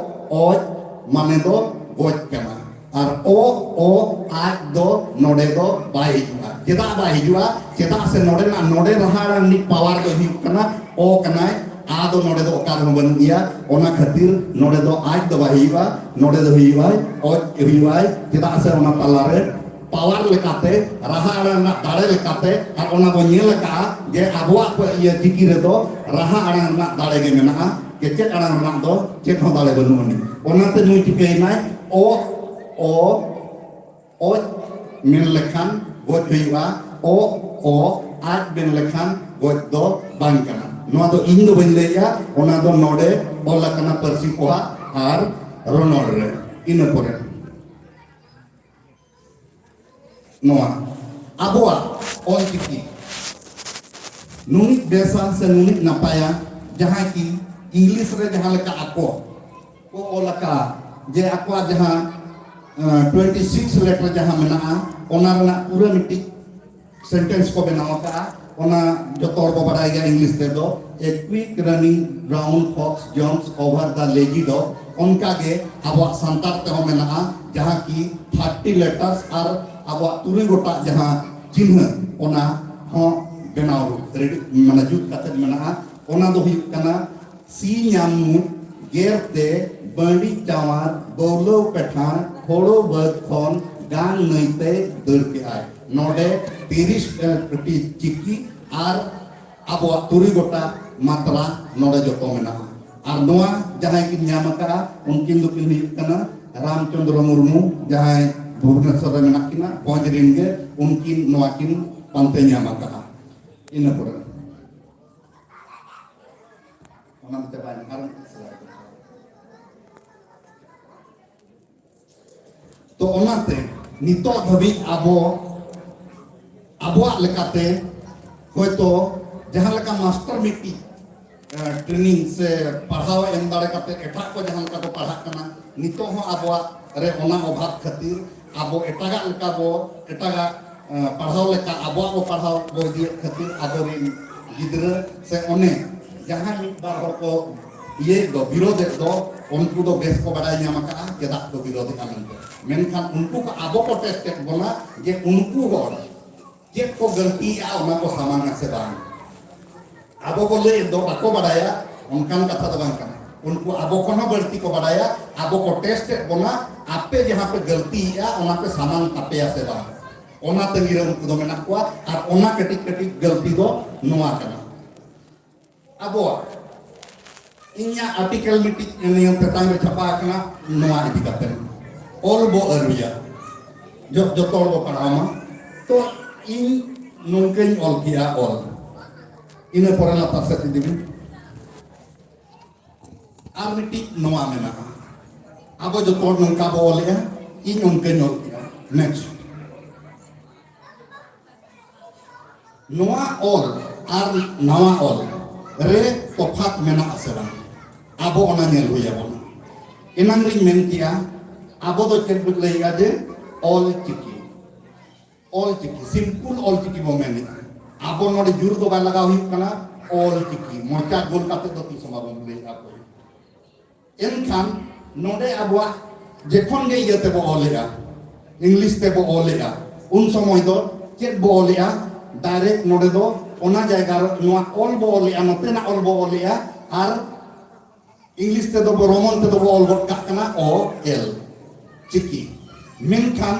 ᱚᱡ, ᱢᱟᱱᱮ ᱫᱚ ᱜᱚᱡ ᱠᱟᱱᱟ᱾ ᱟᱨ ᱚ, ᱚ, ᱟᱡ ᱫᱚ ᱱᱚᱰᱮ ᱫᱚ ᱵᱟᱭ ᱦᱤᱡᱩᱜᱼᱟ᱾ ᱪᱮᱫᱟᱜ ᱵᱟᱭ ᱦᱤᱡᱩᱜᱼᱟ? ᱪᱮᱫᱟᱜ ᱥᱮ ᱱᱚᱰᱮᱱᱟᱜ, ᱱᱚᱰᱮ ᱨᱟᱦᱟ ᱟᱲᱟᱝ ᱨᱤᱱᱤᱡ power ᱫᱚ ᱦᱩᱭᱩᱜ ᱠᱟᱱᱟ ᱚ ᱠᱟᱱᱟᱭ, ᱟ ᱫᱚ ᱱᱚᱰᱮ ᱫᱚ ᱚᱠᱟ ᱨᱮᱦᱚᱸ ᱵᱟᱹᱱᱩᱜ ᱜᱮᱭᱟ᱾ ᱚᱱᱟ ᱠᱷᱟᱹᱛᱤᱨ ᱱᱚᱰᱮ ᱫᱚ ᱟᱡ ᱫᱚ ᱵᱟᱭ ᱦᱩᱭᱩᱜᱼᱟ, ᱱᱚᱰᱮ ᱫᱚ ᱦᱩᱭᱩᱜᱼᱟᱭ ᱚᱡ ᱦᱩᱭᱩᱜᱼᱟᱭ᱾ ᱪᱮᱫᱟᱜ ᱥᱮ ᱚᱱᱟ ᱛᱟᱞᱟᱨᱮ power ᱞᱮᱠᱟᱛᱮ, ᱨᱟᱦᱟ ᱟᱲᱟᱝ ᱨᱮᱱᱟᱜ ᱫᱟᱲᱮ ᱞᱮᱠᱟᱛᱮ, ᱟᱨ ᱚᱱᱟ ᱵᱚᱱ ᱧᱮᱞ ᱟᱠᱟᱫᱼᱟ ᱡᱮ ᱟᱵᱚᱣᱟᱜ ᱠᱚ-, ᱤᱭᱟᱹ ᱪᱤᱠᱤ ᱨᱮᱫᱚ ᱨᱟᱦᱟ ᱟᱲᱟᱝ ᱨᱮᱱᱟᱜ ᱫᱟᱲᱮ ᱜᱮ ᱢᱮᱱᱟᱜᱼᱟ, ᱠᱮᱪᱮᱫ ᱟᱲᱟᱝ ᱨᱮᱱᱟᱜ ᱫᱚ ᱪᱮᱫ ᱦᱚᱸ ᱫᱟᱲᱮ ᱵᱟᱹᱱᱩᱜ ᱟᱹᱱᱤᱡ᱾ ᱚᱱᱟᱛᱮ ᱱᱩᱭ ᱪᱤᱠᱟᱹᱭᱮᱱᱟᱭ? ᱚ, ᱚ, ᱚᱡ ᱢᱮᱱ ᱞᱮᱠᱷᱟᱱ ᱜᱚᱡ ᱦᱩᱭᱩᱜᱼᱟ, ᱚ, ᱚ, ᱟᱡ ᱢᱮᱱ ᱞᱮᱠᱷᱟᱱ ᱜᱚᱡ ᱫᱚ ᱵᱟᱝ ᱠᱟᱱᱟ᱾ ᱱᱚᱣᱟ ᱫᱚ ᱤᱧ ᱫᱚ ᱵᱟᱹᱧ ᱞᱟᱹᱭᱮᱜᱼᱟ, ᱚᱱᱟ ᱫᱚ ᱱᱚᱰᱮ ᱚᱞ ᱟᱠᱟᱱᱟ ᱯᱟᱹᱨᱥᱤ ᱯᱚᱦᱟ ᱟᱨ ᱨᱚᱱᱚᱲ ᱨᱮ᱾ ᱤᱱᱟᱹ ᱯᱚᱨᱮ ᱱᱚᱣᱟ ᱟᱵᱚᱣᱟᱜ ᱚᱞᱪᱤᱠᱤ ᱱᱩᱱᱤᱡ ᱵᱮᱥᱟ ᱥᱮ ᱱᱩᱱᱤᱡ ᱱᱟᱯᱟᱭᱟ, ᱡᱟᱦᱟᱸᱭ ᱠᱤ ᱤᱝᱞᱤᱥ ᱨᱮ ᱡᱟᱦᱟᱸ ᱞᱮᱠᱟ ᱟᱠᱚ ᱠᱚ ᱚᱞ ᱟᱠᱟᱫᱼᱟ, ᱡᱮ ᱟᱠᱚᱣᱟᱜ ᱡᱟᱦᱟᱸ ᱴᱩᱭᱮᱱᱴᱤ ᱥᱤᱠᱥ ᱞᱮᱴᱟᱨ ᱡᱟᱦᱟᱸ ᱢᱮᱱᱟᱜᱼᱟ, ᱚᱱᱟ ᱨᱮᱱᱟᱜ ᱯᱩᱨᱟᱹ ᱢᱤᱫᱴᱤᱡ ᱥᱮᱱᱴᱮᱱᱥ ᱠᱚ ᱵᱮᱱᱟᱣ ᱟᱠᱟᱫᱼᱟ᱾ ᱚᱱᱟ ᱡᱚᱛᱚ ᱦᱚᱲ ᱵᱚ ᱵᱟᱲᱟᱭ ᱜᱮᱭᱟ, ᱤᱝᱞᱤᱥ ᱛᱮᱫᱚ, "A quick running brown fox jumps over the lazy dog", ᱚᱱᱠᱟ ᱜᱮ ᱟᱵᱚᱣᱟᱜ ᱥᱟᱱᱛᱟᱲ ᱛᱮᱦᱚᱸ ᱢᱮᱱᱟᱜᱼᱟ, ᱡᱟᱦᱟᱸ ᱠᱤ ᱛᱷᱟᱨᱴᱤ ᱞᱮᱴᱟᱨᱥ ᱟᱨ ᱟᱵᱚᱣᱟᱜ ᱛᱩᱨᱩᱭ ᱜᱚᱴᱟᱜ ᱡᱟᱦᱟᱸ ᱪᱤᱱᱦᱟᱹ, ᱚᱱᱟ ᱦᱚᱸ ᱵᱮᱱᱟᱣ ᱨᱩᱯ, ᱨᱮᱰᱤ, ᱢᱟᱱᱮ ᱡᱩᱛ ᱠᱟᱛᱮᱫ ᱢᱮᱱᱟᱜᱼᱟ᱾ ᱚᱱᱟ ᱫᱚ ᱦᱩᱭᱩᱜ ᱠᱟᱱᱟ, ᱥᱤ ᱧᱟᱢ ᱢᱩᱸᱡ, ᱜᱮᱨ ᱛᱮ, ᱵᱟᱺᱰᱤ ᱪᱟᱶᱟᱨ, ᱵᱟᱹᱣᱞᱟᱹᱣ ᱯᱮᱴᱷᱟᱲ, ᱦᱳᱲᱳ ᱵᱟᱹᱫᱽ ᱠᱷᱚᱱ ᱜᱟᱱ ᱱᱟᱹᱭ ᱛᱮ ᱫᱟᱹᱲ ᱠᱮᱜᱼᱟᱭ᱾ ᱱᱚᱰᱮ ᱛᱤᱨᱤᱥ ᱴᱤ ᱪᱤᱠᱤ ᱟᱨ ᱟᱵᱚᱣᱟᱜ ᱛᱩᱨᱩᱭ ᱜᱚᱴᱟ ᱢᱟᱛᱨᱟ ᱱᱚᱰᱮ ᱡᱚᱛᱚ ᱢᱮᱱᱟᱜᱼᱟ᱾ ᱟᱨ ᱱᱚᱣᱟ ᱡᱟᱦᱟᱸᱭ ᱠᱤᱱ ᱧᱟᱢ ᱟᱠᱟᱫᱼᱟ, ᱩᱱᱠᱤᱱ ᱫᱚᱠᱤᱱ ᱦᱩᱭᱩᱜ ᱠᱟᱱᱟ ᱨᱟᱢᱪᱚᱸᱫᱽᱨᱚ ᱢᱩᱨᱢᱩ, ᱡᱟᱦᱟᱸᱭ ᱵᱷᱩᱵᱽᱱᱮᱥᱚᱨ ᱨᱮ ᱢᱮᱱᱟᱜ ᱠᱤᱱᱟ, ᱵᱷᱚᱸᱡᱽ ᱨᱤᱱ ᱜᱮ, ᱩᱱᱠᱤᱱ ᱱᱚᱣᱟ ᱠᱤᱱ ᱯᱟᱱᱛᱮ ᱧᱟᱢ ᱟᱠᱟᱫᱼᱟ᱾ ᱤᱱᱟᱹ ᱯᱚᱨᱮ ᱚᱱᱟ ᱫᱚ ᱪᱟᱵᱟᱭᱮᱱᱟ, ᱟᱨ ᱢᱤᱫᱴᱤᱡ ᱥᱮᱞᱟᱭᱤᱰ᱾ ᱛᱚ ᱚᱱᱟᱛᱮ ᱱᱤᱛᱚᱜ ᱫᱷᱟᱹᱵᱤᱡ ᱟᱵᱚ ᱟᱵᱚᱣᱟᱜ ᱞᱮᱠᱟᱛᱮ ᱦᱚᱭᱛᱚ ᱡᱟᱦᱟᱸ ᱞᱮᱠᱟ ᱢᱟᱥᱴᱟᱨ ᱢᱤᱫᱴᱤᱡ ᱴᱨᱮᱱᱤᱝ ᱥᱮ ᱯᱟᱲᱦᱟᱣ ᱮᱢ ᱫᱟᱲᱮ ᱠᱟᱛᱮ ᱮᱴᱟᱜ ᱠᱚ ᱡᱟᱦᱟᱸ ᱞᱮᱠᱟ ᱠᱚ ᱯᱟᱲᱦᱟᱜ ᱠᱟᱱᱟ, ᱱᱤᱛᱚᱜ ᱦᱚᱸ ᱟᱵᱚᱣᱟᱜ ᱨᱮ ᱚᱱᱟ ᱚᱵᱷᱟᱵᱽ ᱠᱷᱟᱹᱛᱤᱨ ᱟᱵᱚ ᱮᱴᱟᱜᱟᱜ ᱞᱮᱠᱟ ᱵᱚ, ᱮᱴᱟᱜᱟᱜ ᱯᱟᱲᱦᱟᱣ ᱞᱮᱠᱟ ᱟᱵᱚᱣᱟᱜ ᱵᱚ ᱯᱟᱲᱦᱟᱣ ᱵᱚ ᱤᱫᱤᱭᱮᱫ ᱠᱷᱟᱹᱛᱤᱨ ᱟᱵᱚᱨᱮᱱ ᱜᱤᱫᱽᱨᱟᱹ ᱥᱮ ᱚᱱᱮ ᱡᱟᱦᱟᱸᱭ ᱢᱤᱫ ᱵᱟᱨ ᱦᱚᱲ ᱠᱚ ᱤᱭᱟᱹᱭᱮᱫ ᱫᱚ, ᱵᱤᱨᱳᱫᱷᱮᱫ ᱫᱚ, ᱩᱱᱠᱩ ᱫᱚ ᱵᱮᱥ ᱠᱚ ᱵᱟᱰᱟᱭ ᱧᱟᱢ ᱟᱠᱟᱫᱼᱟ ᱪᱮᱫᱟᱜ ᱠᱚ ᱵᱤᱨᱳᱫᱷᱮᱫᱼᱟ ᱢᱮᱱᱛᱮ᱾ ᱢᱮᱱᱠᱷᱟᱱ ᱩᱱᱠᱩ ᱠᱚ ᱟᱵᱚ ᱠᱚ ᱴᱮᱥᱴ ᱮᱫ ᱵᱚᱱᱟ ᱡᱮ ᱩᱱᱠᱩ ᱦᱚᱲ ᱪᱮᱫ ᱠᱚ ᱜᱟᱹᱞᱛᱤᱭᱮᱫᱼᱟ, ᱚᱱᱟ ᱠᱚ ᱥᱟᱢᱟᱝᱟ ᱥᱮ ᱵᱟᱝ᱾ ᱟᱵᱚ ᱵᱚ ᱞᱟᱹᱭᱮᱫ ᱫᱚ ᱵᱟᱠᱚ ᱵᱟᱰᱟᱭᱟ, ᱚᱱᱠᱟᱱ ᱠᱟᱛᱷᱟ ᱫᱚ ᱵᱟᱝ ᱠᱟᱱᱟ᱾ ᱩᱱᱠᱩ ᱟᱵᱚ ᱠᱷᱚᱱ ᱦᱚᱸ ᱵᱟᱹᱲᱛᱤ ᱠᱚ ᱵᱟᱰᱟᱭᱟ, ᱟᱵᱚ ᱠᱚ ᱴᱮᱥᱴ ᱮᱫ ᱵᱚᱱᱟ, ᱟᱯᱮ ᱡᱟᱦᱟᱸ ᱯᱮ ᱜᱟᱹᱞᱛᱤᱭᱮᱫᱼᱟ, ᱚᱱᱟ ᱯᱮ ᱥᱟᱢᱟᱝ ᱛᱟᱯᱮᱭᱟ ᱥᱮ ᱵᱟᱝ᱾ ᱚᱱᱟ ᱛᱟᱺᱜᱤ ᱨᱮ ᱩᱱᱠᱩ ᱫᱚ ᱢᱮᱱᱟᱜ ᱠᱚᱣᱟ᱾ ᱟᱨ ᱚᱱᱟ ᱠᱟᱹᱴᱤᱡ ᱠᱟᱹᱴᱤᱡ ᱜᱟᱹᱞᱛᱤ ᱫᱚ ᱱᱚᱣᱟ ᱠᱟᱱᱟ᱾ ᱟᱵᱚᱣᱟᱜ, ᱤᱧᱟᱹᱜ ᱟᱨᱴᱤᱠᱮᱞ ᱢᱤᱫᱴᱤᱡ ᱱᱤᱭᱟᱹ ᱛᱮᱛᱟᱝ ᱨᱮ ᱪᱷᱟᱯᱟ ᱟᱠᱟᱱᱟ, ᱱᱚᱣᱟ ᱤᱫᱤ ᱠᱟᱛᱮ ᱚᱞ ᱵᱚ ᱟᱹᱨᱩᱭᱟ᱾ ᱡᱚ-, ᱡᱚᱛᱚ ᱦᱚᱲ ᱵᱚ ᱯᱟᱲᱦᱟᱣ ᱢᱟ᱾ ᱛᱚ ᱤᱧ ᱱᱚᱝᱠᱟᱧ ᱚᱞ ᱠᱮᱜᱼᱟ ᱚᱞ, ᱤᱱᱟᱹ ᱯᱚᱨᱮ ᱞᱟᱛᱟᱨ ᱥᱮᱫ ᱤᱫᱤ ᱵᱤᱱ᱾ ᱟᱨ ᱢᱤᱫᱴᱤᱡ ᱱᱚᱣᱟ ᱢᱮᱱᱟᱜᱼᱟ, ᱟᱵᱚ ᱡᱚᱛᱚ ᱦᱚᱲ ᱱᱚᱝᱠᱟ ᱵᱚ ᱚᱞᱮᱜᱼᱟ, ᱤᱧ ᱚᱱᱠᱟᱧ ᱚᱞ ᱠᱮᱜᱼᱟ᱾ Next᱾ ᱱᱚᱣᱟ ᱚᱞ ᱟᱨ ᱱᱟᱣᱟ ᱚᱞ ᱨᱮ ᱛᱚᱯᱷᱟᱛ ᱢᱮᱱᱟᱜ ᱟᱥᱮ ᱵᱟᱝ, ᱟᱵᱚ ᱚᱱᱟ ᱧᱮᱞ ᱦᱩᱭ ᱟᱵᱚᱱᱟ᱾ ᱮᱱᱟᱝ ᱨᱤᱧ ᱢᱮᱱ ᱠᱮᱜᱼᱟ, ᱟᱵᱚ ᱫᱚ ᱪᱮᱫ ᱵᱚ ᱞᱟᱹᱭᱮᱜᱼᱟ ᱡᱮ ᱚᱞ ᱪᱤᱠᱤ, ᱚᱞ ᱪᱤᱠᱤ, simple ᱚᱞ ᱪᱤᱠᱤ ᱵᱚ ᱢᱮᱱᱮᱜᱼᱟ᱾ ᱟᱵᱚ ᱱᱚᱰᱮ ᱡᱳᱨ ᱫᱚ ᱵᱟᱭ ᱞᱟᱜᱟᱣ ᱦᱩᱭᱩᱜ ᱠᱟᱱᱟ, ᱚᱞ ᱪᱤᱠᱤ ᱢᱚᱪᱟ ᱜᱳᱞ ᱠᱟᱛᱮ ᱫᱚ ᱛᱤᱥ ᱦᱚᱸ ᱵᱟᱵᱚᱱ ᱞᱟᱹᱭᱮᱜᱼᱟ ᱚᱠᱚᱭ᱾ ᱮᱱᱠᱷᱟᱱ ᱱᱚᱰᱮ ᱟᱵᱚᱣᱟᱜ ᱡᱚᱠᱷᱚᱱ ᱜᱮ ᱤᱭᱟᱹ ᱛᱮᱵᱚ ᱚᱞᱮᱜᱼᱟ, English ᱛᱮᱵᱚ ᱚᱞᱮᱜᱼᱟ, ᱩᱱ ᱥᱚᱢᱚᱭ ᱫᱚ ᱪᱮᱫ ᱵᱚ ᱚᱞᱮᱜᱼᱟ? Direct ᱱᱚᱰᱮ ᱫᱚ ᱚᱱᱟ ᱡᱟᱭᱜᱟ ᱨᱮ ᱱᱚᱣᱟ ᱚᱞ ᱵᱚ ᱚᱞᱮᱜᱼᱟ, ᱱᱚᱛᱮᱱᱟᱜ ᱚᱞ ᱵᱚ ᱚᱞᱮᱜᱼᱟ, ᱟᱨ English ᱛᱮᱫᱚ ᱵᱚ, Roman ᱛᱮᱫᱚ ᱵᱚ ᱚᱞ ᱜᱚᱫ ᱠᱟᱜ ᱠᱟᱱᱟ O L, ᱪᱤᱠᱤ᱾ ᱢᱮᱱᱠᱷᱟᱱ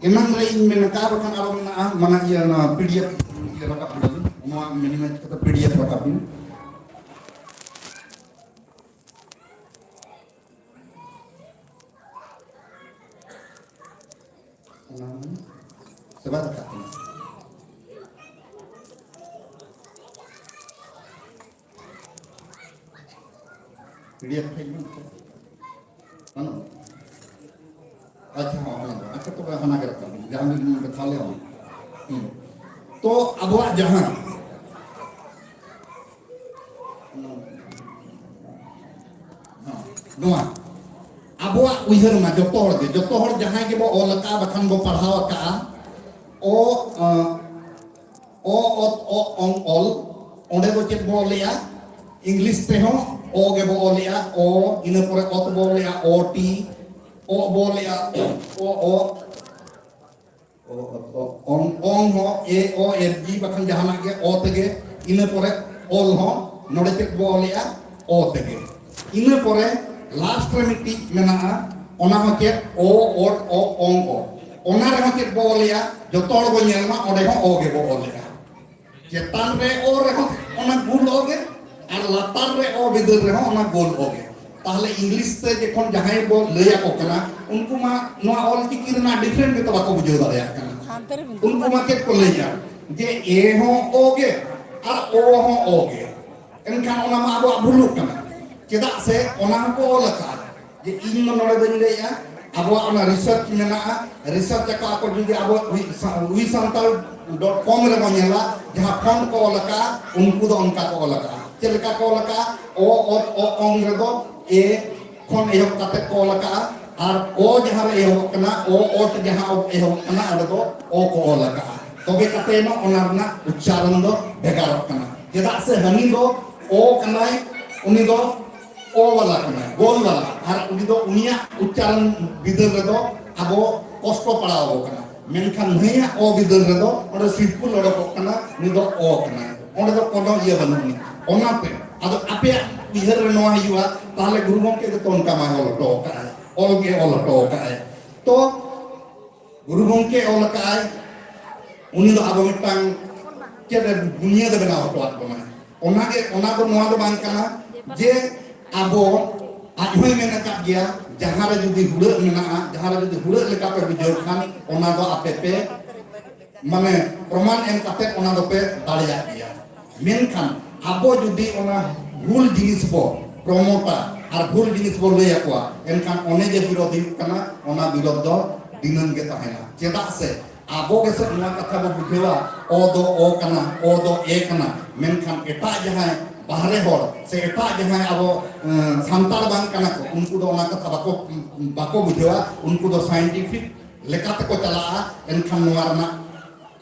ᱮᱱᱟᱝ ᱨᱮ ᱤᱧ ᱢᱮᱱ ᱠᱟᱜᱼᱟ, ᱵᱟᱠᱷᱟᱱ ᱟᱨᱚ ᱢᱮᱱᱟᱜᱼᱟ, ᱢᱟᱱᱮ ᱤᱭᱟᱹ, ᱚᱱᱟ P D F ᱤᱭᱟᱹ ᱨᱟᱠᱟᱵ ᱠᱮᱫᱟᱞᱤᱧ, ᱱᱚᱣᱟ minimize ᱠᱟᱛᱮ P D F ᱨᱟᱠᱟᱵ ᱵᱤᱱ᱾ ᱚᱱᱟ ᱥᱮᱵᱟ ᱫᱟᱠᱟ ᱠᱟᱱᱟ᱾ P D F ᱴᱷᱮᱡ ᱢᱮᱱᱟᱜ ᱛᱚ? ᱵᱟᱹᱱᱩᱜ? ᱟᱪᱪᱷᱟ, ᱦᱚᱸ, ᱦᱚᱸ, ᱟᱪᱪᱷᱟ, ᱛᱚᱵᱮ ᱦᱟᱱᱟ ᱜᱮ ᱨᱟᱠᱟᱵ ᱵᱤᱱ, ᱡᱟᱦᱟᱸ ᱵᱤᱱ ᱢᱮᱱ ᱠᱟᱛᱷᱟ ᱞᱮ ᱚᱱᱟ᱾ ᱦᱩᱸ᱾ ᱛᱚ, ᱟᱵᱚᱣᱟᱜ ᱡᱟᱦᱟᱸ ᱱᱚᱣᱟ ᱟᱵᱚᱣᱟᱜ ᱩᱭᱦᱟᱹᱨ ᱢᱟ ᱡᱚᱛᱚ ᱦᱚᱲ ᱜᱮ, ᱡᱚᱛᱚ ᱦᱚᱲ ᱡᱟᱦᱟᱸᱭ ᱜᱮᱵᱚ ᱚᱞ ᱟᱠᱟᱫᱼᱟ, ᱵᱟᱠᱷᱟᱱ ᱵᱚ ᱯᱟᱲᱦᱟᱣ ᱟᱠᱟᱫᱼᱟ, ᱚ, ᱟᱸ, ᱚ, ᱚᱛ, ᱚ, ᱚᱝ, ᱚᱞ, ᱚᱸᱰᱮ ᱫᱚ ᱪᱮᱫ ᱵᱚ ᱚᱞᱮᱜᱼᱟ? English ᱛᱮᱦᱚᱸ ᱚ ᱜᱮᱵᱚ ᱚᱞᱮᱜᱼᱟ, ᱚ, ᱤᱱᱟᱹ ᱯᱚᱨᱮ ᱚᱛ ᱵᱚ ᱚᱞᱮᱜᱼᱟ, ᱚ, ᱴᱤ, ᱚ ᱵᱚ ᱚᱞᱮᱜᱼᱟ, ᱚ, ᱚ, ᱚ, ᱚ, ᱚ, ᱚᱝ, ᱚᱝ ᱦᱚᱸ A O N G ᱵᱟᱠᱷᱟᱱ ᱡᱟᱦᱟᱱᱟᱜ ᱜᱮ ᱚ ᱛᱮᱜᱮ, ᱤᱱᱟᱹ ᱯᱚᱨᱮ ᱚᱞ ᱦᱚᱸ ᱱᱚᱰᱮ ᱪᱮᱫ ᱵᱚ ᱚᱞᱮᱜᱼᱟ? ᱚ ᱛᱮᱜᱮ᱾ ᱤᱱᱟᱹ ᱯᱚᱨᱮ last ᱨᱮ ᱢᱤᱫᱴᱤᱡ ᱢᱮᱱᱟᱜᱼᱟ, ᱚᱱᱟ ᱦᱚᱸ ᱪᱮᱫ? ᱚ, ᱚᱴ, ᱚ, ᱚᱝ, ᱚ᱾ ᱚᱱᱟ ᱨᱮᱦᱚᱸ ᱪᱮᱫ ᱵᱚ ᱚᱞᱮᱜᱼᱟ? ᱡᱚᱛᱚ ᱦᱚᱲ ᱵᱚ ᱧᱮᱞ ᱢᱟ, ᱚᱸᱰᱮ ᱦᱚᱸ ᱚ ᱜᱮᱵᱚ ᱚᱞᱮᱜᱼᱟ᱾ ᱪᱮᱛᱟᱱ ᱨᱮ ᱚ ᱨᱮᱦᱚᱸ ᱚᱱᱟ ᱜᱳᱞ ᱚ ᱜᱮ, ᱟᱨ ᱞᱟᱛᱟᱨ ᱨᱮ ᱚ ᱵᱤᱫᱟᱹᱞ ᱨᱮᱦᱚᱸ ᱚᱱᱟ ᱜᱳᱞ ᱚ ᱜᱮ᱾ ᱛᱟᱦᱞᱮ ᱤᱝᱞᱤᱥ ᱛᱮ ᱡᱚᱠᱷᱚᱱ ᱡᱟᱦᱟᱸᱭ ᱵᱚ ᱞᱟᱹᱭ ᱟᱠᱚ ᱠᱟᱱᱟ, ᱩᱱᱠᱩ ᱢᱟ ᱱᱚᱣᱟ ᱚᱞ ᱪᱤᱠᱤ ᱨᱮᱱᱟᱜ ᱰᱤᱯᱷᱟᱨᱮᱱᱴ ᱜᱮᱛᱚ ᱵᱟᱠᱚ ᱵᱩᱡᱷᱟᱹᱣ ᱫᱟᱲᱮᱭᱟᱜ ᱠᱟᱱᱟ᱾ ᱩᱱᱠᱩ ᱢᱟ ᱪᱮᱫ ᱠᱚ ᱞᱟᱹᱭᱟ ᱡᱮ ᱮ ᱦᱚᱸ ᱚ ᱜᱮ ᱟᱨ ᱚ ᱦᱚᱸ ᱚ ᱜᱮ᱾ ᱮᱱᱠᱷᱟᱱ ᱚᱱᱟ ᱢᱟ ᱟᱵᱚᱣᱟᱜ ᱵᱷᱩᱞᱩᱜ ᱠᱟᱱᱟ᱾ ᱪᱮᱫᱟᱜ ᱥᱮ ᱚᱱᱟ ᱦᱚᱸᱠᱚ ᱚᱞ ᱟᱠᱟᱫᱼᱟ᱾ ᱡᱮ ᱤᱧ ᱫᱚ ᱱᱚᱰᱮ ᱵᱟᱹᱧ ᱞᱟᱹᱭᱮᱜᱼᱟ, ᱟᱵᱚᱣᱟᱜ ᱚᱱᱟ ᱨᱤᱥᱟᱨᱪ ᱢᱮᱱᱟᱜᱼᱟ, ᱨᱤᱥᱟᱨᱪ ᱟᱠᱟᱫ ᱠᱚ ᱡᱩᱫᱤ ᱟᱵᱚ ᱩᱭ ᱥᱟᱱᱛᱟᱲ ᱰᱚᱴ ᱠᱚᱢ ᱨᱮᱵᱚᱱ ᱧᱮᱞᱟ, ᱡᱟᱦᱟᱸ ᱯᱷᱚᱱᱴ ᱠᱚ ᱚᱞ ᱟᱠᱟᱫᱼᱟ, ᱩᱱᱠᱩ ᱫᱚ ᱚᱱᱠᱟ ᱠᱚ ᱚᱞ ᱟᱠᱟᱫᱼᱟ᱾ ᱪᱮᱫ ᱞᱮᱠᱟ ᱠᱚ ᱚᱞ ᱟᱠᱟᱫᱼᱟ? ᱚ ᱚᱛ ᱚ ᱚᱝ ᱨᱮᱫᱚ ᱮ ᱠᱷᱚᱱ ᱮᱦᱚᱵ ᱠᱟᱛᱮ ᱠᱚ ᱚᱞ ᱟᱠᱟᱫᱼᱟ, ᱟᱨ ᱚ ᱡᱟᱦᱟᱸ ᱨᱮ ᱮᱦᱚᱵᱚᱜ ᱠᱟᱱᱟ, ᱚ ᱚᱛ ᱡᱟᱦᱟᱸ ᱮᱦᱚᱵᱚᱜ ᱠᱟᱱᱟ, ᱚᱸᱰᱮ ᱫᱚ ᱚ ᱠᱚ ᱚᱞ ᱟᱠᱟᱫᱼᱟ᱾ ᱛᱚᱵᱮ ᱠᱟᱛᱮ ᱮᱱᱚᱜ ᱚᱱᱟ ᱨᱮᱱᱟᱜ ᱩᱪᱪᱟᱨᱚᱱ ᱫᱚ ᱵᱷᱮᱜᱟᱨᱚᱜ ᱠᱟᱱᱟ᱾ ᱪᱮᱫᱟᱜ ᱥᱮ ᱦᱟᱹᱱᱤ ᱫᱚ ᱚ ᱠᱟᱱᱟᱭ, ᱩᱱᱤ ᱫᱚ ᱚ ᱵᱟᱞᱟ ᱠᱟᱱᱟᱭ, ᱜᱳᱞ ᱵᱟᱞᱟ, ᱟᱨ ᱩᱱᱤ ᱫᱚ ᱩᱱᱤᱭᱟᱜ ᱩᱪᱪᱟᱨᱚᱱ ᱵᱤᱫᱟᱹᱞ ᱨᱮᱫᱚ ᱟᱵᱚ ᱠᱚᱥᱴᱚ ᱯᱟᱲᱟᱣ ᱟᱵᱚ ᱠᱟᱱᱟ᱾ ᱢᱮᱱᱠᱷᱟᱱ ᱱᱩᱭᱟᱜ ᱚ ᱵᱤᱫᱟᱹᱞ ᱨᱮᱫᱚ ᱚᱸᱰᱮ ᱥᱤᱢᱯᱩᱞ ᱚᱰᱚᱠᱚᱜ ᱠᱟᱱᱟ, ᱩᱱᱤ ᱫᱚ ᱚ ᱠᱟᱱᱟᱭ, ᱚᱸᱰᱮ ᱫᱚ ᱠᱳᱱᱳ ᱤᱭᱟᱹ ᱵᱟᱹᱱᱩᱜ ᱟᱹᱱᱤᱡ᱾ ᱚᱱᱟᱛᱮ ᱟᱫᱚ ᱟᱯᱮᱭᱟᱜ ᱩᱭᱦᱟᱹᱨ ᱨᱮ ᱱᱚᱣᱟ ᱦᱤᱡᱩᱜᱼᱟ, ᱛᱟᱦᱞᱮ ᱜᱩᱨᱩ ᱜᱚᱢᱠᱮ ᱜᱮᱛᱚ ᱚᱱᱠᱟ ᱢᱟᱭ ᱚᱞ ᱦᱚᱴᱚ ᱟᱠᱟᱫᱼᱟᱭ, ᱚᱞ ᱜᱮ ᱚᱞ ᱦᱚᱴᱚ ᱟᱠᱟᱫᱼᱟᱭ᱾ ᱛᱚ ᱜᱩᱨᱩ ᱜᱚᱢᱠᱮ ᱚᱞ ᱟᱠᱟᱫᱼᱟᱭ, ᱩᱱᱤ ᱫᱚ ᱟᱵᱚ ᱢᱤᱫᱴᱟᱝ ᱪᱮᱫ ᱮ ᱵᱩᱱᱤᱭᱟᱹᱫ ᱮ ᱵᱮᱱᱟᱣ ᱦᱚᱴᱚᱣᱟᱫ ᱵᱚᱱᱟ᱾ ᱚᱱᱟᱜᱮ, ᱚᱱᱟ ᱫᱚ ᱱᱚᱣᱟ ᱫᱚ ᱵᱟᱝ ᱠᱟᱱᱟ ᱡᱮ ᱟᱵᱚ, ᱟᱡ ᱦᱚᱸᱭ ᱢᱮᱱ ᱟᱠᱟᱫ ᱜᱮᱭᱟ, ᱡᱟᱦᱟᱸ ᱨᱮ ᱡᱩᱫᱤ ᱦᱩᱲᱟᱹᱜ ᱢᱮᱱᱟᱜᱼᱟ, ᱡᱟᱦᱟᱸ ᱨᱮ ᱡᱩᱫᱤ ᱦᱩᱲᱟᱹᱜ ᱞᱮᱠᱟ ᱯᱮ ᱵᱩᱡᱷᱟᱹᱣ ᱠᱷᱟᱱ, ᱚᱱᱟ ᱫᱚ ᱟᱯᱮ ᱯᱮ, ᱢᱟᱱᱮ, ᱯᱨᱚᱢᱟᱱ ᱮᱢ ᱠᱟᱛᱮ ᱚᱱᱟ ᱫᱚᱯᱮ ᱫᱟᱲᱮᱭᱟᱜ ᱜᱮᱭᱟ᱾ ᱢᱮᱱᱠᱷᱟᱱ ᱟᱵᱚ ᱡᱩᱫᱤ ᱚᱱᱟ ᱵᱷᱩᱞ ᱡᱤᱱᱤᱥ ᱵᱚ ᱯᱨᱚᱢᱳᱴᱟ ᱟᱨ ᱵᱷᱩᱞ ᱡᱤᱱᱤᱥ ᱵᱚ ᱞᱟᱹᱭ ᱟᱠᱚᱣᱟ, ᱮᱱᱠᱷᱟᱱ ᱚᱱᱮ ᱡᱮ ᱵᱤᱨᱳᱫᱷ ᱦᱩᱭᱩᱜ ᱠᱟᱱᱟ, ᱚᱱᱟ ᱵᱤᱨᱳᱫᱷ ᱫᱚ ᱫᱤᱱᱟᱹᱢ ᱜᱮ ᱛᱟᱦᱮᱱᱟ᱾ ᱪᱮᱫᱟᱜ ᱥᱮ ᱟᱵᱚ ᱜᱮᱥᱮ ᱱᱚᱣᱟ ᱠᱟᱛᱷᱟ ᱵᱚ ᱵᱩᱡᱷᱟᱹᱣᱟ, ᱚ ᱫᱚ ᱚ ᱠᱟᱱᱟ, ᱚ ᱫᱚ ᱮ ᱠᱟᱱᱟ, ᱢᱮᱱᱠᱷᱟᱱ ᱮᱴᱟᱜ ᱡᱟᱦᱟᱸᱭ ᱵᱟᱦᱨᱮ ᱦᱚᱲ ᱥᱮ ᱮᱴᱟᱜ ᱡᱟᱦᱟᱸᱭ ᱟᱵᱚ, ᱮᱸ, ᱥᱟᱱᱛᱟᱲ ᱵᱟᱝ ᱠᱟᱱᱟ ᱠᱚ, ᱩᱱᱠᱩ ᱫᱚ ᱚᱱᱟ ᱠᱟᱛᱷᱟ ᱵᱟᱠᱚ, ᱵᱟᱠᱚ ᱵᱩᱡᱷᱟᱹᱣᱟ᱾ ᱩᱱᱠᱩ ᱫᱚ ᱥᱟᱭᱮᱱᱴᱤᱯᱷᱤᱠ ᱞᱮᱠᱟ ᱛᱮᱠᱚ ᱪᱟᱞᱟᱜᱼᱟ, ᱮᱱᱠᱷᱟᱱ ᱱᱚᱣᱟ ᱨᱮᱱᱟᱜ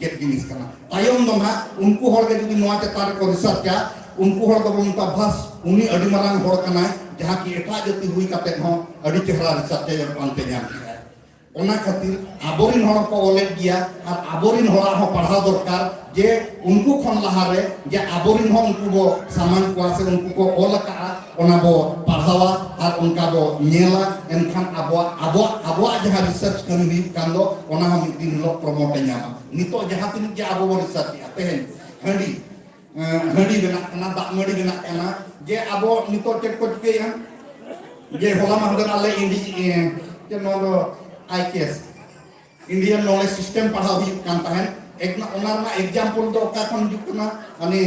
ᱪᱮᱫ ᱡᱤᱱᱤᱥ ᱠᱟᱱᱟ? ᱛᱟᱭᱚᱢ ᱫᱚ ᱱᱟᱦᱟᱜ ᱩᱱᱠᱩ ᱦᱚᱲ ᱜᱮ ᱡᱩᱫᱤ ᱱᱚᱣᱟ ᱪᱮᱛᱟᱱ ᱨᱮᱠᱚ ᱨᱤᱥᱟᱨᱪᱟ, ᱩᱱᱠᱩ ᱦᱚᱲ ᱫᱚᱵᱚᱱ ᱢᱮᱛᱟ, "ᱵᱷᱟᱥ, ᱩᱱᱤ ᱟᱹᱰᱤ ᱢᱟᱨᱟᱝ ᱦᱚᱲ ᱠᱟᱱᱟᱭ, ᱡᱟᱦᱟᱸ ᱠᱤ ᱮᱴᱟᱜ ᱡᱟᱹᱛᱤ ᱦᱩᱭ ᱠᱟᱛᱮ ᱦᱚᱸ ᱟᱹᱰᱤ ᱪᱮᱦᱨᱟ ᱨᱤᱥᱟᱨᱪ ᱮ ᱯᱟᱱᱛᱮ ᱧᱟᱢ ᱠᱮᱫᱟᱭ᱾" ᱚᱱᱟ ᱠᱷᱟᱹᱛᱤᱨ ᱟᱵᱚᱨᱤᱱ ᱦᱚᱲ ᱠᱚ ᱚᱞᱮᱫ ᱜᱮᱭᱟ, ᱟᱨ ᱟᱵᱚᱨᱤᱱ ᱦᱚᱲᱟᱜ ᱦᱚᱸ ᱯᱟᱲᱦᱟᱣ ᱫᱚᱨᱠᱟᱨ ᱡᱮ ᱩᱱᱠᱩ ᱠᱷᱚᱱ ᱞᱟᱦᱟᱨᱮ ᱡᱮ ᱟᱵᱚᱨᱤᱱ ᱦᱚᱸ ᱩᱱᱠᱩ ᱵᱚ ᱥᱟᱢᱟᱝ ᱠᱚᱣᱟ ᱥᱮ ᱩᱱᱠᱩ ᱠᱚ ᱚᱞ ᱟᱠᱟᱫᱼᱟ, ᱚᱱᱟ ᱵᱚ ᱯᱟᱲᱦᱟᱣᱟ ᱟᱨ ᱚᱱᱠᱟ ᱵᱚ ᱧᱮᱞᱟ᱾ ᱮᱱᱠᱷᱟᱱ ᱟᱵᱚᱣᱟᱜ, ᱟᱵᱚᱣᱟᱜ, ᱟᱵᱚᱣᱟᱜ ᱡᱟᱦᱟᱸ ᱨᱤᱥᱟᱨᱪ ᱠᱟᱹᱢᱤ ᱦᱩᱭᱩᱜ ᱠᱟᱱ ᱫᱚ, ᱚᱱᱟ ᱦᱚᱸ ᱢᱤᱫ ᱫᱤᱱ ᱦᱤᱞᱳᱜ ᱯᱨᱚᱢᱳᱴ ᱮ ᱧᱟᱢᱟ᱾ ᱱᱤᱛᱚᱜ ᱡᱟᱦᱟᱸ ᱛᱤᱱᱟᱹᱜ ᱜᱮ ᱟᱵᱚ ᱵᱚ ᱨᱤᱥᱟᱨᱪ ᱮᱫᱼᱟ, ᱛᱮᱦᱮᱧ ᱦᱟᱺᱰᱤ, ᱮᱸ, ᱦᱟᱺᱰᱤ ᱵᱮᱱᱟᱜ ᱠᱟᱱᱟ, ᱫᱟᱜ ᱢᱟᱹᱰᱤ ᱵᱮᱱᱟᱜ ᱠᱟᱱᱟ, ᱡᱮ ᱟᱵᱚ ᱱᱤᱛᱚᱜ ᱪᱮᱫ ᱠᱚ ᱪᱤᱠᱟᱹᱭᱮᱫᱼᱟ? ᱡᱮ ᱦᱚᱞᱟ ᱢᱟᱦᱫᱮᱨ ᱟᱞᱮ ᱤᱱᱰᱤ ᱮ, ᱡᱮ ᱱᱚᱣᱟ ᱫᱚ ᱟᱭ ᱠᱮ ᱮᱥ, ᱤᱱᱰᱤᱭᱟᱱ ᱱᱚᱞᱮᱡᱽ ᱥᱤᱥᱴᱮᱢ ᱯᱟᱲᱦᱟᱣ ᱦᱩᱭᱩᱜ ᱠᱟᱱ ᱛᱟᱦᱮᱸᱫ᱾ ᱮᱠ-, ᱚᱱᱟ ᱨᱮᱱᱟᱜ ᱮᱠᱡᱟᱢᱯᱚᱞ ᱫᱚ ᱚᱠᱟ ᱠᱷᱚᱱ ᱦᱤᱡᱩᱜ ᱠᱟᱱᱟ? ᱢᱟᱱᱮ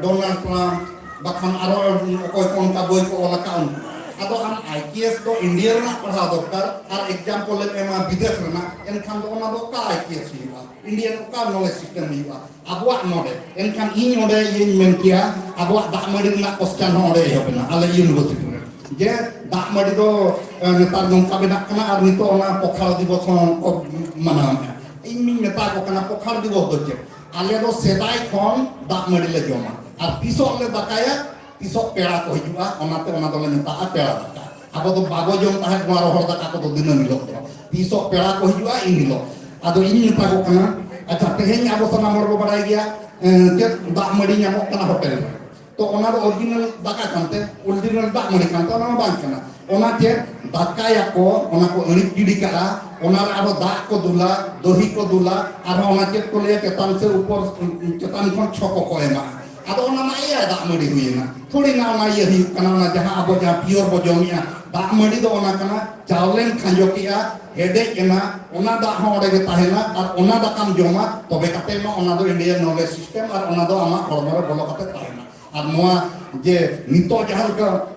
ᱰᱳᱱᱟᱞᱰ ᱴᱨᱟᱢᱯ ᱵᱟᱠᱷᱟᱱ ᱟᱨᱚ ᱚᱠᱚᱭ ᱠᱚ ᱚᱱᱠᱟ ᱵᱳᱭ ᱠᱚ ᱚᱞ ᱟᱠᱟᱫ ᱩᱱᱠᱩ᱾ ᱟᱫᱚ ᱟᱢ ᱟᱭ ᱠᱮ ᱮᱥ ᱫᱚ ᱤᱱᱰᱤᱭᱟ ᱨᱮᱱᱟᱜ ᱯᱟᱲᱦᱟᱣ ᱫᱚᱨᱠᱟᱨ ᱟᱨ ᱮᱠᱡᱟᱢᱯᱚᱞ ᱮᱢ ᱮᱢᱟ ᱵᱤᱫᱮᱥ ᱨᱮᱱᱟᱜ, ᱮᱱᱠᱷᱟᱱ ᱫᱚ ᱚᱱᱟ ᱫᱚ ᱚᱠᱟ ᱟᱭ ᱠᱮ ᱮᱥ ᱦᱩᱭᱩᱜᱼᱟ? ᱤᱱᱰᱤᱭᱟᱱ ᱚᱠᱟ ᱱᱚᱞᱮᱡᱽ ᱥᱤᱥᱴᱮᱢ ᱦᱩᱭᱩᱜᱼᱟ ᱟᱵᱚᱣᱟᱜ ᱱᱚᱰᱮ? ᱮᱱᱠᱷᱟᱱ ᱤᱧ ᱚᱸᱰᱮ ᱤᱭᱟᱹᱧ ᱢᱮᱱ ᱠᱮᱭᱟ, ᱟᱵᱚᱣᱟᱜ ᱫᱟᱜ ᱢᱟᱹᱰᱤ ᱨᱮᱱᱟᱜ ᱠᱚᱥᱪᱟᱱ ᱦᱚᱸ ᱚᱸᱰᱮ ᱮᱦᱚᱵ ᱮᱱᱟ ᱟᱞᱮ ᱤᱭᱩᱱᱤᱵᱷᱟᱨᱥᱤᱴᱤ ᱨᱮ, ᱡᱮ ᱫᱟᱜ ᱢᱟᱹᱰᱤ ᱫᱚ, ᱮ, ᱱᱮᱛᱟᱨ ᱱᱚᱝᱠᱟ ᱵᱮᱱᱟᱜ ᱠᱟᱱᱟ ᱟᱨ ᱱᱤᱛᱚᱜ ᱚᱱᱟ ᱯᱚᱠᱷᱟᱲ ᱫᱤᱵᱚᱥ ᱦᱚᱸ ᱠᱚ ᱢᱟᱱᱟᱣᱮᱫᱼᱟ᱾ ᱤᱧ ᱢᱤᱧ ᱢᱮᱛᱟ ᱠᱚ ᱠᱟᱱᱟ, ᱯᱚᱠᱷᱟᱲ ᱫᱤᱵᱚᱥ ᱫᱚ ᱪᱮᱫ? ᱟᱞᱮ ᱫᱚ ᱥᱮᱫᱟᱭ ᱠᱷᱚᱱ ᱫᱟᱜ ᱢᱟᱹᱰᱤ ᱞᱮ ᱡᱚᱢᱟ ᱟᱨ ᱛᱤᱥᱚᱜ ᱞᱮ ᱫᱟᱠᱟᱭᱟ, ᱛᱤᱥᱚᱜ ᱯᱮᱲᱟ ᱠᱚ ᱦᱤᱡᱩᱜᱼᱟ, ᱚᱱᱟᱛᱮ ᱚᱱᱟ ᱫᱚᱞᱮ ᱢᱮᱛᱟᱜᱼᱟ ᱯᱮᱲᱟ ᱫᱟᱠᱟ᱾ ᱟᱵᱚ ᱫᱚ ᱵᱟᱵᱚ ᱡᱚᱢ ᱛᱟᱦᱮᱸᱫ ᱱᱚᱣᱟ ᱨᱚᱦᱚᱲ ᱫᱟᱠᱟ ᱠᱚᱫᱚ ᱫᱤᱱᱟᱹᱢ ᱦᱤᱞᱳᱜ ᱫᱚ, ᱛᱤᱥᱚᱜ ᱯᱮᱲᱟ ᱠᱚ ᱦᱤᱡᱩᱜᱼᱟ ᱤᱱ ᱦᱤᱞᱳᱜ᱾ ᱟᱫᱚ ᱤᱧ ᱢᱮᱛᱟ ᱠᱚ ᱠᱟᱱᱟ, ᱟᱪᱪᱷᱟ, ᱛᱮᱦᱮᱧ ᱟᱵᱚ ᱥᱟᱱᱟᱢ ᱦᱚᱲ ᱵᱚ ᱵᱟᱲᱟᱭ ᱜᱮᱭᱟ, ᱮᱸ, ᱪᱮᱫ ᱫᱟᱜ ᱢᱟᱹᱰᱤ ᱧᱟᱢᱚᱜ ᱠᱟᱱᱟ ᱦᱳᱴᱮᱞ ᱨᱮ, ᱛᱚ ᱚᱱᱟ ᱫᱚ ᱚᱨᱤᱡᱤᱱᱟᱞ ᱫᱟᱠᱟ ᱠᱟᱱᱛᱮ, ᱚᱨᱤᱡᱤᱱᱟᱞ ᱫᱟᱜ ᱢᱟᱹᱰᱤ ᱠᱟᱱᱛᱮ, ᱚᱱᱟ ᱢᱟ ᱵᱟᱝ ᱠᱟᱱᱟ᱾ ᱚᱱᱟ ᱪᱮᱫ ᱫᱟᱠᱟᱭᱟᱠᱚ, ᱚᱱᱟ ᱠᱚ ᱟᱹᱬᱤᱡ ᱜᱤᱰᱤ ᱠᱟᱜᱼᱟ, ᱚᱱᱟ ᱨᱮ ᱟᱨᱦᱚᱸ ᱫᱟᱜ ᱠᱚ ᱫᱩᱞᱟ, ᱫᱚᱦᱤ ᱠᱚ ᱫᱩᱞᱟ, ᱟᱨᱦᱚᱸ ᱚᱱᱟ ᱪᱮᱫ ᱠᱚ ᱞᱟᱹᱭᱟ, ᱪᱮᱛᱟᱱ ᱥᱮ ᱩᱯᱚᱨ, ᱪᱮᱛᱟᱱ ᱠᱷᱚᱱ ᱪᱷᱚᱠᱚ ᱠᱚ ᱮᱢᱟᱜᱼᱟ᱾ ᱟᱫᱚ ᱚᱱᱟ ᱢᱟ ᱮᱭᱟᱭ ᱫᱟᱜ ᱢᱟᱹᱰᱤ ᱦᱩᱭᱮᱱᱟ᱾ ᱛᱷᱚᱲᱤ ᱱᱟ ᱚᱱᱟ ᱤᱭᱟᱹ ᱦᱩᱭᱩᱜ ᱠᱟᱱᱟ, ᱚᱱᱟ ᱡᱟᱦᱟᱸ ᱟᱵᱚ ᱡᱟᱦᱟᱸ ᱯᱤᱭᱳᱨ ᱵᱚ ᱡᱚᱢᱮᱜᱼᱟ, ᱫᱟᱜ ᱢᱟᱹᱰᱤ ᱫᱚ ᱚᱱᱟ ᱠᱟᱱᱟ, ᱪᱟᱣᱞᱮᱢ ᱠᱷᱟᱸᱡᱚ ᱠᱮᱜᱼᱟ, ᱦᱮᱰᱮᱡ ᱮᱱᱟ, ᱚᱱᱟ ᱫᱟᱜ ᱦᱚᱸ ᱚᱸᱰᱮ ᱜᱮ ᱛᱟᱦᱮᱱᱟ, ᱟᱨ ᱚᱱᱟ ᱫᱟᱠᱟᱢ ᱡᱚᱢᱟ, ᱛᱚᱵᱮ ᱠᱟᱛᱮ ᱢᱟ ᱚᱱᱟ ᱫᱚ ᱤᱱᱰᱤᱭᱟᱱ ᱱᱚᱞᱮᱡᱽ ᱥᱤᱥᱴᱮᱢ, ᱟᱨ ᱚᱱᱟ ᱫᱚ ᱟᱢᱟᱜ ᱦᱚᱲᱢᱚ ᱨᱮ ᱵᱚᱞᱚ ᱠᱟᱛᱮ ᱛᱟᱦᱮᱱᱟ᱾ ᱟᱨ ᱱᱚᱣᱟ ᱡᱮ ᱱᱤᱛᱚᱜ ᱡᱟᱦᱟᱸ ᱞᱮᱠᱟ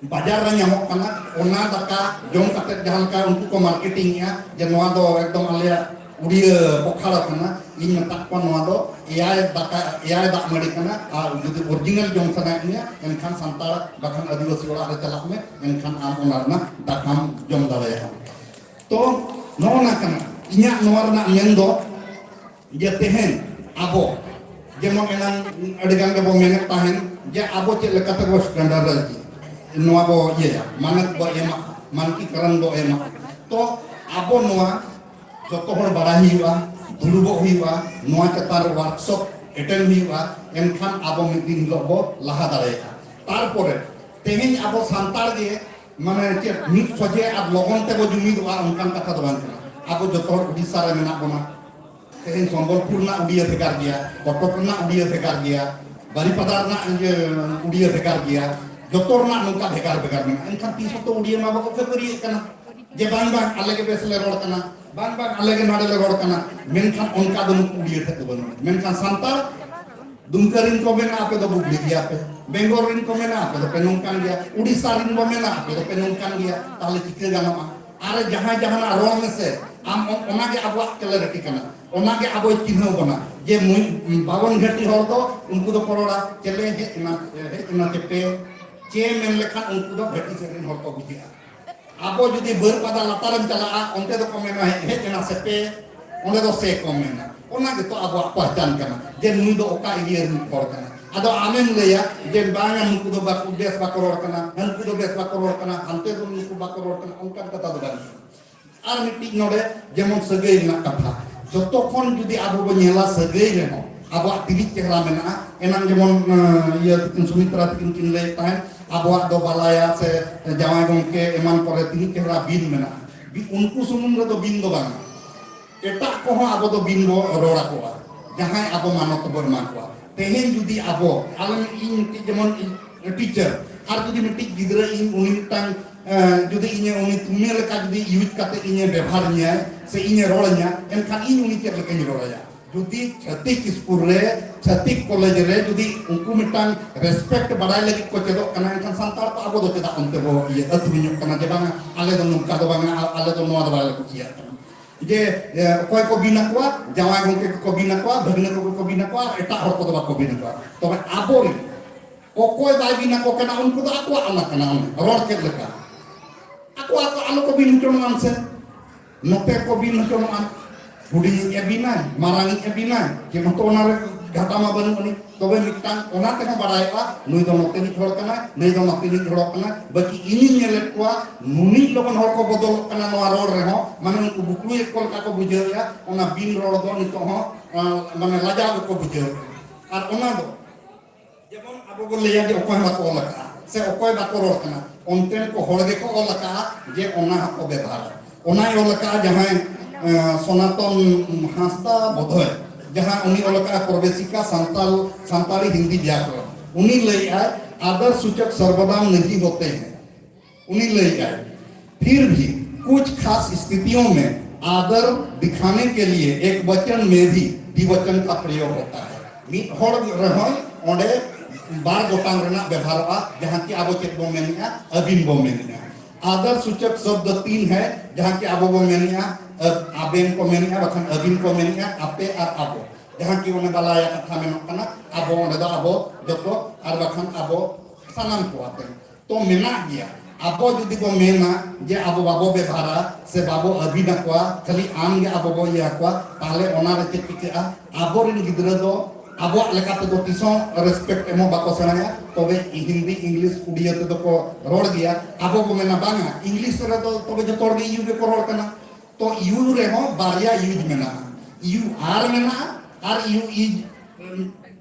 ᱵᱟᱡᱟᱨ ᱨᱮ ᱧᱟᱢᱚᱜ ᱠᱟᱱᱟ, ᱚᱱᱟ ᱫᱟᱠᱟ ᱡᱚᱢ ᱠᱟᱛᱮ ᱡᱟᱦᱟᱸ ᱞᱮᱠᱟ ᱩᱱᱠᱩ ᱠᱚ ᱢᱟᱨᱠᱮᱴᱤᱝ ᱮᱜᱼᱟ ᱡᱮ ᱱᱚᱣᱟ ᱫᱚ ᱮᱠᱫᱚᱢ ᱟᱞᱮᱭᱟᱜ ᱩᱲᱤᱭᱟᱹ ᱯᱚᱠᱷᱟᱲ ᱠᱟᱱᱟ, ᱤᱧ ᱢᱮᱛᱟᱜ ᱠᱚᱣᱟ ᱱᱚᱣᱟ ᱫᱚ ᱮᱭᱟᱭ ᱫᱟᱠᱟ, ᱮᱭᱟᱭ ᱫᱟᱜ ᱢᱟᱹᱰᱤ ᱠᱟᱱᱟ᱾ ᱟᱨ ᱡᱩᱫᱤ ᱚᱨᱤᱡᱤᱱᱟᱞ ᱡᱚᱢ ᱥᱟᱱᱟᱭᱮᱫ ᱢᱮᱭᱟ, ᱮᱱᱠᱷᱟᱱ ᱥᱟᱱᱛᱟᱲ ᱵᱟᱠᱷᱟᱱ ᱟᱹᱫᱤᱵᱟᱹᱥᱤ ᱚᱲᱟᱜ ᱨᱮ ᱪᱟᱞᱟᱜ ᱢᱮ, ᱮᱱᱠᱷᱟᱱ ᱟᱢ ᱚᱱᱟ ᱨᱮᱱᱟᱜ ᱫᱟᱠᱟᱢ ᱡᱚᱢ ᱫᱟᱲᱮᱭᱟᱜᱼᱟ᱾ ᱛᱚ ᱱᱚᱜᱼᱚ ᱱᱟ ᱠᱟᱱᱟ ᱤᱧᱟᱹᱜ ᱱᱚᱣᱟ ᱨᱮᱱᱟᱜ ᱢᱮᱱ ᱫᱚ, ᱡᱮ ᱛᱮᱦᱮᱧ ᱟᱵᱚ ᱡᱮᱢᱚᱱ ᱮᱱᱟᱝ ᱟᱹᱰᱤ ᱜᱟᱱ ᱜᱮᱵᱚ ᱢᱮᱱᱮᱫ ᱛᱟᱦᱮᱱ ᱡᱮ ᱟᱵᱚ ᱪᱮᱫ ᱞᱮᱠᱟᱛᱮ ᱵᱚ ᱥᱴᱮᱱᱰᱟᱨᱰᱟᱭᱤᱡᱽ ᱱᱚᱣᱟ ᱵᱚ ᱤᱭᱟᱹᱭᱟ, ᱢᱟᱱᱚᱛ ᱵᱚ ᱮᱢᱟ, ᱢᱟᱱᱠᱤᱠᱚᱨᱚᱱ ᱵᱚ ᱮᱢᱟ᱾ ᱛᱚ ᱟᱵᱚ ᱱᱚᱣᱟ ᱡᱚᱛᱚ ᱦᱚᱲ ᱵᱟᱲᱟᱭ ᱦᱩᱭᱩᱜᱼᱟ, ᱫᱩᱲᱩᱵᱚᱜ ᱦᱩᱭᱩᱜᱼᱟ, ᱱᱚᱣᱟ ᱪᱮᱛᱟᱱ ᱨᱮ ᱣᱟᱨᱠᱥᱚᱯ ᱮᱴᱮᱱᱰ ᱦᱩᱭᱩᱜᱼᱟ, ᱮᱱᱠᱷᱟᱱ ᱟᱵᱚ ᱢᱤᱫ ᱫᱤᱱ ᱦᱤᱞᱳᱜ ᱵᱚ ᱞᱟᱦᱟ ᱫᱟᱲᱮᱭᱟᱜᱼᱟ᱾ ᱛᱟᱨᱯᱚᱨᱮ ᱛᱮᱦᱮᱧ ᱟᱵᱚ ᱥᱟᱱᱛᱟᱲ ᱜᱮ ᱢᱟᱱᱮ ᱪᱮᱫ ᱢᱤᱫ ᱥᱚᱡᱷᱮ ᱟᱨ ᱞᱚᱜᱚᱱ ᱛᱮᱵᱚ ᱡᱩᱢᱤᱫᱚᱜᱼᱟ ᱚᱱᱠᱟᱱ ᱠᱟᱛᱷᱟ ᱫᱚ ᱵᱟᱝ ᱠᱟᱱᱟ᱾ ᱟᱵᱚ ᱡᱚᱛᱚ ᱦᱚᱲ ᱩᱰᱤᱥᱟ ᱨᱮ ᱢᱮᱱᱟᱜ ᱵᱚᱱᱟ, ᱛᱮᱦᱮᱧ ᱥᱚᱢᱵᱚᱞᱯᱩᱨ ᱨᱮᱱᱟᱜ ᱩᱰᱤᱭᱟᱹ ᱵᱷᱮᱜᱟᱨ ᱜᱮᱭᱟ, ᱠᱚᱴᱚᱠ ᱨᱮᱱᱟᱜ ᱩᱰᱤᱭᱟᱹ ᱵᱷᱮᱜᱟᱨ ᱜᱮᱭᱟ, ᱵᱟᱨᱤᱯᱟᱫᱟ ᱨᱮᱱᱟᱜ ᱤᱭᱟᱹ ᱩᱰᱤᱭᱟᱹ ᱵᱷᱮᱜᱟᱨ ᱜᱮᱭᱟ, ᱡᱚᱛᱚ ᱨᱮᱱᱟᱜ ᱱᱚᱝᱠᱟ ᱵᱷᱮᱜᱟᱨ ᱵᱷᱮᱜᱟᱨ ᱢᱮᱱᱟᱜᱼᱟ᱾ ᱮᱱᱠᱷᱟᱱ ᱛᱤᱥ ᱦᱚᱸᱛᱚ ᱩᱲᱤᱭᱟᱹ ᱢᱟ ᱵᱟᱠᱚ ᱠᱷᱟᱹᱯᱟᱹᱨᱤᱭᱟᱹᱜ ᱠᱟᱱᱟ ᱡᱮ ᱵᱟᱝ ᱵᱟᱝ ᱟᱞᱮ ᱜᱮ ᱵᱮᱥ ᱞᱮ ᱨᱚᱲ ᱠᱟᱱᱟ, ᱵᱟᱝ ᱵᱟᱝ ᱟᱞᱮ ᱜᱮ ᱱᱚᱰᱮ ᱞᱮ ᱨᱚᱲ ᱠᱟᱱᱟ᱾ ᱢᱮᱱᱠᱷᱟᱱ ᱚᱱᱠᱟ ᱫᱚ ᱱᱩᱠᱩ ᱩᱲᱤᱭᱟᱹ ᱴᱷᱮᱱ ᱫᱚ ᱵᱟᱹᱱᱩᱜᱼᱟ᱾ ᱢᱮᱱᱠᱷᱟᱱ ᱥᱟᱱᱛᱟᱲ ᱫᱩᱢᱠᱟ ᱨᱤᱱ ᱠᱚ ᱢᱮᱱᱟ ᱟᱯᱮ ᱫᱚ ᱵᱩᱜᱽᱞᱤ ᱜᱮᱭᱟ ᱯᱮ, ᱵᱮᱝᱜᱚᱞ ᱨᱤᱱ ᱠᱚ ᱢᱮᱱᱟ ᱟᱯᱮ ᱫᱚ ᱯᱮ ᱱᱚᱝᱠᱟᱱ ᱜᱮᱭᱟ, ᱩᱲᱤᱥᱥᱟ ᱨᱤᱱ ᱠᱚ ᱢᱮᱱᱟ ᱟᱯᱮ ᱫᱚ ᱯᱮ ᱱᱚᱝᱠᱟᱱ ᱜᱮᱭᱟ᱾ ᱛᱟᱦᱚᱞᱮ ᱪᱤᱠᱟᱹ ᱜᱟᱱᱚᱜᱼᱟ? ᱟᱨ ᱡᱟᱦᱟᱸᱭ ᱡᱟᱦᱟᱱᱟᱜ ᱨᱚᱲ ᱢᱮᱥᱮ, ᱟᱢ ᱚᱱ- ᱚᱱᱟᱜᱮ ᱟᱵᱚᱣᱟᱜ clarity ᱠᱟᱱᱟ, ᱚᱱᱟᱜᱮ ᱟᱵᱚᱭ ᱪᱤᱱᱦᱟᱹᱣ ᱵᱚᱱᱟ᱾ ᱡᱮ ᱢᱩᱭ- ᱵᱟᱵᱚᱱ ᱜᱷᱟᱹᱴᱤ ᱦᱚᱲ ᱫᱚ ᱩᱱᱠᱩ ᱫᱚ ᱠᱚ ᱨᱚᱲᱟ ᱪᱮᱞᱮ ᱦᱮᱡ ᱮᱱᱟ, ᱦᱮᱡ ᱮᱱᱟ ᱪᱮᱯᱮ, ᱪᱮ ᱢᱮᱱ ᱞᱮᱠᱷᱟᱱ ᱩᱱᱠᱩ ᱫᱚ ᱜᱷᱟᱹᱴᱤ ᱥᱮᱫ ᱨᱮᱱ ᱦᱚᱲ ᱠᱚ ᱵᱩᱡᱷᱟᱹᱜᱼᱟ᱾ ᱟᱵᱚ ᱡᱩᱫᱤ ᱵᱟᱹᱨᱯᱟᱫᱟ ᱞᱟᱛᱟᱨᱮᱢ ᱪᱟᱞᱟᱜᱼᱟ, ᱚᱱᱛᱮ ᱫᱚᱠᱚ ᱢᱮᱱᱟ ᱦᱮᱡ ᱮᱱᱟ ᱥᱮᱯᱮ, ᱚᱸᱰᱮ ᱫᱚ ᱥᱮ ᱠᱚ ᱢᱮᱱᱟ᱾ ᱚᱱᱟ ᱜᱮᱛᱚ ᱟᱵᱚᱣᱟᱜ ᱯᱟᱦᱪᱟᱱ ᱠᱟᱱᱟ ᱡᱮ ᱱᱩᱭ ᱫᱚ ᱚᱠᱟ ᱮᱨᱤᱭᱟ ᱨᱤᱱᱤᱡ ᱦᱚᱲ ᱠᱟᱱᱟ᱾ ᱟᱫᱚ ᱟᱢᱮᱢ ᱞᱟᱹᱭᱟ ᱡᱮ ᱵᱟᱝᱟ ᱱᱩᱠᱩ ᱫᱚ ᱵᱟᱠᱚ ᱵᱮᱥ ᱵᱟᱠᱚ ᱨᱚᱲ ᱠᱟᱱᱟ, ᱦᱟᱹᱱᱠᱩ ᱫᱚ ᱵᱮᱥ ᱵᱟᱠᱚ ᱨᱚᱲ ᱠᱟᱱᱟ, ᱦᱟᱱᱛᱮ ᱫᱚ ᱱᱩᱠᱩ ᱵᱟᱠᱚ ᱨᱚᱲ ᱠᱟᱱᱟ, ᱚᱱᱠᱟᱱ ᱠᱟᱛᱷᱟ ᱫᱚ ᱵᱟᱝ᱾ ᱟᱨ ᱢᱤᱫᱴᱤᱡ ᱱᱚᱰᱮ ᱡᱮᱢᱚᱱ ᱥᱟᱹᱜᱟᱹᱭ ᱨᱮᱱᱟᱜ ᱠᱟᱛᱷᱟ, ᱡᱚᱛᱚ ᱠᱷᱚᱱ ᱡᱩᱫᱤ ᱟᱵᱚ ᱵᱚ ᱧᱮᱞᱟ ᱥᱟᱹᱜᱟᱹᱭ ᱨᱮᱦᱚᱸ ᱟᱵᱚᱣᱟᱜ ᱛᱤᱱᱟᱹᱜ ᱪᱮᱦᱨᱟ ᱢᱮᱱᱟᱜᱼᱟ᱾ ᱮᱱᱟᱝ ᱡᱮᱢᱚᱱ ᱤᱭᱟᱹ ᱛᱤᱠᱤᱱ ᱥᱩᱢᱤᱛᱨᱟ ᱛᱤᱠᱤᱱ ᱠᱤᱱ ᱞᱟᱹᱭᱮᱫ ᱛᱟᱦᱮᱸᱫ ᱟᱵᱚᱣᱟᱜ ᱫᱚ ᱵᱟᱞᱟᱭᱟ ᱥᱮ ᱡᱟᱶᱟᱭ ᱜᱚᱢᱠᱮ ᱮᱢᱟᱱ ᱠᱚᱨᱮ ᱛᱤᱱᱟᱹᱜ ᱪᱮᱦᱨᱟ ᱵᱤᱱ ᱢᱮᱱᱟᱜᱼᱟ᱾ ᱩᱱᱠᱩ ᱥᱩᱢᱩᱝ ᱨᱮᱫᱚ ᱵᱤᱱ ᱫᱚ ᱵᱟᱝ, ᱮᱴᱟᱜ ᱠᱚᱦᱚᱸ ᱟᱵᱚ ᱫᱚ ᱵᱤᱱ ᱵᱚ ᱨᱚᱲ ᱟᱠᱚᱣᱟ᱾ ᱡᱟᱦᱟᱸᱭ ᱟᱵᱚ ᱢᱟᱱᱚᱛ ᱵᱚ ᱮᱢᱟ ᱠᱚᱣᱟ᱾ ᱛᱮᱦᱮᱧ ᱡᱩᱫᱤ ᱟᱵᱚ, ᱟᱞᱮ ᱤᱧ ᱢᱤᱫᱴᱤᱡ ᱡᱮᱢᱚᱱ ᱴᱤᱪᱟᱨ, ᱟᱨ ᱡᱩᱫᱤ ᱢᱤᱫᱴᱤᱡ ᱜᱤᱫᱽᱨᱟᱹ ᱤᱧ ᱩᱱᱤ ᱢᱤᱫᱴᱟᱝ ᱡᱩᱫᱤ ᱤᱧᱮ ᱩᱱᱤ ᱛᱩᱢᱮ ᱞᱮᱠᱟ ᱡᱩᱫᱤ ᱤᱭᱩᱡᱽ ᱠᱟᱛᱮ ᱤᱧᱮ ᱵᱮᱵᱷᱟᱨ ᱤᱧᱟᱭ ᱥᱮ ᱤᱧᱮ ᱨᱚᱲ ᱤᱧᱟ, ᱮᱱᱠᱷᱟᱱ ᱤᱧ ᱩᱱᱤ ᱪᱮᱫ ᱞᱮᱠᱟᱧ ᱨᱚᱲ ᱟᱭᱟ? ᱡᱩᱫᱤ ᱪᱷᱟᱹᱛᱤᱠ ᱥᱠᱩᱞ ᱨᱮ, ᱪᱷᱟᱹᱛᱤᱠ ᱠᱚᱞᱮᱡᱽ ᱨᱮ ᱡᱩᱫᱤ ᱩᱱᱠᱩ ᱢᱤᱫᱴᱟᱝ ᱨᱮᱥᱯᱮᱠᱴ ᱵᱟᱲᱟᱭ ᱞᱟᱹᱜᱤᱫ ᱠᱚ ᱪᱮᱫᱚᱜ ᱠᱟᱱᱟ, ᱮᱱᱠᱷᱟᱱ ᱥᱟᱱᱛᱟᱲ ᱠᱚ ᱟᱵᱚ ᱫᱚ ᱪᱮᱫᱟᱜ ᱚᱱᱛᱮ ᱵᱚ ᱤᱭᱟᱹ ᱟᱹᱛᱨᱩᱧᱚᱜ ᱠᱟᱱᱟ ᱡᱮ ᱵᱟᱝᱟ ᱟᱞᱮ ᱫᱚ ᱱᱚᱝᱠᱟ ᱫᱚ ᱵᱟᱝᱟ, ᱟᱞᱮ ᱫᱚ ᱱᱚᱣᱟ ᱫᱚ ᱵᱟᱞᱮ ᱠᱩᱥᱤᱭᱟᱜ ᱠᱟᱱᱟ? ᱡᱮ ᱚᱠᱚᱭ ᱠᱚ ᱵᱤᱱ ᱟᱠᱚᱣᱟ? ᱡᱟᱶᱟᱭ ᱜᱚᱢᱠᱮ ᱠᱚᱠᱚ ᱵᱤᱱ ᱟᱠᱚᱣᱟ, ᱵᱷᱟᱹᱜᱽᱱᱟᱹ ᱠᱚᱠᱚ ᱵᱤᱱ ᱟᱠᱚᱣᱟ, ᱟᱨ ᱮᱴᱟᱜ ᱦᱚᱲ ᱠᱚᱫᱚ ᱵᱟᱠᱚ ᱵᱤᱱ ᱟᱠᱚᱣᱟ᱾ ᱛᱚᱵᱮ ᱟᱵᱚᱨᱮᱱ ᱚᱠᱚᱭ ᱵᱟᱭ ᱵᱤᱱ ᱟᱠᱚ ᱠᱟᱱᱟ, ᱩᱱᱠᱩ ᱫᱚ ᱟᱠᱚᱣᱟᱜ ᱚᱱᱟ ᱠᱟᱱᱟ, ᱚᱱᱟ ᱨᱚᱲ ᱪᱮᱫ ᱞᱮᱠᱟ? ᱟᱠᱚ ᱟᱠᱚ ᱟᱞᱚ ᱠᱚ ᱵᱤᱱ ᱦᱚᱪᱚ ᱢᱟ ᱥᱮ᱾ ᱱᱚᱛᱮ ᱠᱚ ᱵᱤᱱ ᱦᱚᱪᱚ ᱢᱟ᱾ ᱦᱩᱰᱤᱧᱤᱡ ᱮ ᱵᱤᱱᱟᱭ, ᱢᱟᱨᱟᱝᱤᱡ ᱮ ᱵᱤᱱᱟᱭ, ᱪᱮᱫ ᱦᱚᱸᱛᱚ ᱚᱱᱟ ᱨᱮ ᱜᱷᱟᱴᱟ ᱢᱟ ᱵᱟᱹᱱᱩᱜ ᱟᱹᱱᱤᱡ᱾ ᱛᱚᱵᱮ ᱢᱤᱫᱴᱟᱝ ᱚᱱᱟ ᱛᱮᱦᱚᱸ ᱵᱟᱲᱟᱭᱚᱜᱼᱟ, ᱱᱩᱭ ᱫᱚ ᱱᱚᱛᱮᱱᱤᱡ ᱦᱚᱲ ᱠᱟᱱᱟᱭ, ᱱᱩᱭ ᱫᱚ ᱱᱚᱛᱮᱱᱤᱡ ᱦᱚᱲ ᱠᱟᱱᱟᱭ᱾ ᱵᱟᱹᱠᱤ ᱤᱧᱤᱧ ᱧᱮᱞᱮᱫ ᱠᱚᱣᱟ, ᱱᱩᱱᱤᱡ ᱞᱚᱜᱚᱱ ᱦᱚᱲ ᱠᱚ ᱵᱚᱫᱚᱞᱚᱜ ᱠᱟᱱᱟ ᱱᱚᱣᱟ ᱨᱚᱲ ᱨᱮᱦᱚᱸ, ᱢᱟᱱᱮ ᱩᱱᱠᱩ ᱵᱩᱠᱲᱩᱭᱮᱫ ᱠᱚ ᱞᱮᱠᱟ ᱠᱚ ᱵᱩᱡᱷᱟᱹᱣᱮᱫᱼᱟ᱾ ᱚᱱᱟ ᱵᱤᱱ ᱨᱚᱲ ᱫᱚ ᱱᱤᱛᱚᱜ ᱦᱚᱸ ᱢᱟᱱᱮ ᱞᱟᱡᱟᱣ ᱜᱮᱠᱚ ᱵᱩᱡᱷᱟᱹᱣᱮᱫᱼᱟ᱾ ᱟᱨ ᱚᱱᱟ ᱫᱚ ᱡᱮᱢᱚᱱ ᱟᱵᱚ ᱵᱚ ᱞᱟᱹᱭᱟ ᱡᱮ ᱚᱠᱚᱭ ᱦᱚᱸ ᱵᱟᱠᱚ ᱚᱞ ᱟᱠᱟᱫᱼᱟ ᱥᱮ ᱚᱠᱚᱭ ᱵᱟᱠᱚ ᱨᱚᱲ ᱠᱟᱱᱟ, ᱚᱱᱛᱮᱱ ᱠᱚ ᱦᱚᱲ ᱜᱮᱠᱚ ᱚᱞ ᱟᱠᱟᱫᱼᱟ ᱡᱮ ᱚᱱᱟ ᱦᱚᱸᱠᱚ ᱵᱮᱵᱷᱟᱨᱟ᱾ ᱚᱱᱟᱭ ᱚᱞ ᱟᱠᱟᱫᱼᱟ ᱡᱟᱦᱟᱸᱭ ᱥᱚᱱᱟᱛᱚᱱ ᱦᱟᱸᱥᱫᱟ ᱵᱳᱫᱷᱚᱭ, ᱡᱟᱦᱟᱸ ᱩᱱᱤ ᱚᱞ ᱟᱠᱟᱫᱼᱟ ᱯᱨᱚᱵᱮᱥᱤᱠᱟ ᱥᱟᱱᱛᱟᱞ ᱥᱟᱱᱛᱟᱲᱤ ᱦᱤᱱᱫᱤ ᱵᱮᱭᱟᱠᱚᱨᱚᱱ᱾ ᱩᱱᱤ ᱞᱟᱹᱭᱮᱫᱼᱟᱭ आदर सूचक सर्वदा नहीं होते हैं। ᱩᱱᱤ ᱞᱟᱹᱭᱮᱫᱟᱭ, फिर भी कुछ खास स्थितियों में आदर दिखाने के लिए एक वचन में भी द्विवचन का प्रयोग होता है। ᱢᱤᱫ ᱦᱚᱲ ᱨᱮᱦᱚᱸ ᱚᱸᱰᱮ ᱵᱟᱨ ᱜᱚᱴᱟᱝ ᱨᱮᱱᱟᱜ ᱵᱮᱵᱷᱟᱨᱚᱜᱼᱟ, ᱡᱟᱦᱟᱸ ᱠᱤ ᱟᱵᱚ ᱪᱮᱫ ᱵᱚ ᱢᱮᱱᱮᱜᱼᱟ? ᱟᱹᱵᱤᱱ ᱵᱚ ᱢᱮᱱᱮᱜᱼᱟ᱾ आदर सूचक शब्द तीन है, ᱡᱟᱦᱟᱸ ᱠᱤ ᱟᱵᱚ ᱵᱚ ᱢᱮᱱᱮᱜᱼᱟ, ᱟᱵᱮᱱ ᱠᱚ ᱢᱮᱱᱮᱜᱼᱟ, ᱵᱟᱠᱷᱟᱱ ᱟᱹᱵᱤᱱ ᱠᱚ ᱢᱮᱱᱮᱜᱼᱟ, ᱟᱯᱮ ᱟᱨ ᱟᱵᱚ᱾ ᱡᱟᱦᱟᱸ ᱠᱤ ᱚᱱᱮ ᱵᱟᱞᱟᱭᱟ ᱠᱟᱛᱷᱟ ᱢᱮᱱᱚᱜ ᱠᱟᱱᱟ, ᱟᱵᱚ ᱚᱸᱰᱮ ᱫᱚ ᱟᱵᱚ ᱡᱚᱛᱚ, ᱟᱨ ᱵᱟᱠᱷᱟᱱ ᱟᱵᱚ ᱥᱟᱱᱟᱢ ᱠᱚ ᱟᱛᱮ᱾ ᱛᱚ ᱢᱮᱱᱟᱜ ᱜᱮᱭᱟ᱾ ᱟᱵᱚ ᱡᱩᱫᱤ ᱵᱚ ᱢᱮᱱᱟ ᱡᱮ ᱟᱵᱚ ᱵᱟᱵᱚ ᱵᱮᱵᱷᱟᱨᱟ ᱥᱮ ᱵᱟᱵᱚ ᱟᱹᱵᱤᱱ ᱟᱠᱚᱣᱟ, ᱠᱷᱟᱹᱞᱤ ᱟᱢ ᱜᱮ ᱟᱵᱚ ᱵᱚ ᱤᱭᱟᱹ ᱟᱠᱚᱣᱟ, ᱛᱟᱦᱞᱮ ᱚᱱᱟ ᱨᱮ ᱪᱮᱫ ᱪᱤᱠᱟᱹᱜᱼᱟ? ᱟᱵᱚᱨᱮᱱ ᱜᱤᱫᱽᱨᱟᱹ ᱫᱚ ᱟᱵᱚᱣᱟᱜ ᱞᱮᱠᱟ ᱛᱮᱫᱚ ᱛᱤᱥ ᱦᱚᱸ respect ᱮᱢᱚᱜ ᱵᱟᱠᱚ ᱥᱮᱬᱟᱭᱟ᱾ ᱛᱚᱵᱮ ᱦᱤᱱᱫᱤ, ᱤᱝᱞᱤᱥ, ᱩᱲᱤᱭᱟᱹ ᱛᱮᱫᱚ ᱠᱚ ᱨᱚᱲ ᱜᱮᱭᱟ᱾ ᱟᱵᱚ ᱵᱚ ᱢᱮᱱᱟ, ᱵᱟᱝᱟ, ᱤᱝᱞᱤᱥ ᱨᱮᱫᱚ ᱛᱚᱵᱮ ᱡᱚᱛᱚ ᱦᱚᱲ ᱜᱮ you ᱜᱮᱠᱚ ᱨᱚᱲ ᱠᱟᱱᱟ᱾ ᱛᱚ you ᱨᱮᱦᱚᱸ ᱵᱟᱨᱭᱟ use ᱢᱮᱱᱟᱜᱼᱟ, you are ᱢᱮᱱᱟᱜᱼᱟ ᱟᱨ you is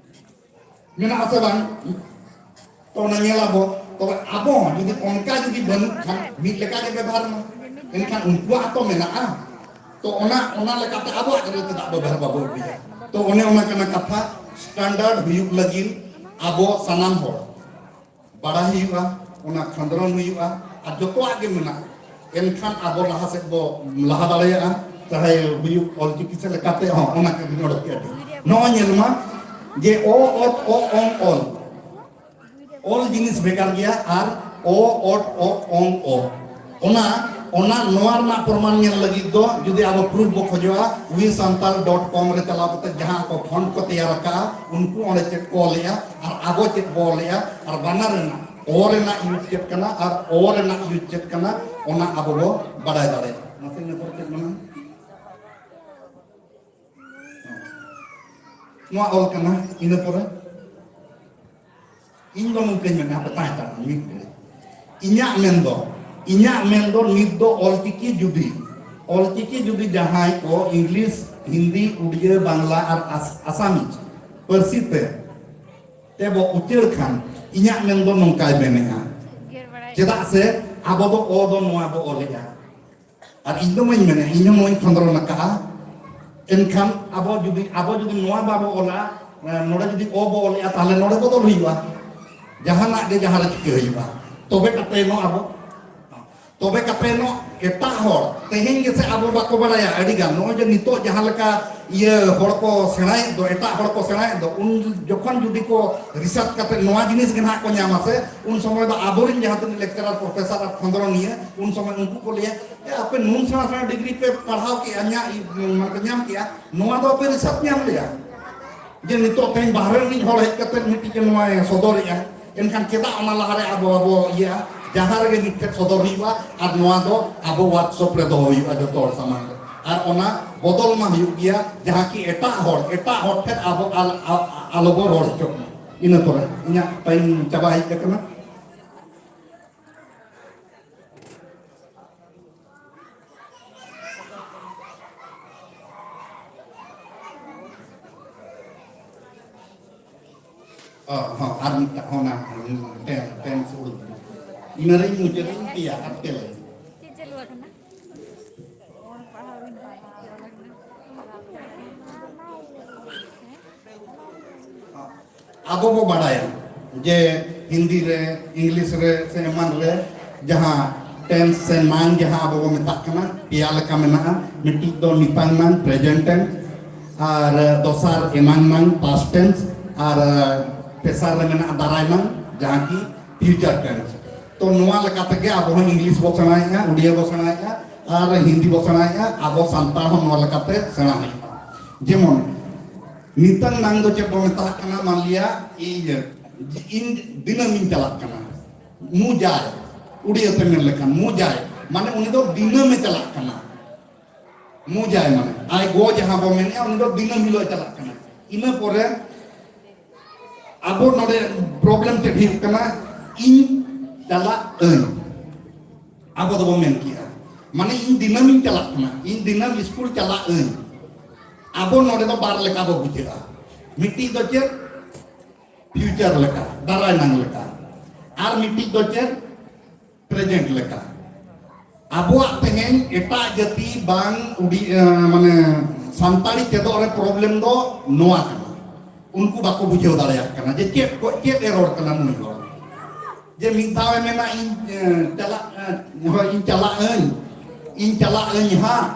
ᱢᱮᱱᱟᱜᱼᱟ ᱥᱮ ᱵᱟᱝ? ᱛᱚ ᱚᱱᱟ ᱧᱮᱞ ᱟᱵᱚ᱾ ᱛᱚᱵᱮ ᱟᱵᱚ ᱡᱩᱫᱤ ᱚᱱᱠᱟ ᱡᱩᱫᱤ ᱵᱟᱹᱱᱩᱜ ᱠᱷᱟᱱ, ᱢᱤᱫ ᱞᱮᱠᱟ ᱜᱮ ᱵᱮᱵᱷᱟᱨ ᱢᱟ, ᱮᱱᱠᱷᱟᱱ ᱩᱱᱠᱩᱣᱟᱜ ᱛᱚ ᱢᱮᱱᱟᱜᱼᱟ᱾ ᱛᱚ ᱚᱱᱟ, ᱚᱱᱟ ᱞᱮᱠᱟᱛᱮ ᱟᱵᱚᱣᱟᱜ ᱨᱮ ᱪᱮᱫᱟᱜ ᱵᱮᱵᱷᱟᱨ ᱵᱟᱵᱚ ᱟᱹᱜᱩᱭᱟ? ᱛᱚ ᱚᱱᱮ ᱚᱱᱟ ᱠᱟᱱᱟ ᱠᱟᱛᱷᱟ, standard ᱦᱩᱭᱩᱜ ᱞᱟᱹᱜᱤᱫ ᱟᱵᱚ ᱥᱟᱱᱟᱢ ᱦᱚᱲ ᱵᱟᱲᱟᱭ ᱦᱩᱭᱩᱜᱼᱟ, ᱚᱱᱟ ᱠᱷᱚᱸᱫᱽᱨᱚᱱ ᱦᱩᱭᱩᱜᱼᱟ, ᱟᱨ ᱡᱚᱛᱚᱣᱟᱜ ᱜᱮ ᱢᱮᱱᱟᱜᱼᱟ᱾ ᱮᱱᱠᱷᱟᱱ ᱟᱵᱚ ᱞᱟᱦᱟ ᱥᱮᱫ ᱵᱚ ᱞᱟᱦᱟ ᱫᱟᱲᱮᱭᱟᱜᱼᱟ, ᱪᱟᱦᱮ ᱦᱩᱭᱩᱜ ᱚᱞᱪᱤᱠᱤ ᱥᱮᱫ ᱞᱮᱠᱟᱛᱮ ᱦᱚᱸ ᱚᱱᱟ ᱠᱟᱹᱢᱤ ᱚᱰᱚᱠ ᱠᱮᱫᱼᱟ᱾ ᱱᱚᱜᱼᱚᱭ ᱧᱮᱞ ᱢᱟ ᱡᱮ ᱚ, ᱚᱛ, ᱚ, ᱚᱝ, ᱚᱞ, ᱚᱞ ᱡᱤᱱᱤᱥ ᱵᱷᱮᱜᱟᱨ ᱜᱮᱭᱟ, ᱟᱨ ᱚ, ᱚᱛ, ᱚ, ᱚᱝ, ᱚ᱾ ᱚᱱᱟ, ᱚᱱᱟ, ᱱᱚᱣᱟ ᱨᱮᱱᱟᱜ ᱯᱨᱚᱢᱟᱱ ᱧᱮᱞ ᱞᱟᱹᱜᱤᱫ ᱫᱚ ᱡᱩᱫᱤ ᱟᱵᱚ proof ᱵᱚ ᱠᱷᱚᱡᱚᱜᱼᱟ, wi santal dot com ᱨᱮ ᱪᱟᱞᱟᱣ ᱠᱟᱛᱮ ᱡᱟᱦᱟᱸ ᱠᱚ font ᱠᱚ ᱛᱮᱭᱟᱨ ᱟᱠᱟᱫᱼᱟ, ᱩᱱᱠᱩ ᱚᱸᱰᱮ ᱪᱮᱫ ᱠᱚ ᱚᱞᱮᱜᱼᱟ ᱟᱨ ᱟᱵᱚ ᱪᱮᱫ ᱵᱚ ᱚᱞᱮᱜᱼᱟ, ᱟᱨ ᱵᱟᱱᱟᱨ ᱨᱮᱱᱟᱜ, ᱚ ᱨᱮᱱᱟᱜ use ᱪᱮᱫ ᱠᱟᱱᱟ ᱟᱨ ᱚ ᱨᱮᱱᱟᱜ use ᱪᱮᱫ ᱠᱟᱱᱟ, ᱚᱱᱟ ᱟᱵᱚ ᱵᱚ ᱵᱟᱰᱟᱭ ᱫᱟᱲᱮᱭᱟᱜᱼᱟ᱾ ᱢᱟᱥᱮ ᱤᱱᱟᱹ ᱯᱚᱨᱮ ᱪᱮᱫ ᱢᱮᱱᱟᱜᱼᱟ? ᱱᱚᱣᱟ ᱚᱞ ᱠᱟᱱᱟ, ᱤᱱᱟᱹ ᱯᱚᱨᱮ ᱤᱧ ᱫᱚ ᱱᱚᱝᱠᱟᱧ ᱢᱮᱱᱟ, ᱦᱟᱯᱮ ᱛᱟᱦᱮᱸ ᱦᱟᱛᱟᱲ ᱢᱮ ᱢᱤᱫ ᱜᱷᱟᱹᱲᱤᱡ᱾ ᱤᱧᱟᱹᱜ ᱢᱮᱱ ᱫᱚ, ᱤᱧᱟᱹᱜ ᱢᱮᱱ ᱫᱚ ᱱᱤᱛ ᱫᱚ ᱚᱞᱪᱤᱠᱤ ᱡᱩᱫᱤ, ᱚᱞᱪᱤᱠᱤ ᱡᱩᱫᱤ ᱡᱟᱦᱟᱸᱭ ᱠᱚ ᱤᱝᱞᱤᱥ, ᱦᱤᱱᱫᱤ, ᱩᱲᱤᱭᱟᱹ, ᱵᱟᱝᱞᱟ ᱟᱨ ᱟᱥ-, ᱟᱥᱟᱢᱤᱡ ᱯᱟᱹᱨᱥᱤ ᱛᱮ, ᱛᱮ ᱵᱚ ᱩᱪᱟᱹᱲ ᱠᱷᱟᱱ, ᱤᱧᱟᱹᱜ ᱢᱮᱱ ᱫᱚ ᱱᱚᱝᱠᱟᱭ ᱢᱮᱱᱮᱜᱼᱟ᱾ ᱪᱮᱫᱟᱜ ᱥᱮ ᱟᱵᱚ ᱫᱚ ᱚ ᱫᱚ ᱱᱚᱣᱟ ᱵᱚ ᱚᱞᱮᱜᱼᱟ᱾ ᱟᱨ ᱤᱧ ᱫᱚ ᱢᱟᱧ ᱢᱮᱱᱟ, ᱤᱧ ᱦᱚᱸ ᱱᱚᱣᱟᱧ ᱠᱷᱚᱸᱫᱽᱨᱚᱱ ᱟᱠᱟᱫᱼᱟ᱾ ᱮᱱᱠᱷᱟᱱ ᱟᱵᱚ ᱡᱩᱫᱤ, ᱟᱵᱚ ᱡᱩᱫᱤ ᱱᱚᱣᱟ ᱵᱟᱵᱚ ᱚᱞᱟ, ᱱᱚᱰᱮ ᱡᱩᱫᱤ ᱚ ᱵᱚ ᱚᱞᱮᱜᱼᱟ, ᱛᱟᱦᱞᱮ ᱱᱚᱰᱮ ᱵᱚᱫᱚᱞ ᱦᱩᱭᱩᱜᱼᱟ᱾ ᱡᱟᱦᱟᱱᱟᱜ ᱜᱮ ᱡᱟᱦᱟᱸ ᱨᱮ ᱪᱤᱠᱟᱹ ᱦᱩᱭᱩᱜᱼᱟ, ᱛᱚᱵᱮ ᱠᱟᱛᱮ ᱱᱚ ᱟᱵᱚ, ᱛᱚᱵᱮ ᱠᱟᱛᱮ ᱱᱚ ᱮᱴᱟᱜ ᱦᱚᱲ, ᱛᱮᱦᱮᱧ ᱜᱮᱥᱮ ᱟᱵᱚ ᱵᱟᱠᱚ ᱵᱟᱲᱟᱭᱟ ᱟᱹᱰᱤ ᱜᱟᱱ᱾ ᱱᱚᱜᱼᱚᱭ ᱡᱮ ᱱᱤᱛᱚᱜ ᱡᱟᱦᱟᱸ ᱞᱮᱠᱟ ᱤᱭᱟᱹ ᱦᱚᱲ ᱠᱚ ᱥᱮᱬᱟᱭᱮᱫ ᱫᱚ, ᱮᱴᱟᱜ ᱦᱚᱲ ᱠᱚ ᱥᱮᱬᱟᱭᱮᱫ ᱫᱚ, ᱩᱱ ᱡᱚᱠᱷᱚᱱ ᱡᱩᱫᱤ ᱠᱚ ᱨᱤᱥᱟᱨᱪ ᱠᱟᱛᱮ ᱱᱚᱣᱟ ᱡᱤᱱᱤᱥ ᱜᱮ ᱱᱟᱦᱟᱜ ᱠᱚ ᱧᱟᱢᱟ ᱥᱮ, ᱩᱱ ᱥᱚᱢᱚᱭ ᱫᱚ ᱟᱵᱚᱨᱮᱱ ᱡᱟᱦᱟᱸ ᱛᱤᱱᱟᱹᱜ ᱞᱮᱠᱪᱟᱨᱟᱨ, ᱯᱨᱚᱯᱷᱮᱥᱚᱨ ᱟᱨ ᱠᱷᱚᱸᱫᱽᱨᱚᱱᱤᱭᱟᱹ, ᱩᱱ ᱥᱚᱢᱚᱭ ᱩᱱᱠᱩ ᱠᱚ ᱞᱟᱹᱭᱟ, "ᱮ, ᱟᱯᱮ ᱱᱩᱱ ᱥᱮᱬᱟ ᱥᱮᱬᱟ ᱰᱤᱜᱽᱨᱤ ᱯᱮ ᱯᱟᱲᱦᱟᱣ ᱠᱮᱜᱼᱟ, ᱧᱟ-, ᱢᱟᱱᱮ ᱯᱮ ᱧᱟᱢ ᱠᱮᱜᱼᱟ, ᱱᱚᱣᱟ ᱫᱚ ᱟᱯᱮ ᱨᱤᱥᱟᱨᱪ ᱧᱟᱢ ᱞᱮᱜᱼᱟ?" ᱡᱮ ᱱᱤᱛᱚᱜ ᱛᱮᱦᱮᱧ ᱵᱟᱦᱨᱮ ᱨᱤᱱᱤᱡ ᱦᱚᱲ ᱦᱮᱡ ᱠᱟᱛᱮ ᱢᱤᱫᱴᱤᱡ ᱮ ᱱᱚᱣᱟᱭ ᱥᱚᱫᱚᱨᱮᱜᱼᱟ, ᱮᱱᱠᱷᱟᱱ ᱪᱮᱫᱟᱜ ᱚᱱᱟ ᱞᱟᱦᱟᱨᱮ ᱟᱵᱚ ᱵᱟᱵᱚ ᱤᱭᱟᱹᱜᱼᱟ? ᱡᱟᱦᱟᱸ ᱨᱮᱜᱮ ᱢᱤᱫᱴᱷᱮᱱ ᱥᱚᱫᱚᱨ ᱦᱩᱭᱩᱜᱼᱟ, ᱟᱨ ᱱᱚᱣᱟ ᱫᱚ ᱟᱵᱚ ᱣᱟᱨᱠᱥᱚᱯ ᱨᱮ ᱫᱚᱦᱚ ᱦᱩᱭᱩᱜᱼᱟ ᱡᱚᱛᱚ ᱦᱚᱲ ᱥᱟᱢᱟᱝ ᱨᱮ᱾ ᱟᱨ ᱚᱱᱟ ᱵᱚᱫᱚᱞ ᱢᱟ ᱦᱩᱭᱩᱜ ᱜᱮᱭᱟ, ᱡᱟᱦᱟᱸ ᱠᱤ ᱮᱴᱟᱜ ᱦᱚᱲ, ᱮᱴᱟᱜ ᱦᱚᱲ ᱴᱷᱮᱱ ᱟᱵᱚ ᱟᱞ-, ᱟ-, ᱟ-, ᱟᱞᱚ ᱵᱚ ᱨᱚᱲ ᱦᱚᱪᱚᱜ ᱢᱟ᱾ ᱤᱱᱟᱹ ᱯᱚᱨᱮ ᱤᱧᱟᱹᱜ ᱴᱟᱭᱤᱢ ᱪᱟᱵᱟ ᱦᱮᱡ ᱟᱠᱟᱱᱟ᱾ ᱚ, ᱦᱚᱸ, ᱟᱨ ᱢᱤᱫᱴᱟᱝ ᱦᱚᱸ ᱚᱱᱟ, ᱴᱮᱱ, ᱴᱮᱱ ᱥᱩᱨ᱾ ᱤᱱᱟᱹ ᱨᱮᱧ ᱢᱩᱪᱟᱹᱫ ᱤᱧ ᱯᱮᱭᱟ, ᱟᱨ ᱪᱮᱫ ᱞᱟᱹᱭ? ᱪᱮᱫ ᱪᱟᱹᱞᱩ ᱟᱠᱟᱱᱟ? ᱟᱵᱚ ᱵᱚ ᱵᱟᱲᱟᱭᱟ ᱡᱮ ᱦᱤᱱᱫᱤ ᱨᱮ, ᱤᱝᱞᱤᱥ ᱨᱮ ᱥᱮ ᱮᱢᱟᱱ ᱨᱮ ᱡᱟᱦᱟᱸ ᱴᱮᱱᱥ ᱥᱮ ᱱᱟᱝ ᱡᱟᱦᱟᱸ ᱟᱵᱚ ᱵᱚ ᱢᱮᱛᱟᱜ ᱠᱟᱱᱟ, ᱯᱮᱭᱟ ᱞᱮᱠᱟ ᱢᱮᱱᱟᱜᱼᱟ᱾ ᱢᱤᱫᱴᱤᱡ ᱫᱚ ᱱᱤᱯᱟᱝ ᱱᱟᱝ, ᱯᱨᱮᱡᱮᱱᱴ ᱴᱮᱱᱥ, ᱟᱨ ᱫᱚᱥᱟᱨ ᱮᱱᱟᱝ ᱱᱟᱝ, ᱯᱟᱥᱴ ᱴᱮᱱᱥ, ᱟᱨ ᱛᱮᱥᱟᱨ ᱨᱮ ᱢᱮᱱᱟᱜᱼᱟ ᱫᱟᱨᱟᱭ ᱱᱟᱝ, ᱡᱟᱦᱟᱸ ᱠᱤ ᱯᱷᱤᱭᱩᱪᱟᱨ ᱴᱮᱱᱥ᱾ ᱛᱚ ᱱᱚᱣᱟ ᱞᱮᱠᱟ ᱛᱮᱜᱮ ᱟᱵᱚ ᱦᱚᱸ ᱤᱝᱞᱤᱥ ᱵᱚ ᱥᱮᱬᱟᱭᱮᱫᱼᱟ, ᱩᱰᱤᱭᱟ ᱵᱚ ᱥᱮᱬᱟᱭᱮᱫᱼᱟ, ᱟᱨ ᱦᱤᱱᱫᱤ ᱵᱚ ᱥᱮᱬᱟᱭᱮᱫᱼᱟ᱾ ᱟᱵᱚ ᱥᱟᱱᱛᱟᱲ ᱦᱚᱸ ᱱᱚᱣᱟ ᱞᱮᱠᱟᱛᱮ ᱥᱮᱬᱟ ᱦᱩᱭᱩᱜᱼᱟ᱾ ᱡᱮᱢᱚᱱ ᱱᱤᱛᱟᱝ ᱱᱟᱝ ᱫᱚ ᱪᱮᱫ ᱵᱚ ᱢᱮᱛᱟᱜ ᱠᱟᱱᱟ? ᱢᱟᱱ ᱞᱤᱭᱟ ᱤᱧ, ᱤᱧ ᱫᱤᱱᱟᱹᱢ ᱤᱧ ᱪᱟᱞᱟᱜ ᱠᱟᱱᱟ, ᱢᱩ ᱡᱟᱭ, ᱩᱰᱤᱭᱟ ᱛᱮ ᱢᱮᱱ ᱞᱮᱠᱷᱟᱱ ᱢᱩ ᱡᱟᱭ, ᱢᱟᱱᱮ ᱩᱱᱤ ᱫᱚ ᱫᱤᱱᱟᱹᱢ ᱮ ᱪᱟᱞᱟᱜ ᱠᱟᱱᱟ᱾ ᱢᱩ ᱡᱟᱭ ᱢᱟᱱᱮ ᱟᱭ ᱜᱚ ᱡᱟᱦᱟᱸ ᱵᱚ ᱢᱮᱱᱮᱫᱼᱟ, ᱩᱱᱤ ᱫᱚ ᱫᱤᱱᱟᱹᱢ ᱦᱤᱞᱳᱜ ᱮ ᱪᱟᱞᱟᱜ ᱠᱟᱱᱟ᱾ ᱤᱱᱟᱹ ᱯᱚᱨᱮ ᱟᱵᱚ ᱱᱚᱰᱮ ᱯᱨᱚᱵᱞᱮᱢ ᱪᱮᱫ ᱦᱩᱭᱩᱜ ᱠᱟᱱᱟ? ᱤᱧ ᱪᱟᱞᱟᱜ ᱟᱹᱧ, ᱟᱵᱚ ᱫᱚᱵᱚ ᱢᱮᱱ ᱠᱮᱜᱼᱟ, ᱢᱟᱱᱮ ᱤᱧ ᱫᱤᱱᱟᱹᱢ ᱤᱧ ᱪᱟᱞᱟᱜ ᱠᱟᱱᱟ, ᱤᱧ ᱫᱤᱱᱟᱹᱢ ᱥᱠᱩᱞ ᱪᱟᱞᱟᱜ ᱟᱹᱧ᱾ ᱟᱵᱚ ᱱᱚᱰᱮ ᱫᱚ ᱵᱟᱨ ᱞᱮᱠᱟ ᱵᱚ ᱵᱩᱡᱷᱟᱹᱜᱼᱟ᱾ ᱢᱤᱫᱴᱤᱡ ᱫᱚ ᱪᱮᱫ? ᱯᱷᱤᱭᱩᱪᱟᱨ ᱞᱮᱠᱟ, ᱫᱟᱨᱟᱭ ᱱᱟᱝ ᱞᱮᱠᱟ, ᱟᱨ ᱢᱤᱫᱴᱤᱡ ᱫᱚ ᱪᱮᱫ? ᱯᱨᱮᱡᱮᱱᱴ ᱞᱮᱠᱟ᱾ ᱟᱵᱚᱣᱟᱜ ᱛᱮᱦᱮᱧ ᱮᱴᱟᱜ ᱡᱟᱹᱛᱤ ᱵᱟᱝ ᱩᱰᱤ-, ᱮ, ᱢᱟᱱᱮ ᱥᱟᱱᱛᱟᱲᱤ ᱪᱮᱫᱚᱜ ᱨᱮ ᱯᱨᱚᱵᱞᱮᱢ ᱫᱚ ᱱᱚᱣᱟ ᱠᱟᱱᱟ᱾ ᱩᱱᱠᱩ ᱵᱟᱠᱚ ᱵᱩᱡᱷᱟᱹᱣ ᱫᱟᱲᱮᱭᱟᱜ ᱠᱟᱱᱟ ᱡᱮ ᱪᱮᱫ ᱠᱚ, ᱪᱮᱫ ᱮ ᱨᱚᱲ ᱠᱟᱱᱟ ᱱᱩᱭ ᱦᱚᱲ᱾ ᱡᱮ ᱢᱤᱫ ᱫᱷᱟᱣ ᱮ ᱢᱮᱱᱟ, "ᱤᱧ, ᱮ, ᱪᱟᱞᱟᱜ, ᱮ, ᱦᱳᱭ, ᱤᱧ ᱪᱟᱞᱟᱜ ᱟᱹᱧ, ᱤᱧ ᱪᱟᱞᱟᱜ ᱟᱹᱧ ᱦᱟᱸᱜ",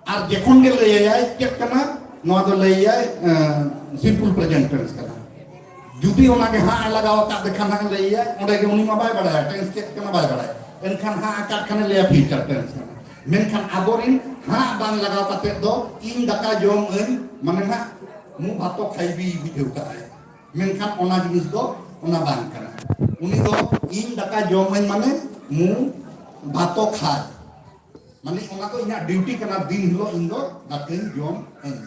ᱟᱨ ᱡᱚᱠᱷᱚᱱ ᱜᱮ ᱞᱟᱹᱭᱟᱭ ᱪᱮᱫ ᱠᱟᱱᱟ, ᱱᱚᱣᱟ ᱫᱚ ᱞᱟᱹᱭᱟᱭ, ᱮ, simple present tense ᱠᱟᱱᱟ᱾ ᱡᱩᱫᱤ ᱚᱱᱟ ᱜᱮ ᱦᱟᱸᱜ ᱮ ᱞᱟᱜᱟᱣ ᱟᱠᱟᱫ ᱠᱷᱟᱱ ᱦᱟᱸᱜ ᱞᱟᱹᱭᱟᱭ, ᱚᱸᱰᱮ ᱜᱮ ᱩᱱᱤ ᱢᱟ ᱵᱟᱭ ᱵᱟᱲᱟᱭᱟ, tense ᱪᱮᱫ ᱠᱟᱱᱟ ᱵᱟᱭ ᱵᱟᱲᱟᱭᱟ᱾ ᱮᱱᱠᱷᱟᱱ ᱦᱟᱸᱜ ᱟᱠᱟᱫ ᱠᱷᱟᱱᱮ ᱞᱟᱹᱭᱟ future tense ᱠᱟᱱᱟ᱾ ᱢᱮᱱᱠᱷᱟᱱ ᱟᱵᱚᱨᱤᱱ ᱦᱟᱸᱜ ᱵᱟᱝ ᱞᱟᱜᱟᱣ ᱠᱟᱛᱮ ᱫᱚ ᱤᱧ ᱫᱟᱠᱟ ᱡᱚᱢ ᱟᱹᱧ, ᱢᱟᱱᱮ ᱦᱟᱸᱜ ᱢᱩ ᱵᱷᱟᱛᱚ ᱠᱷᱟᱭᱵᱤ ᱵᱩᱡᱷᱟᱹᱣ ᱠᱟᱜᱼᱟᱭ᱾ ᱢᱮᱱᱠᱷᱟᱱ ᱚᱱᱟ ᱡᱤᱱᱤᱥ ᱫᱚ ᱚᱱᱟ ᱵᱟᱝ ᱠᱟᱱᱟ᱾ ᱩᱱᱤ ᱫᱚ ᱤᱧ ᱫᱟᱠᱟ ᱡᱚᱢ ᱟᱹᱧ ᱢᱟᱱᱮ ᱢᱩ ᱵᱷᱟᱛᱚ ᱠᱷᱟᱭ, ᱢᱟᱱᱮ ᱚᱱᱟ ᱫᱚ ᱤᱧᱟᱹᱜ duty ᱠᱟᱱᱟ, ᱫᱤᱱ ᱦᱤᱞᱳᱜ ᱤᱧ ᱫᱚ ᱫᱟᱠᱟᱧ ᱡᱚᱢ ᱟᱹᱧ᱾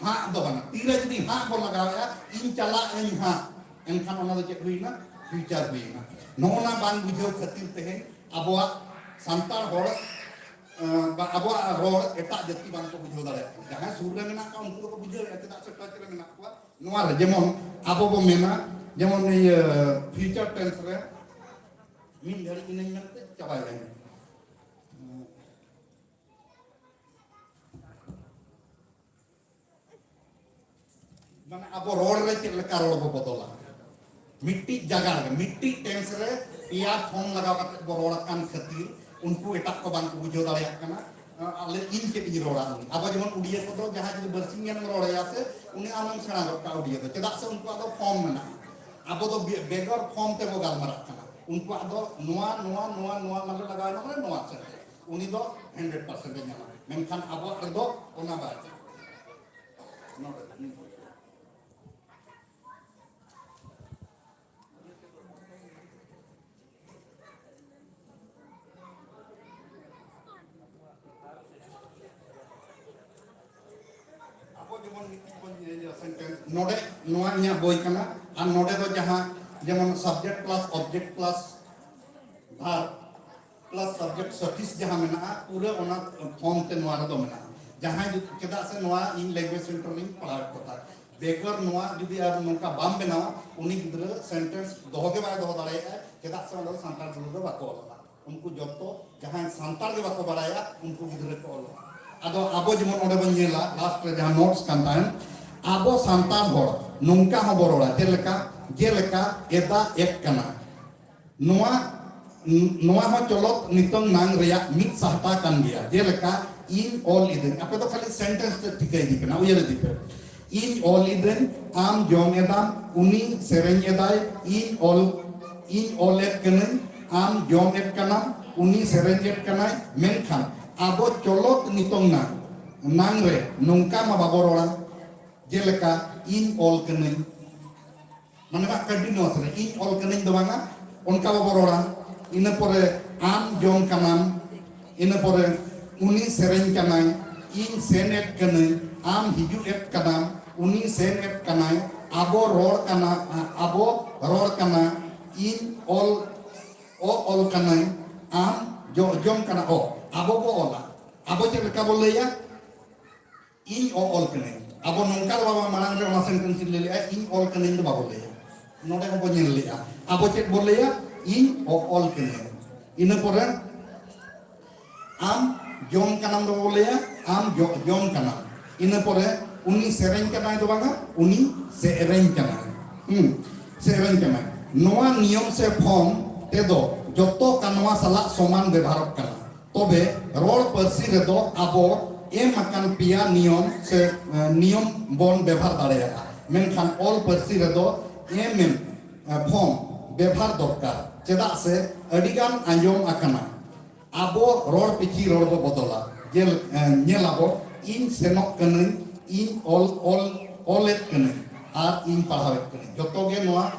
ᱦᱟᱸᱜ ᱫᱚ ᱵᱟᱝᱟ, ᱛᱤᱨᱮ ᱡᱩᱫᱤ ᱦᱟᱸᱜ ᱵᱚᱱ ᱞᱟᱜᱟᱣᱮᱫᱼᱟ, ᱤᱧ ᱪᱟᱞᱟᱜ ᱟᱹᱧ ᱦᱟᱸᱜ, ᱮᱱᱠᱷᱟᱱ ᱚᱱᱟ ᱫᱚ ᱪᱮᱫ ᱦᱩᱭᱱᱟ? Future ᱦᱩᱭᱱᱟ᱾ ᱱᱚᱜᱼᱚ ᱱᱟ ᱵᱟᱝ ᱵᱩᱡᱷᱟᱹᱣ ᱠᱷᱟᱹᱛᱤᱨ ᱛᱮᱦᱮᱧ ᱟᱵᱚᱣᱟᱜ ᱥᱟᱱᱛᱟᱲ ᱦᱚᱲ, ᱮᱸ, ᱵᱟ ᱟᱵᱚᱣᱟᱜ ᱨᱚᱲ ᱮᱴᱟᱜ ᱡᱟᱹᱛᱤ ᱵᱟᱝ ᱠᱚ ᱵᱩᱡᱷᱟᱹᱣ ᱫᱟᱲᱮᱭᱟᱜ ᱠᱟᱱᱟ᱾ ᱡᱟᱦᱟᱸᱭ ᱥᱩᱨ ᱨᱮ ᱢᱮᱱᱟᱜ ᱠᱚᱣᱟ ᱩᱱᱠᱩ ᱫᱚᱠᱚ ᱵᱩᱡᱷᱟᱹᱣᱮᱫᱼᱟ, ᱪᱮᱫᱟᱜ ᱥᱮ touch ᱨᱮ ᱢᱮᱱᱟᱜ ᱠᱚᱣᱟ᱾ ᱱᱚᱣᱟ ᱨᱮ ᱡᱮᱢᱚᱱ ᱟᱵᱚ ᱵᱚ ᱢᱮᱱᱟ, ᱡᱮᱢᱚᱱ ᱤᱭᱟᱹ future tense ᱨᱮ ᱢᱤᱫ ᱜᱷᱟᱹᱲᱤᱡ ᱤᱱᱟᱹᱧ ᱢᱮᱱᱛᱮ ᱪᱟᱵᱟᱭᱮᱱ᱾ ᱢᱟᱱᱮ ᱟᱵᱚ ᱨᱚᱲ ᱨᱮ ᱪᱮᱫ ᱞᱮᱠᱟ ᱨᱚᱲ ᱵᱚ ᱵᱚᱫᱚᱞᱟ? ᱢᱤᱫᱴᱤᱡ ᱡᱟᱭᱜᱟ ᱨᱮ, ᱢᱤᱫᱴᱤᱡ tense ᱨᱮ ᱯᱮᱭᱟ form ᱞᱟᱜᱟᱣ ᱠᱟᱛᱮ ᱵᱚ ᱨᱚᱲ ᱟᱠᱟᱱ ᱠᱷᱟᱹᱛᱤᱨ ᱩᱱᱠᱩ ᱮᱴᱟᱜ ᱠᱚ ᱵᱟᱝ ᱠᱚ ᱵᱩᱡᱷᱟᱹᱣ ᱫᱟᱲᱮᱭᱟᱜ ᱠᱟᱱᱟ᱾ ᱟᱞᱮ, ᱤᱧ ᱪᱮᱫ ᱤᱧ ᱨᱚᱲᱟ? ᱟᱵᱚ ᱡᱮᱢᱚᱱ ᱩᱰᱤᱭᱟᱹ ᱠᱚᱫᱚ ᱡᱟᱦᱟᱸᱭ ᱡᱩᱫᱤ ᱵᱟᱨᱥᱤᱧ ᱜᱟᱱᱮᱢ ᱨᱚᱲ ᱟᱭᱟ ᱥᱮ, ᱩᱱᱤ ᱟᱢᱮᱢ ᱥᱮᱬᱟ ᱜᱚᱫ ᱠᱟᱜᱼᱟ ᱩᱰᱤᱭᱟᱹ ᱫᱚ, ᱪᱮᱫᱟᱜ ᱥᱮ ᱩᱱᱠᱩᱣᱟᱜ ᱫᱚ form ᱢᱮᱱᱟᱜᱼᱟ᱾ ᱟᱵᱚ ᱫᱚ ᱵᱮ-, ᱵᱮᱜᱚᱨ form ᱛᱮᱵᱚ ᱜᱟᱞᱢᱟᱨᱟᱜ ᱠᱟᱱᱟ᱾ ᱩᱱᱠᱩᱣᱟᱜ ᱫᱚ ᱱᱚᱣᱟ, ᱱᱚᱣᱟ, ᱱᱚᱣᱟ, ᱱᱚᱣᱟ ᱢᱟᱱᱮ ᱞᱟᱜᱟᱣ ᱮᱱᱟ, ᱢᱟᱱᱮ ᱱᱚᱣᱟ ᱥᱮᱬᱟ᱾ ᱩᱱᱤ ᱫᱚ hundred percent ᱮ ᱧᱟᱢᱟ, ᱢᱮᱱᱠᱷᱟᱱ ᱟᱵᱚᱣᱟᱜ ᱨᱮᱫᱚ ᱚᱱᱟ ᱵᱟᱭ ᱧᱟᱢᱟ᱾ ᱱᱚᱰᱮ ᱫᱚ ᱢᱤᱫ ᱦᱚᱲ᱾ ᱟᱵᱚ ᱡᱮᱢᱚᱱ ᱢᱤᱫᱴᱤᱡ ᱵᱚᱱ ᱤᱭᱟᱹᱭᱟ sentence, ᱱᱚᱰᱮ ᱱᱚᱣᱟ ᱤᱧᱟᱹᱜ ᱵᱳᱭ ᱠᱟᱱᱟ, ᱟᱨ ᱱᱚᱰᱮ ᱫᱚ ᱡᱟᱦᱟᱸ ᱡᱮᱢᱚᱱ subject plus object plus verb plus subject suffix ᱡᱟᱦᱟᱸ ᱢᱮᱱᱟᱜᱼᱟ, ᱯᱩᱨᱟᱹ ᱚᱱᱟ form ᱛᱮ ᱱᱚᱣᱟ ᱨᱮᱫᱚ ᱢᱮᱱᱟᱜᱼᱟ᱾ ᱡᱟᱦᱟᱸᱭ ᱡᱩᱫᱤ, ᱪᱮᱫᱟᱜ ᱥᱮ ᱱᱚᱣᱟ ᱤᱧ language center ᱨᱤᱧ ᱯᱟᱲᱦᱟᱣᱮᱫ ᱠᱚ ᱛᱟᱦᱮᱸᱫ᱾ ᱵᱮᱜᱚᱨ ᱱᱚᱣᱟ ᱡᱩᱫᱤ ᱟᱨ ᱱᱚᱝᱠᱟ ᱵᱟᱢ ᱵᱮᱱᱟᱣᱟ, ᱩᱱᱤ ᱜᱤᱫᱽᱨᱟᱹ sentence ᱫᱚᱦᱚ ᱜᱮ ᱵᱟᱭ ᱫᱚᱦᱚ ᱫᱟᱲᱮᱭᱟᱜᱼᱟ, ᱪᱮᱫᱟᱜ ᱥᱮ ᱚᱸᱰᱮ ᱫᱚ ᱥᱟᱱᱛᱟᱲ ᱜᱤᱫᱽᱨᱟᱹ ᱫᱚ ᱵᱟᱠᱚ ᱚᱞᱚᱜᱼᱟ᱾ ᱩᱱᱠᱩ ᱡᱚᱛᱚ ᱡᱟᱦᱟᱸᱭ ᱥᱟᱱᱛᱟᱲ ᱜᱮ ᱵᱟᱠᱚ ᱵᱟᱲᱟᱭᱟ, ᱩᱱᱠᱩ ᱜᱤᱫᱽᱨᱟᱹ ᱠᱚ ᱚᱞᱚᱜᱼᱟ᱾ ᱟᱫᱚ ᱟᱵᱚ ᱡᱮᱢᱚᱱ ᱚᱸᱰᱮ ᱵᱚᱱ ᱧᱮᱞᱟ, last ᱨᱮ ᱡᱟᱦᱟᱸ notes ᱠᱟᱱ ᱛᱟᱦᱮᱸᱱ, ᱟᱵᱚ ᱥᱟᱱᱛᱟᱲ ᱦᱚᱲ ᱱᱚᱝᱠᱟ ᱦᱚᱸᱵᱚ ᱨᱚᱲᱟ, ᱪᱮᱫ ᱞᱮᱠᱟ? ᱡᱮᱞᱮᱠᱟ ᱮᱫᱟ, ᱮᱫ ᱠᱟᱱᱟ᱾ ᱱᱚᱣᱟ, ᱱᱚᱣᱟ ᱦᱚᱸ ᱪᱚᱞᱚᱛ ᱱᱤᱛᱚᱝ ᱱᱟᱝ ᱨᱮᱭᱟᱜ ᱢᱤᱫ ᱥᱟᱦᱴᱟ ᱠᱟᱱ ᱜᱮᱭᱟ᱾ ᱡᱮᱞᱮᱠᱟ ᱤᱧ ᱚᱞ ᱤᱫᱟᱹᱧ, ᱟᱯᱮ ᱫᱚ ᱠᱷᱟᱹᱞᱤ ᱥᱮᱱᱴᱮᱱᱥ ᱛᱮ ᱴᱷᱤᱠᱟᱹ ᱤᱫᱤ ᱯᱮ ᱱᱟ, ᱩᱭᱦᱟᱹᱨ ᱤᱫᱤ ᱯᱮ᱾ ᱤᱧ ᱚᱞ ᱤᱫᱟᱹᱧ, ᱟᱢ ᱡᱚᱢ ᱮᱫᱟᱢ, ᱩᱱᱤ ᱥᱮᱨᱮᱧ ᱮᱫᱟᱭ, ᱤᱧ ᱚᱞ, ᱤᱧ ᱚᱞ ᱮᱫ ᱠᱟᱹᱱᱟᱹᱧ, ᱟᱢ ᱡᱚᱢ ᱮᱫ ᱠᱟᱱᱟᱢ, ᱩᱱᱤ ᱥᱮᱨᱮᱧ ᱮᱫ ᱠᱟᱱᱟᱭ᱾ ᱢᱮᱱᱠᱷᱟᱱ ᱟᱵᱚ ᱪᱚᱞᱚᱛ ᱱᱤᱛᱚᱝ ᱱᱟᱝ, ᱱᱟᱝ ᱨᱮ ᱱᱚᱝᱠᱟ ᱢᱟ ᱵᱟᱵᱚ ᱨᱚᱲᱟ᱾ ᱡᱮᱞᱮᱠᱟ ᱤᱧ ᱚᱞ ᱠᱟᱹᱱᱟᱹᱧ, ᱢᱟᱱᱮ ᱱᱟᱜ ᱠᱚᱱᱴᱤᱱᱩᱣᱟᱥ ᱨᱮ ᱤᱧ ᱚᱞ ᱠᱟᱹᱱᱟᱹᱧ ᱫᱚ ᱵᱟᱝᱟ, ᱚᱱᱠᱟ ᱵᱟᱵᱚ ᱨᱚᱲᱟ᱾ ᱤᱱᱟᱹ ᱯᱚᱨᱮ ᱟᱢ ᱡᱚᱢ ᱠᱟᱱᱟᱢ, ᱤᱱᱟᱹ ᱯᱚᱨᱮ ᱩᱱᱤ ᱥᱮᱨᱮᱧ ᱠᱟᱱᱟᱭ, ᱤᱧ ᱥᱮᱱ ᱮᱫ ᱠᱟᱹᱱᱟᱹᱧ, ᱟᱢ ᱦᱤᱡᱩᱜ ᱮᱫ ᱠᱟᱱᱟᱢ, ᱩᱱᱤ ᱥᱮᱱ ᱮᱫ ᱠᱟᱱᱟᱭ, ᱟᱵᱚ ᱨᱚᱲ ᱠᱟᱱᱟ, ᱟᱵᱚ ᱨᱚᱲ ᱠᱟᱱᱟ, ᱤᱧ ᱚᱞ, ᱚ ᱚᱞ ᱠᱟᱹᱱᱟᱹᱧ, ᱟᱢ ᱡᱚ ᱡᱚᱢ ᱠᱟᱱᱟ, ᱚ ᱟᱵᱚ ᱵᱚ ᱚᱞᱟ᱾ ᱟᱵᱚ ᱪᱮᱫ ᱞᱮᱠᱟ ᱵᱚ ᱞᱟᱹᱭᱟ? ᱤᱧ ᱚ ᱚᱞ ᱠᱟᱹᱱᱟᱹᱧ᱾ ᱟᱵᱚ ᱱᱚᱝᱠᱟ ᱫᱚ ᱵᱟᱵᱟ ᱢᱟᱲᱟᱝ ᱨᱮ ᱚᱱᱟ ᱥᱮᱱᱴᱮᱱᱥ ᱤᱧ ᱞᱟᱹᱭ ᱞᱮᱜᱼᱟ, ᱤᱧ ᱚᱞ ᱠᱟᱹᱱᱟᱹᱧ ᱫᱚ ᱵᱟᱵᱚ ᱞᱟᱹᱭᱟ᱾ ᱱᱚᱰᱮ ᱦᱚᱸᱵᱚ ᱧᱮᱞ ᱞᱮᱜᱼᱟ, ᱟᱵᱚ ᱪᱮᱫ ᱵᱚ ᱞᱟᱹᱭᱟ? ᱤᱧ ᱚ ᱚᱞ ᱠᱟᱹᱱᱟᱹᱧ᱾ ᱤᱱᱟᱹ ᱯᱚᱨᱮ ᱟᱢ ᱡᱚᱢ ᱠᱟᱱᱟᱢ ᱫᱚ ᱵᱟᱵᱚ ᱞᱟᱹᱭᱟ, ᱟᱢ ᱡᱚ ᱡᱚᱢ ᱠᱟᱱᱟᱢ᱾ ᱤᱱᱟᱹ ᱯᱚᱨᱮ ᱩᱱᱤ ᱥᱮᱨᱮᱧ ᱠᱟᱱᱟᱭ ᱫᱚ ᱵᱟᱝᱟ, ᱩᱱᱤ ᱥᱮᱨᱮᱧ ᱠᱟᱱᱟᱭ᱾ ᱦᱩᱸ, ᱥᱮᱨᱮᱧ ᱠᱟᱱᱟᱭ᱾ ᱱᱚᱣᱟ ᱱᱤᱭᱚᱢ ᱥᱮ ᱯᱷᱚᱨᱢ ᱛᱮᱫᱚ ᱡᱚᱛᱚ ᱠᱟᱱᱣᱟ ᱥᱟᱞᱟᱜ ᱥᱚᱢᱟᱱ ᱵᱮᱵᱷᱟᱨᱚᱜ ᱠᱟᱱᱟ᱾ ᱛᱚᱵᱮ ᱨᱚᱲ ᱯᱟᱹᱨᱥᱤ ᱨᱮᱫᱚ ᱟᱵᱚ ᱮᱢ ᱟᱠᱟᱱ ᱯᱮᱭᱟ ᱱᱤᱭᱚᱢ ᱥᱮ, ᱮ, ᱱᱤᱭᱚᱢ ᱵᱚᱱ ᱵᱮᱵᱷᱟᱨ ᱫᱟᱲᱮᱭᱟᱜᱼᱟ, ᱢᱮᱱᱠᱷᱟᱱ ᱚᱞ ᱯᱟᱹᱨᱥᱤ ᱨᱮᱫᱚ ᱮᱢ ᱮᱢ, ᱮ, ᱯᱷᱚᱨᱢ ᱵᱮᱵᱷᱟᱨ ᱫᱚᱨᱠᱟᱨ᱾ ᱪᱮᱫᱟᱜ ᱥᱮ ᱟᱹᱰᱤᱜᱟᱱ ᱟᱸᱡᱚᱢ ᱟᱠᱟᱱᱟ, ᱟᱵᱚ ᱨᱚᱲ ᱯᱤᱪᱷᱤ ᱨᱚᱲ ᱵᱚ ᱵᱚᱫᱚᱞᱟ᱾ ᱡᱮ, ᱮ, ᱧᱮᱞ ᱟᱵᱚ, ᱤᱧ ᱥᱮᱱᱚᱜ ᱠᱟᱹᱱᱟᱹᱧ, ᱤᱧ ᱚᱞ, ᱚᱞ, ᱚᱞᱮᱫ ᱠᱟᱹᱱᱟᱹᱧ ᱟᱨ ᱤᱧ ᱯᱟᱲᱦᱟᱣᱮᱫ ᱠᱟᱹᱱᱟᱹᱧ, ᱡᱚᱛᱚ ᱜᱮ ᱱᱚᱣᱟ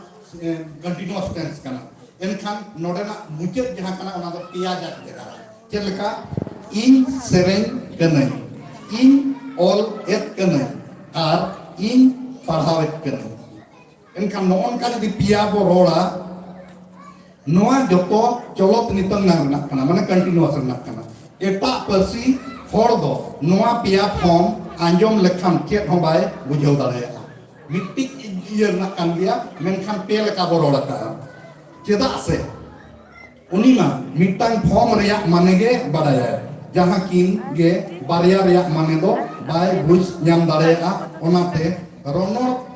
ᱠᱚᱱᱴᱤᱱᱩᱣᱟᱥ ᱴᱮᱱᱥ ᱠᱟᱱᱟ᱾ ᱮᱱᱠᱷᱟᱱ ᱱᱚᱰᱮᱱᱟᱜ ᱢᱩᱪᱟᱹᱫ ᱡᱟᱦᱟᱸ ᱠᱟᱱᱟ, ᱚᱱᱟ ᱫᱚ ᱯᱮᱭᱟ ᱡᱟᱜ ᱵᱷᱮᱜᱟᱨᱟ᱾ ᱪᱮᱫ ᱞᱮᱠᱟ? ᱤᱧ ᱥᱮᱨᱮᱧ ᱠᱟᱹᱱᱟᱹᱧ, ᱤᱧ ᱚᱞ ᱮᱫ ᱠᱟᱹᱱᱟᱹᱧ ᱟᱨ ᱤᱧ ᱯᱟᱲᱦᱟᱣᱮᱫ ᱠᱟᱹᱱᱟᱹᱧ᱾ ᱮᱱᱠᱷᱟᱱ ᱱᱚᱜᱼᱚ ᱱᱚᱝᱠᱟ ᱡᱩᱫᱤ ᱯᱮᱭᱟ ᱵᱚ ᱨᱚᱲᱟ, ᱱᱚᱣᱟ ᱡᱚᱛᱚ ᱪᱚᱞᱚᱛ ᱱᱤᱛᱚᱝ ᱱᱟᱝ ᱨᱮᱱᱟᱜ ᱠᱟᱱᱟ, ᱢᱟᱱᱮ ᱠᱚᱱᱴᱤᱱᱩᱣᱟᱥ ᱨᱮᱱᱟᱜ ᱠᱟᱱᱟ᱾ ᱮᱴᱟᱜ ᱯᱟᱹᱨᱥᱤ ᱦᱚᱲ ᱫᱚ ᱱᱚᱣᱟ ᱯᱮᱭᱟ ᱯᱷᱚᱨᱢ ᱟᱸᱡᱚᱢ ᱞᱮᱠᱷᱟᱱ ᱪᱮᱫ ᱦᱚᱸ ᱵᱟᱭ ᱵᱩᱡᱷᱟᱹᱣ ᱫᱟᱲᱮᱭᱟᱜᱼᱟ᱾ ᱢᱤᱫᱴᱤᱡ ᱤᱭᱟᱹ ᱨᱮᱱᱟᱜ ᱠᱟᱱ ᱜᱮᱭᱟ, ᱢᱮᱱᱠᱷᱟᱱ ᱯᱮ ᱞᱮᱠᱟ ᱵᱚ ᱨᱚᱲ ᱟᱠᱟᱫᱼᱟ᱾ ᱪᱮᱫᱟᱜ ᱥᱮ ᱩᱱᱤ ᱢᱟ ᱢᱤᱫᱴᱟᱝ ᱯᱷᱚᱨᱢ ᱨᱮᱭᱟᱜ ᱢᱟᱱᱮ ᱜᱮ ᱵᱟᱰᱟᱭᱟᱭ, ᱡᱟᱦᱟᱸ ᱠᱤᱱ ᱜᱮ ᱵᱟᱨᱭᱟ ᱨᱮᱭᱟᱜ ᱢᱟᱱᱮ ᱫᱚ ᱵᱟᱭ ᱵᱩᱡᱽ ᱧᱟᱢ ᱫᱟᱲᱮᱭᱟᱜᱼᱟ᱾ ᱚᱱᱟᱛᱮ ᱨᱚᱱᱚᱲ,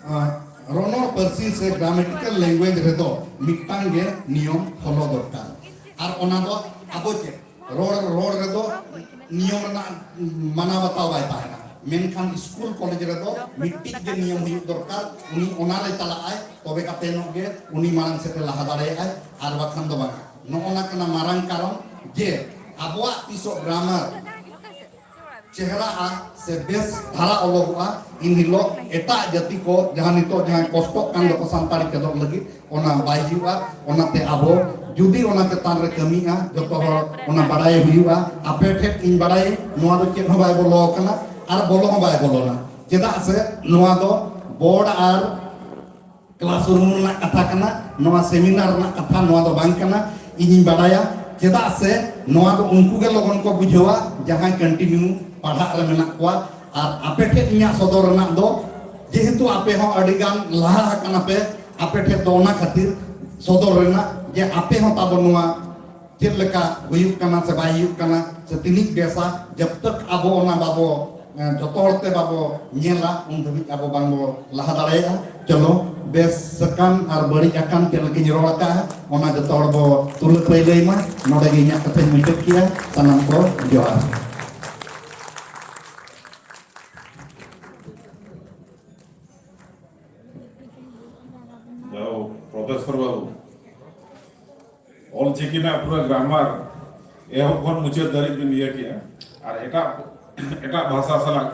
ᱟᱸ, ᱨᱚᱱᱚᱲ ᱯᱟᱹᱨᱥᱤ ᱥᱮ grammatical language ᱨᱮᱫᱚ ᱢᱤᱫᱴᱟᱝ ᱜᱮ ᱱᱤᱭᱚᱢ follow ᱫᱚᱨᱠᱟᱨ᱾ ᱟᱨ ᱚᱱᱟ ᱫᱚ ᱟᱵᱚ ᱪᱮᱫ ᱨᱚᱲ, ᱨᱚᱲ ᱨᱮᱫᱚ ᱱᱤᱭᱚᱢ ᱨᱮᱱᱟᱜ ᱢᱟᱱᱟᱣ ᱵᱟᱛᱟᱣ ᱵᱟᱭ ᱛᱟᱦᱮᱱᱟ, ᱢᱮᱱᱠᱷᱟᱱ ᱥᱠᱩᱞ ᱠᱚᱞᱮᱡᱽ ᱨᱮᱫᱚ ᱢᱤᱫᱴᱤᱡ ᱜᱮ ᱱᱤᱭᱚᱢ ᱦᱩᱭᱩᱜ ᱫᱚᱨᱠᱟᱨ᱾ ᱩᱱᱤ ᱚᱱᱟᱨᱮ ᱪᱟᱞᱟᱜᱼᱟᱭ, ᱛᱚᱵᱮ ᱠᱟᱛᱮ ᱧᱚᱜ ᱜᱮ ᱩᱱᱤ ᱢᱟᱲᱟᱝ ᱥᱮᱫ ᱮ ᱞᱟᱦᱟ ᱫᱟᱲᱮᱭᱟᱜᱼᱟᱭ, ᱟᱨ ᱵᱟᱠᱷᱟᱱ ᱫᱚ ᱵᱟᱝᱟ᱾ ᱱᱚᱜᱼᱚ ᱱᱟ ᱠᱟᱱᱟ ᱢᱟᱨᱟᱝ ᱠᱟᱨᱚᱱ ᱡᱮ ᱟᱵᱚᱣᱟᱜ ᱛᱤᱥᱚᱜ grammar ᱪᱮᱦᱨᱟᱜᱼᱟ ᱥᱮ ᱵᱮᱥ ᱫᱷᱟᱨᱟ ᱚᱞᱚᱜᱚᱜᱼᱟ, ᱤᱱ ᱦᱤᱞᱳᱜ ᱮᱴᱟᱜ ᱡᱟᱹᱛᱤ ᱠᱚ ᱡᱟᱦᱟᱸ ᱱᱤᱛᱚᱜ ᱡᱟᱦᱟᱸᱭ ᱠᱚᱥᱴᱚᱜ ᱠᱟᱱ ᱫᱚᱠᱚ ᱥᱟᱱᱛᱟᱲᱤ ᱪᱮᱫᱚᱜ ᱞᱟᱹᱜᱤᱫ, ᱚᱱᱟ ᱵᱟᱭ ᱦᱩᱭᱩᱜᱼᱟ᱾ ᱚᱱᱟᱛᱮ ᱟᱵᱚ ᱡᱩᱫᱤ ᱚᱱᱟ ᱪᱮᱛᱟᱱ ᱨᱮ ᱠᱟᱹᱢᱤᱜᱼᱟ, ᱡᱚᱛᱚ ᱦᱚᱲ ᱚᱱᱟ ᱵᱟᱲᱟᱭ ᱦᱩᱭᱩᱜᱼᱟ᱾ ᱟᱯᱮ ᱴᱷᱮᱱ ᱤᱧ ᱵᱟᱲᱟᱭᱟᱹᱧ, ᱱᱚᱣᱟ ᱫᱚ ᱪᱮᱫ ᱦᱚᱸ ᱵᱟᱭ ᱵᱚᱞᱚ ᱟᱠᱟᱱᱟ ᱟᱨ ᱵᱚᱞᱚ ᱦᱚᱸ ᱵᱟᱭ ᱵᱚᱞᱚᱱᱟ᱾ ᱪᱮᱫᱟᱜ ᱥᱮ ᱱᱚᱣᱟ ᱫᱚ ᱵᱳᱨᱰ ᱟᱨ ᱠᱞᱟᱥᱨᱩᱢ ᱨᱮᱱᱟᱜ ᱠᱟᱛᱷᱟ ᱠᱟᱱᱟ, ᱱᱚᱣᱟ ᱥᱮᱢᱤᱱᱟᱨ ᱨᱮᱱᱟᱜ ᱠᱟᱛᱷᱟ ᱱᱚᱣᱟ ᱫᱚ ᱵᱟᱝ ᱠᱟᱱᱟ᱾ ᱤᱧᱤᱧ ᱵᱟᱰᱟᱭᱟ, ᱪᱮᱫᱟᱜ ᱥᱮ ᱱᱚᱣᱟ ᱫᱚ ᱩᱱᱠᱩ ᱜᱮ ᱞᱚᱜᱚᱱ ᱠᱚ ᱵᱩᱡᱷᱟᱹᱣᱟ ᱡᱟᱦᱟᱸᱭ continue ᱯᱟᱲᱦᱟᱜ ᱨᱮ ᱢᱮᱱᱟᱜ ᱠᱚᱣᱟ᱾ ᱟᱨ ᱟᱯᱮ ᱴᱷᱮᱱ ᱤᱧᱟᱹᱜ ᱥᱚᱫᱚᱨ ᱨᱮᱱᱟᱜ ᱫᱚ, ᱡᱮᱦᱮᱛᱩ ᱟᱯᱮ ᱦᱚᱸ ᱟᱹᱰᱤ ᱜᱟᱱ ᱞᱟᱦᱟ ᱟᱠᱟᱱᱟ ᱯᱮ, ᱟᱯᱮ ᱴᱷᱮᱱ ᱫᱚ ᱚᱱᱟ ᱠᱷᱟᱹᱛᱤᱨ ᱥᱚᱫᱚᱨ ᱨᱮᱱᱟᱜ ᱡᱮ ᱟᱯᱮ ᱦᱚᱸ ᱛᱟᱵᱚ ᱱᱚᱣᱟ ᱪᱮᱫ ᱞᱮᱠᱟ ᱦᱩᱭᱩᱜ ᱠᱟᱱᱟ ᱥᱮ ᱵᱟᱭ ᱦᱩᱭᱩᱜ ᱠᱟᱱᱟ ᱥᱮ ᱛᱤᱱᱟᱹᱜ ᱵᱮᱥᱟ, ᱡᱟᱵ ᱛᱟᱠ ᱟᱵᱚ ᱚᱱᱟ ᱵᱟᱵᱚ, ᱮ, ᱡᱚᱛᱚ ᱦᱚᱲ ᱛᱮ ᱵᱟᱵᱚ ᱧᱮᱞᱟ, ᱩᱱ ᱫᱷᱟᱹᱵᱤᱡ ᱟᱵᱚ ᱵᱟᱝ ᱵᱚ ᱞᱟᱦᱟ ᱫᱟᱲᱮᱭᱟᱜᱼᱟ᱾ ᱪᱚᱞᱚ, ᱵᱮᱥ ᱟᱠᱟᱱ ᱟᱨ ᱵᱟᱹᱲᱤᱡ ᱟᱠᱟᱱ ᱪᱮᱫ ᱞᱮᱠᱟᱧ ᱨᱚᱲ ᱟᱠᱟᱫᱼᱟ, ᱚᱱᱟ ᱡᱚᱛᱚ ᱦᱚᱲ ᱵᱚ ᱛᱩᱞᱟᱹ ᱯᱟᱹᱭᱞᱟᱹᱭ ᱢᱟ᱾ ᱱᱚᱰᱮ ᱜᱮ ᱤᱧᱟᱹᱜ ᱠᱟᱛᱷᱟᱧ ᱢᱩᱪᱟᱹᱫ ᱠᱮᱜᱼᱟ᱾ ᱥᱟᱱᱟᱢ ᱠᱚ ᱡᱚᱦᱟᱨ᱾ ᱡᱟᱦᱳᱠ, ᱯᱨᱚᱯᱷᱮᱥᱚᱨ ᱵᱟᱹᱵᱩ, ᱚᱞ ᱪᱤᱠᱤ ᱨᱮᱱᱟᱜ ᱯᱩᱨᱟᱹ ᱜᱨᱟᱢᱟᱨ ᱮᱦᱚᱵ ᱠᱷᱚᱱ ᱢᱩᱪᱟᱹᱫ ᱫᱷᱟᱹᱨᱤᱡ ᱵᱤᱱ ᱤᱭᱟᱹ ᱠᱮᱜᱼᱟ, ᱟᱨ ᱮᱴᱟᱜ, ᱮᱴᱟᱜ ᱵᱷᱟᱥᱟ ᱥᱟᱞᱟᱜ